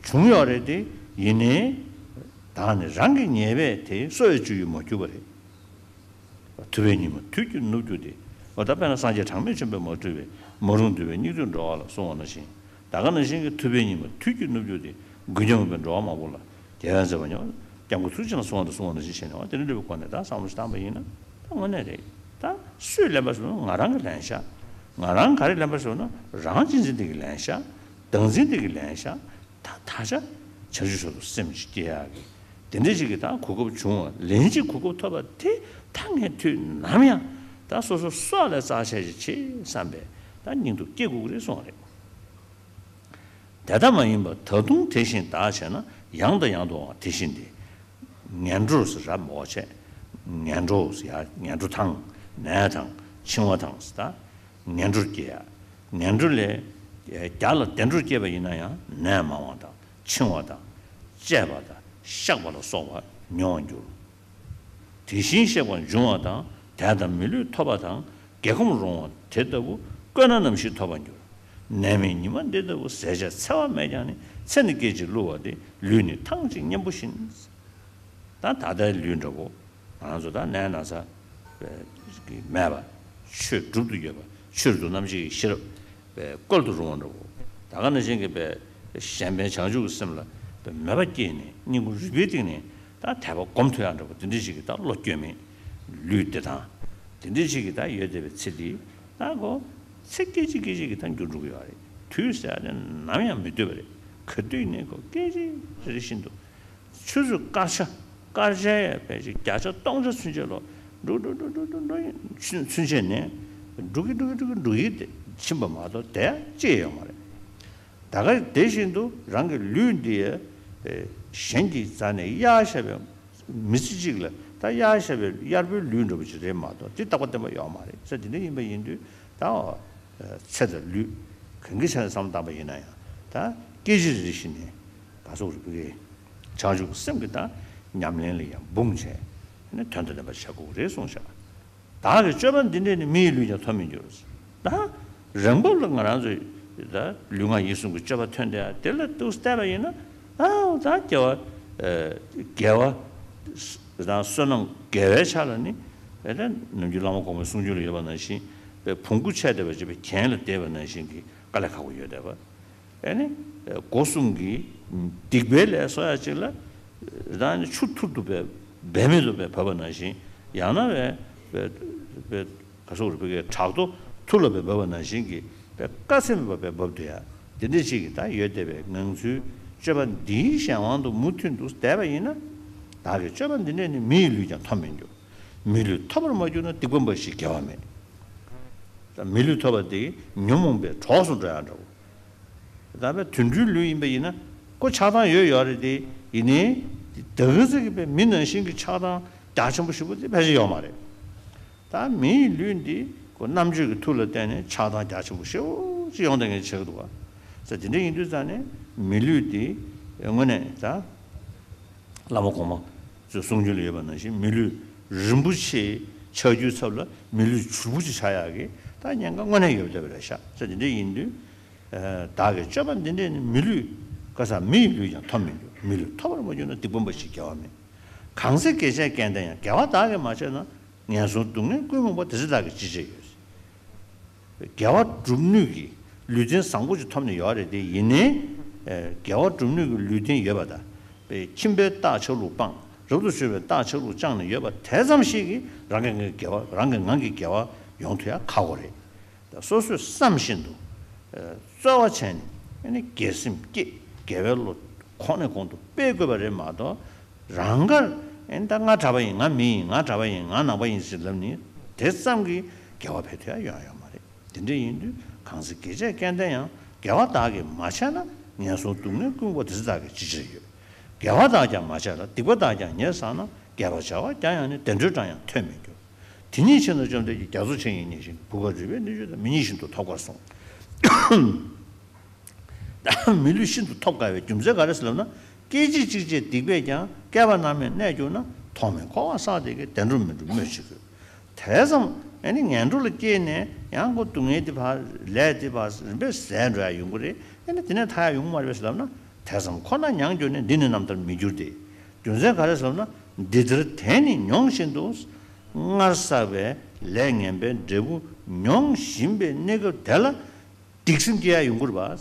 བྱུང་ཡོད་རེད་དེ། ཡིན་ནའི་བདག་ནི་རང་གི་ཉེས་པས་དེ། གསོ་བའི་བཅུད་ཡོད་མ་གྱུར་པ་རེད། ཐུབ་པས་ཉི་མ་དུས་ཀྱིས་ནུབ་གྱུར་ཏེ། འོ་ད་དཔེར་ན་སངས་རྒྱས་གྲངས་མེད་ཆེན་པོས་མ་བསྒྲིབས་པའི་མ་རུངས་འདུལ་བའི་སྙིགས་དུས་འགྲོ་བ་ལ་གསུངས་པ་ནང་བཞིན། ད་ག་ནང་བཞིན་གྱི་ཐུབ་པས་ཉི་མ་དུས་ཀྱིས་ནུབ་གྱུར་ཏེ། མགོན་སྐྱོབ་མེད་པའི་འགྲོ་བ་མང་པོ་ལ། རྒྱལ་བས་མཛད་པ་ཉེ་བར་སྐྱབས་མགོན་ཐུགས་རྗེ་ཅན་ལ་གསོལ་བ་འདེབས་གསུངས་པ་ནང་བཞིན་བྱས་ནས། འོ་དེ་འདྲ་འདྲ་བའི་སྒོ་ནས་ད་བསམ་བློ་ཞིག་བཏང་པ་ཡིན་ན་ད་དངོས་གནས་རེད། ད་སུས་ལན་པ་ཞུ་ན་ང་རང་གིས་ལན་བཞག་ང་རང་ག་རེ་ལན་པ་ཞུ་ན་རང་གཅེས་འཛིན་དེ་གིས་ལན་བཞག་བདག་འཛིན་དེ་གིས་ལན་བཞག་ད་ད་ཆ་བྱང་ཆུབ་མཆོག་ཏུ་སེམས་ཤིག་སྐྱེ་ཡག་གི་དེ་འདྲ་ཞིག་གི་ད་གོ་སྐབས་བྱུང་བ། ལན་གཅིག་གོ་སྐབས་ཐོབ་པ་དེ་ད་ངས་དུས་ནམ་ཡང་ད་སོ་སོ་སྲོག་ལས་རྩ་ཆེ་ཞིག་བྱེད་བསམ་པའི་ད་སྙིང་སྟོབས་སྐྱེ་དགོས་ཀྱི་རེད་གསུངས་པ་རེད། དེ་ལྟ་མ་ཡིན་པར་ད་དུང་དེ་བཞིན་བདག་བྱས་ན། ཡང་དང་ཡང་དུའང་དེ་བཞིན་ཏེ། ངན་འགྲོར་ཟེར་རབ་མོ་ཆེ། ངན་འགྲོ་ཟེར་ཡ་ངན་འགྲོ་དང་ནད་དང་འཆིང་བ་དང་ཟེར་ད། ངན་འགྲོར་སྐྱེ་ཡ། ངན་འགྲོ་ལས་བརྒྱ་ལ་བདེ་འགྲོར་སྐྱེས་པ་ཡིན་ན་ཡང་ནད་མང་བ་དང་འཆིང་བ་དང་བཅད་པ་དང་གཤགས་པ་ལ་སོགས་པ་མྱོང་བར་འགྱུར། དེ་བཞིན་གཤེགས་པ་འབྱུང་བ་དང་། དད་དང་མི་ལུས་ཐོབ་པ་དང་། རྒྱལ་ཁམས་རུང་བ་དེ་ལྟ་བུ། བཀོད་ན་ནམ་ཞིག་ཐོབ་པར་འགྱུར། ནད་མེད་ཉི་མ་འདི་ལྟ་བུ། ཟས་བཅད་འཚེ་བ་མེད་ཀྱང་ནི། ཚེ་ནི་སྐད་ཅིག་བསླུ་བ་སྟེ། ལུས་ནི་ཐང་ཅིག་གཉེན་པོ་བཞིན། ད་ད་ལྟའི་ལུས་འདྲ་བོ། ང་ཚོ་ད་ནད་ན་ཚ་མེད་པ། ཆོས་སྒྲུབ་ཏུ་ཡོད་པ། ཆོས་རྡོ་རྣམ་འབྱེད་ཀྱི་ཤེས་རབ་བཀོལ་དུ་རུང་བ་འདྲ་བོ། ད་ག་ནང་བཞིན་གྱི་གཞན་ཕན་བྱང་ཆུབ་ཀྱི་སེམས་ལ་མོས་པ་སྐྱེས་ནས་སྙིང་ཁུང་རུས་པའི་གཏིང་ནས་ད་དད་པ་སྒོམ་ཐུབ་ཡག་འདྲ་བོ། དེ་འདྲ་ཞིག་གི་ད་བློ་སྐྱོན་མེད་ལུས་བདེ་ཐང་དེ་འདྲ་ཞིག་གི་ད་ཡོད་བསྡད་པའི་ཚེ་འདི་ད་གོ་ཚེ་སྐད་ཅིག་སྐད་ཅིག་གིས་ད་འགྱུར་འགྲོ་གི་ཡོད་རེད། དུས་ཟེར་ཡ་དེ་ནམ་ཡང་མི་སྡོད་པ་རེད། ག་དུས་ནས་གོ་སྐད་ཅིག་རེ་རེ་བཞིན་དུ། ཆུ་ཚོད་སྐར་ཆ་སྐར་ཆ་ཡས་པས་ཅིག་བརྒྱ་ཆ་སྟོང་ཆ་ཚུན་ཆད་ལོ་འགྲོ་འགྲོ་འགྲོ་འགྲོ་འགྲོ་འགྲོ་ཡིན་ཚུན་ཚུན་ཆད་ནས་འགྲོ་གི་འགྲོ་གི་འགྲོ་གི་འགྲོ་གི་དེ་ཕྱིན་པ་མ་གཏོགས་དེ་ཅི་ཡང་ཡོད་མ་རེད། ད་ག་དེ་བཞིན་དུ་རང་གི་ལུས་འདི་ཡ་གཞན་གྱིས་རྩ་ནས་གཡར་བཞག་པའི་མི་ཚེ་གཅིག་ལ་ད་གཡར་བཞག་པའི་གཡར་པོའི་ལུས་འདྲ་པོ་ཅིག་རེད་མ་གཏོགས་དེ་རྟག་པ་བརྟན་པ་ཡོད་མ་རེད་ཟེར། དེ་འདྲ་ཡིན་པ་ཡིན་དུས་ད་ཚེ་དང་ལུས་གང་གི་ཆ་ནས་བསམ་བློ་བཏང་པ་ཡིན་ན་ཡང་ད། སྐད་ཅིག་རེ་བཞིན་ནས་ག་སོགས་རིག་པའི་བྱང་ཆུབ་ཀྱི་སེམས་ཀྱི་དང་ཉམས་ལེན་ལ་ཡང་འབུངས་བྱས་ནས་དོན་དང་ལྡན་པ་བྱ་དགོས་རེད་གསུངས་བཞག་བདག་གི་སྤྱོད་པ་འདི་འདྲས་ནི་མི་ཡི་ལུས་ཀྱང་ཐོབ་མི་འགྱུར། ད་རང་བབས་ལ་ང་རང་ཚོའི་ད་ལུས་ངག་ཡིད་གསུམ་གྱི་སྤྱོད་པ་ཐོན་དེ་དེ་ལ་ཏུ་བལྟས་པ་ཡིན་ན། ཨའོ་ད་དགེ་བ་དགེ་བ་དང་བསོད་ནམས་དགེ་བའི་ཆ་ལ་ནི་ད་ནམ་རྒྱུན་བླ་མ་གོང་མའི་གསུང་ཆོས་ལ་ཡོད་པ་ནང་བཞིན་བུང་བུ་ཆད་བསྡད་པ་ཅིག་གན་ལ་བསྡད་པ་ནང་བཞིན་གྱི་དཀའ་ལས་ཁག་པོ་ཡོད་བསྡད་པ། ཨེ་ནི། སྒོ་གསུམ་གྱི་སྡིག་པའི་ལས་བསགས་ཡ་གཅིག་ལ། རང་ནི་ཆུ་ཐུར་དུ་བབས་འབད་མེད་དུ་བབས་བབས་པ་ནང་བཞིན། ཡང་ན་བས་བས་བས་ག་སོགས་རུ་བའི་བྲག་རྡོ་ཐུར་ལ་བབས་བབས་པ་ནང་བཞིན་གྱི་བས་དཀའ་ཚེགས་མེད་པ་བས་བབས་འདུག་ཡ། དེ་འདྲ་ཅིག་གི་ད་ཡོད་བསྡད་པའི་ངང་ཚུལ་སྤྱོད་པ་འདིའི་གཞན་དབང་དུ་མུ་མཐུད་དུ་བསྡད་པ་ཡིན་ན། བདག་གི་སྤྱོད་པ་འདི་འདྲས་ནི་མི་ཡི་ལུས་ཀྱང་ཐོབ་མི་འགྱུར། མི་ལུས་ཐོབ་པར་མ་གྱུར་ན་སྡིག་པ་འབའ་ཞིག་དགེ་བ་མེད། ད་མི་ལུས་ཐོབ་པ་དེ་ཉོན་མོངས་པའི་གྲོགས་སུ་འགྲོ་ཡ་འདྲ་བོ། ད་བས་དུད་འགྲོའི་ལུས་ཡིན་པ་ཡིན་ན་ཁོ་ཆགས་སྡང་ཡོད་ཡོད་རེད་དེ། ཡིན་ནའི་ད་ག་ཚོད་ཀྱི་བས་མི་ནང་བཞིན་གྱི་ཆགས་སྡང་རྒྱ་ཆེན་པོ་ཞེ་པོ་དེ་ཕལ་ཆེར་ཡོད་མ་རེད། ད་མི་ཡི་ལུས་འདི་ཁོ་རྣམ་དཔྱོད་ཀྱི་མཐུ་ལ་བརྟེན་ནས་ཆགས་སྡང་རྒྱ་ཆེན་པོ་ཞེ་པོ་ཅིག་ཡོང་བསྡད་མཁན་ཆགས་ཀྱི་འདུག་བ། ས་དེ་འདྲ་ཡིན་དུས་ཙང་ནས་མི་ལུས་འདི་དངོས་གནས་ད་བླ་མ་གོང་མ་ཚོའི་གསུང་རྒྱུན་ལ་ཡོད་པ་ནང་བཞིན་མི་ལུས་རིན་པོ་ཆེ་ཆགས་རྒྱུའི་ཚབ་ལ་མི་ལུས་བྱུར་པོ་ཅིག་ཆགས་ཡག་གི་ད་ཉེན་ཁ་དངོས་གནས་ཡོད་བསྡད་པ་རེད་ཤག་ས་དེ་འདྲ་ཡིན་དུས། བདག་གི་སྤྱོད་པ་འདི་འདྲས་ནི་མི་ལུས། ཀ་ས་མི་ཡི་ལུས་ཀྱང་ཐོབ་མི་འགྱུར། མི་ལུས་ཐོབ་པར་མ་གྱུར་ན་སྡིག་པ་འབའ་ཞིག་དགེ་བ་མེད། གང་ཚེ་དགེ་བྱས་སྐལ་ལྡན་ཡང་། དགེ་བ་བདག་གིས་མ་བྱས་ན། ངན་སོང་སྡུག་བསྔལ་ཀུན་རྨོངས་པ། དེ་ཚེ་བདག་གིས་ཅི་བྱས་ཡོད། དགེ་བ་སྒྲུབ་ནུས་ཀྱི་ལུས་རྟེན་བཟང་པོ་ཅིག་ཐོབ་ནས་ཡོད་རེད་དེ། ཡིན་ནའི་དགེ་བ་སྒྲུབ་ནུས་ཀྱི་ལུས་རྟེན་ཡོད་པ་དང་། ཁྱིམ་པའི་རྟགས་ཆགས་ལུགས་སྤངས། རབ་ཏུ་བྱུང་བའི་རྟགས་ཆགས་ལུགས་སྤངས་ནས་ཡོད་པ་དེ་ཙམ་ཞིག་གིས་རང་གི་ངང་གི་དགེ་བ་རང་གི་ངང་གི་དགེ་བ་ཡོང་ཐུབ་ཡ་ཁག་པོ་རེད། སོ་སོས་བསམ་བཞིན་དུ་རྩོལ་བ་བྱས་ནས་དགེ་སེམས་བསྐྱེད། དགེ་བའི་བློ་གོང་ནས་གོང་དུ་སྤེལ་དགོས་པ་རེད་མ་གཏོགས། རང་དགར་ཨེ་ད་ང་གྲྭ་པ་ཡིན། ང་མི་ཡིན། ང་གྲྭ་པ་ཡིན། ང་ནང་པ་ཡིན་ཟེར་ལབ་ནས་དེ་ཙམ་གྱིས་དགེ་བ་འཕེལ་ཐུབ་ཡ་ཡོང་ཡོད་མ་རེད། དེ་འདྲ་ཡིན་དུས་གང་ཚེ་དགེ་བྱས་སྐལ་ལྡན་ཡང་། དགེ་བ་བདག་གིས་མ་བྱས་ན། ངན་སོང་སྡུག་བསྔལ་ཀུན་རྨོངས་པ། དེ་ཚེ་བདག་གིས་ཅི་བྱས་ཡོད། དགེ་བ་བདག་ཀྱང་མ་བྱས་ལ། སྡིག་པ་བདག་ཀྱང་ཉེས་བསགས་ན། དགེ་བ་བྱ་བ་ཀྱང་ཡང་ནི། བདེ་འགྲོའི་སྒྲ་ཡང་ཐོས་མི་འགྱུར། དེ་ཉིད་ཕྱིར་ན་བཅོམ་ལྡན་གྱིས། རྒྱ་མཚོ་ཆེ་ཡང་མཉེན་ཞིང་དུ། བུ་ག་རུས་པའི་གནོད་བྱེད་དང་། མི་ཉིད་བཞིན་དུ་ཐོབ་དཀར་གསུངས། མི་ལུས་ཤིན་ཏུ་ཐོབ་དཀའ་བའི་རྒྱུ་མཚན་ག་རེ་ཟེར་ལབ་ན། སྐད་ཅིག་གཅིག་བྱས་སྡིག་པས་ཀྱང་། བསྐལ་པ་མནར་མེད་གནས་གྱུར་ན། ཐོག་མེད་འཁོར་བ་བསགས་བསྡད་ཀྱི། བདེ་འགྲོ་མི་འགྲུབ་སྨོས་ཅི་དགོས། དེ་ཙམ་ཨེ་ནི་ངན་འགྲོ་ལ་སྐྱེས་ནས་ཡང་ཁོ་སྡུག་བསྔལ་དེ་ཕར་ལས་དེ་ཕར་རིམ་པས་ཟད་འགྲོ་ཡ་ཡོང་གི་རེད། ཨེ་ནི་དེ་ནས་ཐར་ཡ་ཡོང་གི་མ་རེད་པས་ཟེར་ལབ་ན། དེ་ཙམ་ཁོ་ན་མྱང་གྱུར་ནས། འདི་ནི་རྣམ་ཐར་མི་འགྱུར་ཏེ། རྒྱུ་མཚན་ག་རེ་ཟེར་ལབ་ན། འདི་ལྟར་དེ་ནི་མྱོང་བཞིན་དུ། སྔར་བསགས་པའི་ལས་ངན་པའི་འབྲས་བུ་མྱོང་བཞིན་པའི་གནས་སྐབས་དེ་ལ། སྡིག་སེམས་སྐྱེ་ཡ་ཡོང་གི་རེད་པ།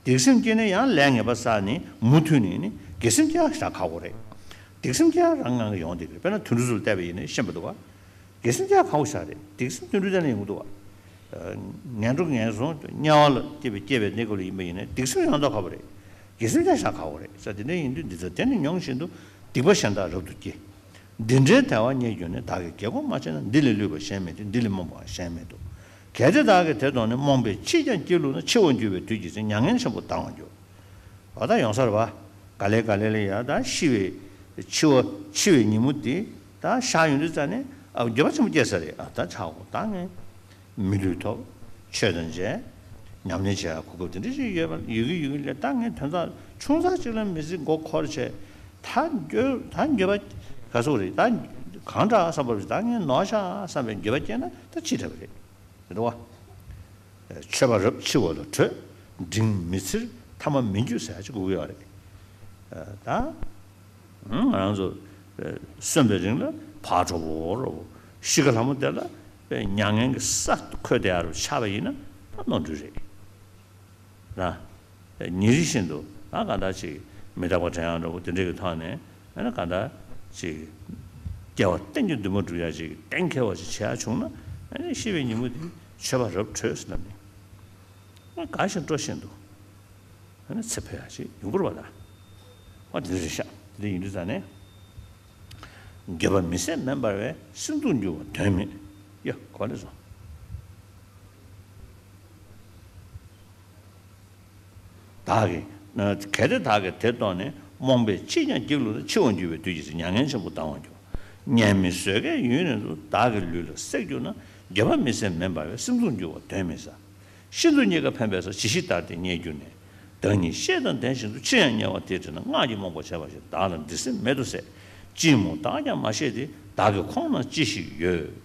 སྡིག་སེམས་སྐྱེས་ནས་ཡང་ལས་ངན་པ་བསགས་ནས་མུ་མཐུད་ནས་ནི་དགེ་སེམས་སྐྱེ་ཡ་ཞེ་དྲག་ཁག་པོ་རེད། སྡིག་སེམས་སྐྱེ་ཡ་རང་ངང་གིས་ཡོང་བསྡད་ཀྱི་རེད། དཔེར་ན་དུད་འགྲོ་ཚོ་ལ་བལྟས་པ་ཡིན་ན་ཤེས་པ་འདུག་བ། དགེ་སེམས་སྐྱེ་ཡ་ཁག་པོ་ཞེ་དྲག་རེད། སྡིག་སེམས་དུད་འགྲོ་དེ་ལ་ཡོང་གི་འདུག་བ། ངན་འགྲོ་ངན་སོང་དམྱལ་བ་ལ་སྐྱེ་བའི་སྐྱེ་བའི་གནས་སྐབས་ལ་ཡིན་པ་ཡིན་ན་སྡིག་སེམས་ཡོང་མདོག་ཁ་པོ་རེད། དགེ་སེམས་ཀྱང་ཞེ་དྲག་ཁག་པོ་རེད། ས་དེ་འདྲ་ཡིན་དུས་འདི་ལྟར་དེ་ནི་མྱོང་བཞིན་དུ། སྡིག་པ་གཞན་དག་རབ་ཏུ་སྐྱེ། འདི་འདྲའི་དལ་བ་རྙེད་གྱུར་ནས། བདག་གིས་དགེ་སྒོ་མ་བྱས་ན། འདི་ལས་བསླུས་པ་གཞན་མེད་དེ། འདི་ལས་རྨོངས་པའང་གཞན་མེད་དོ། གལ་ཏེ་བདག་གིས་དེ་མཐོང་ནས། རྨོངས་པས་ཕྱིས་ཀྱང་སྐྱེ་བསླུས་ན། འཆི་བར་འགྱུར་བའི་དུས་ཀྱི་ཚེ། མྱ་ངན་ཆེན་པོ་ལྡང་བར་འགྱུར། འོ་ད་ཡོང་ས་རེད་པ། ག་ལེ་ག་ལེ་ལ་ཡ་ད་ཤི་བའི་འཆི་བ་འཆི་བའི་ཉིན་མོ་དེ་ད་ཤར་ཡོང་དུས་ཙ་ནས་ཨ་འགྱོད་པ་ཆེན་པོ་སྐྱེ་ས་རེད། ཨ་ད་ཆག་གོ་ད་ངས། མི་ལུས་ཐོབ། ཆོས་དང་མཇལ། ཉམས་ལེན་བྱེད་ཡ་གོ་སྐབས་དེ་འདྲ་ཞིག་ཡོད་པ་ཡོད་ཀྱི་ཡོད་ཀྱི་ལས། ད་ངས་དོན་དག་ཆུང་ཙག་ཅིག་ལ་མི་ཚེ་མགོ་འཁོར་བྱས། ད་འགྱོད་ད་འགྱོད་པ་ག་ཚོད་རེད། ད་གང་འདྲ་བསམ་པ་རེད། ད་ངས་ནོར་ཤག་བསམ་པའི་འགྱོད་པ་སྐྱེས་ན་ད་ཅི་འདྲ་བ་རེད། རེད་དོ། ཆོས་པ་རབ་འཆི་བ་ལ་བྲོས། འབྲིང་མི་ཚེར་ཐ་མ་མི་འགྱུར་ཟེར་ཡ་ཅིག་དགོས་ཀྱི་ཡོད་རེད། ད། ང་རང་ཚོ་གསོན་པའི་རིང་ལ་ཕར་འགྲོ་བོ་རོ། ཤི་ཁ་ལྷ་མོ་དེ་ལ་མྱ་ངན་གྱི་ས་འཁོད་དེ་ཡ་རུ་ཆགས་པ་ཡིན་ན་ད་ནོར་འཁྲུལ་རེད། ར། ཉིན་རེ་བཞིན་དུ་ད་ག་འདྲ་ཅིག་མི་རྟག་པ་དྲན་ཡག་འདྲ་བོ་དེ་འདྲ་གི་ཐོག་ནས་ཨ་ནི་ག་འདྲ་ཅིག་སྐྱེ་བ་གཏན་གྱི་འདུན་མ་འགྲུབ་ཡག་ཅིག་གཏན་འཁེལ་བ་ཅིག་བྱེད་ཡག་བྱུང་ན་ཨ་ནི་ཤི་བའི་ཉིན་མོ་དེ་ཆོས་པ་རབ་བྲོས་ཟེར་ལབ་ནས་ཨ་དགའ་བཞིན་སྤྲོ་བཞིན་དུ། ཨ་ནི་ཚེ་འཕོས་ཡག་ཅིག་ཡོང་གི་རེད་པ་ད། ཨ་དེ་འདྲ་རེད་ཤག་དེ་འདྲ་ཡིན་དུས་ཙང་ནས། འགྱོད་པ་མི་བཟད་མེད་འབར་བས། སྲིད་མཚོར་འགྱུར་བ་དོན་མེད། ཡ་གོ་ལེ་སོང་། བདག་གིས་གལ་ཏེ་བདག་གིས་དེ་མཐོང་ནས། རྨོངས་པས་ཕྱིས་ཀྱང་སྐྱེ་བསླུས་ན། འཆི་བར་འགྱུར་བའི་དུས་ཀྱི་ཚེ། མྱ་ངན་ཆེན་པོ་ལྡང་བར་འགྱུར། ཉེས་དམིགས་བཟོད་དཀའི་ཡུན་རིང་དུ། བདག་གི་ལུས་ལ་སྲེག་གྱུར་ན། འགྱོད་པ་མི་བཟད་མེད་འབར་བས། སྲིད་མཚོར་འགྱུར་བ་དོན་མེད་ས། ཤིན་ཏུ་རྙེད་དཀའ་ཕན་པའི་ས། ཇི་ཞིག་ལྟར་དེ་རྙེད་གྱུར་ནས། བདག་ཉིད་ཤེས་དང་ལྡན་བཞིན་དུ། ཕྱིར་ཡང་དམྱལ་བ་དེ་བྲིས་ན། སྔགས་ཀྱིས་རྨོངས་པར་བྱས་པ་ཞིག། བདག་ལ་འདི་སེམས་མེད་དུ་ཟད། ཅི་སྨོས་བདག་ཀྱང་མ་ཤེས་ཏེ། བདག་གི་ཁོང་ན་ཅི་ཞིག་ཡོད།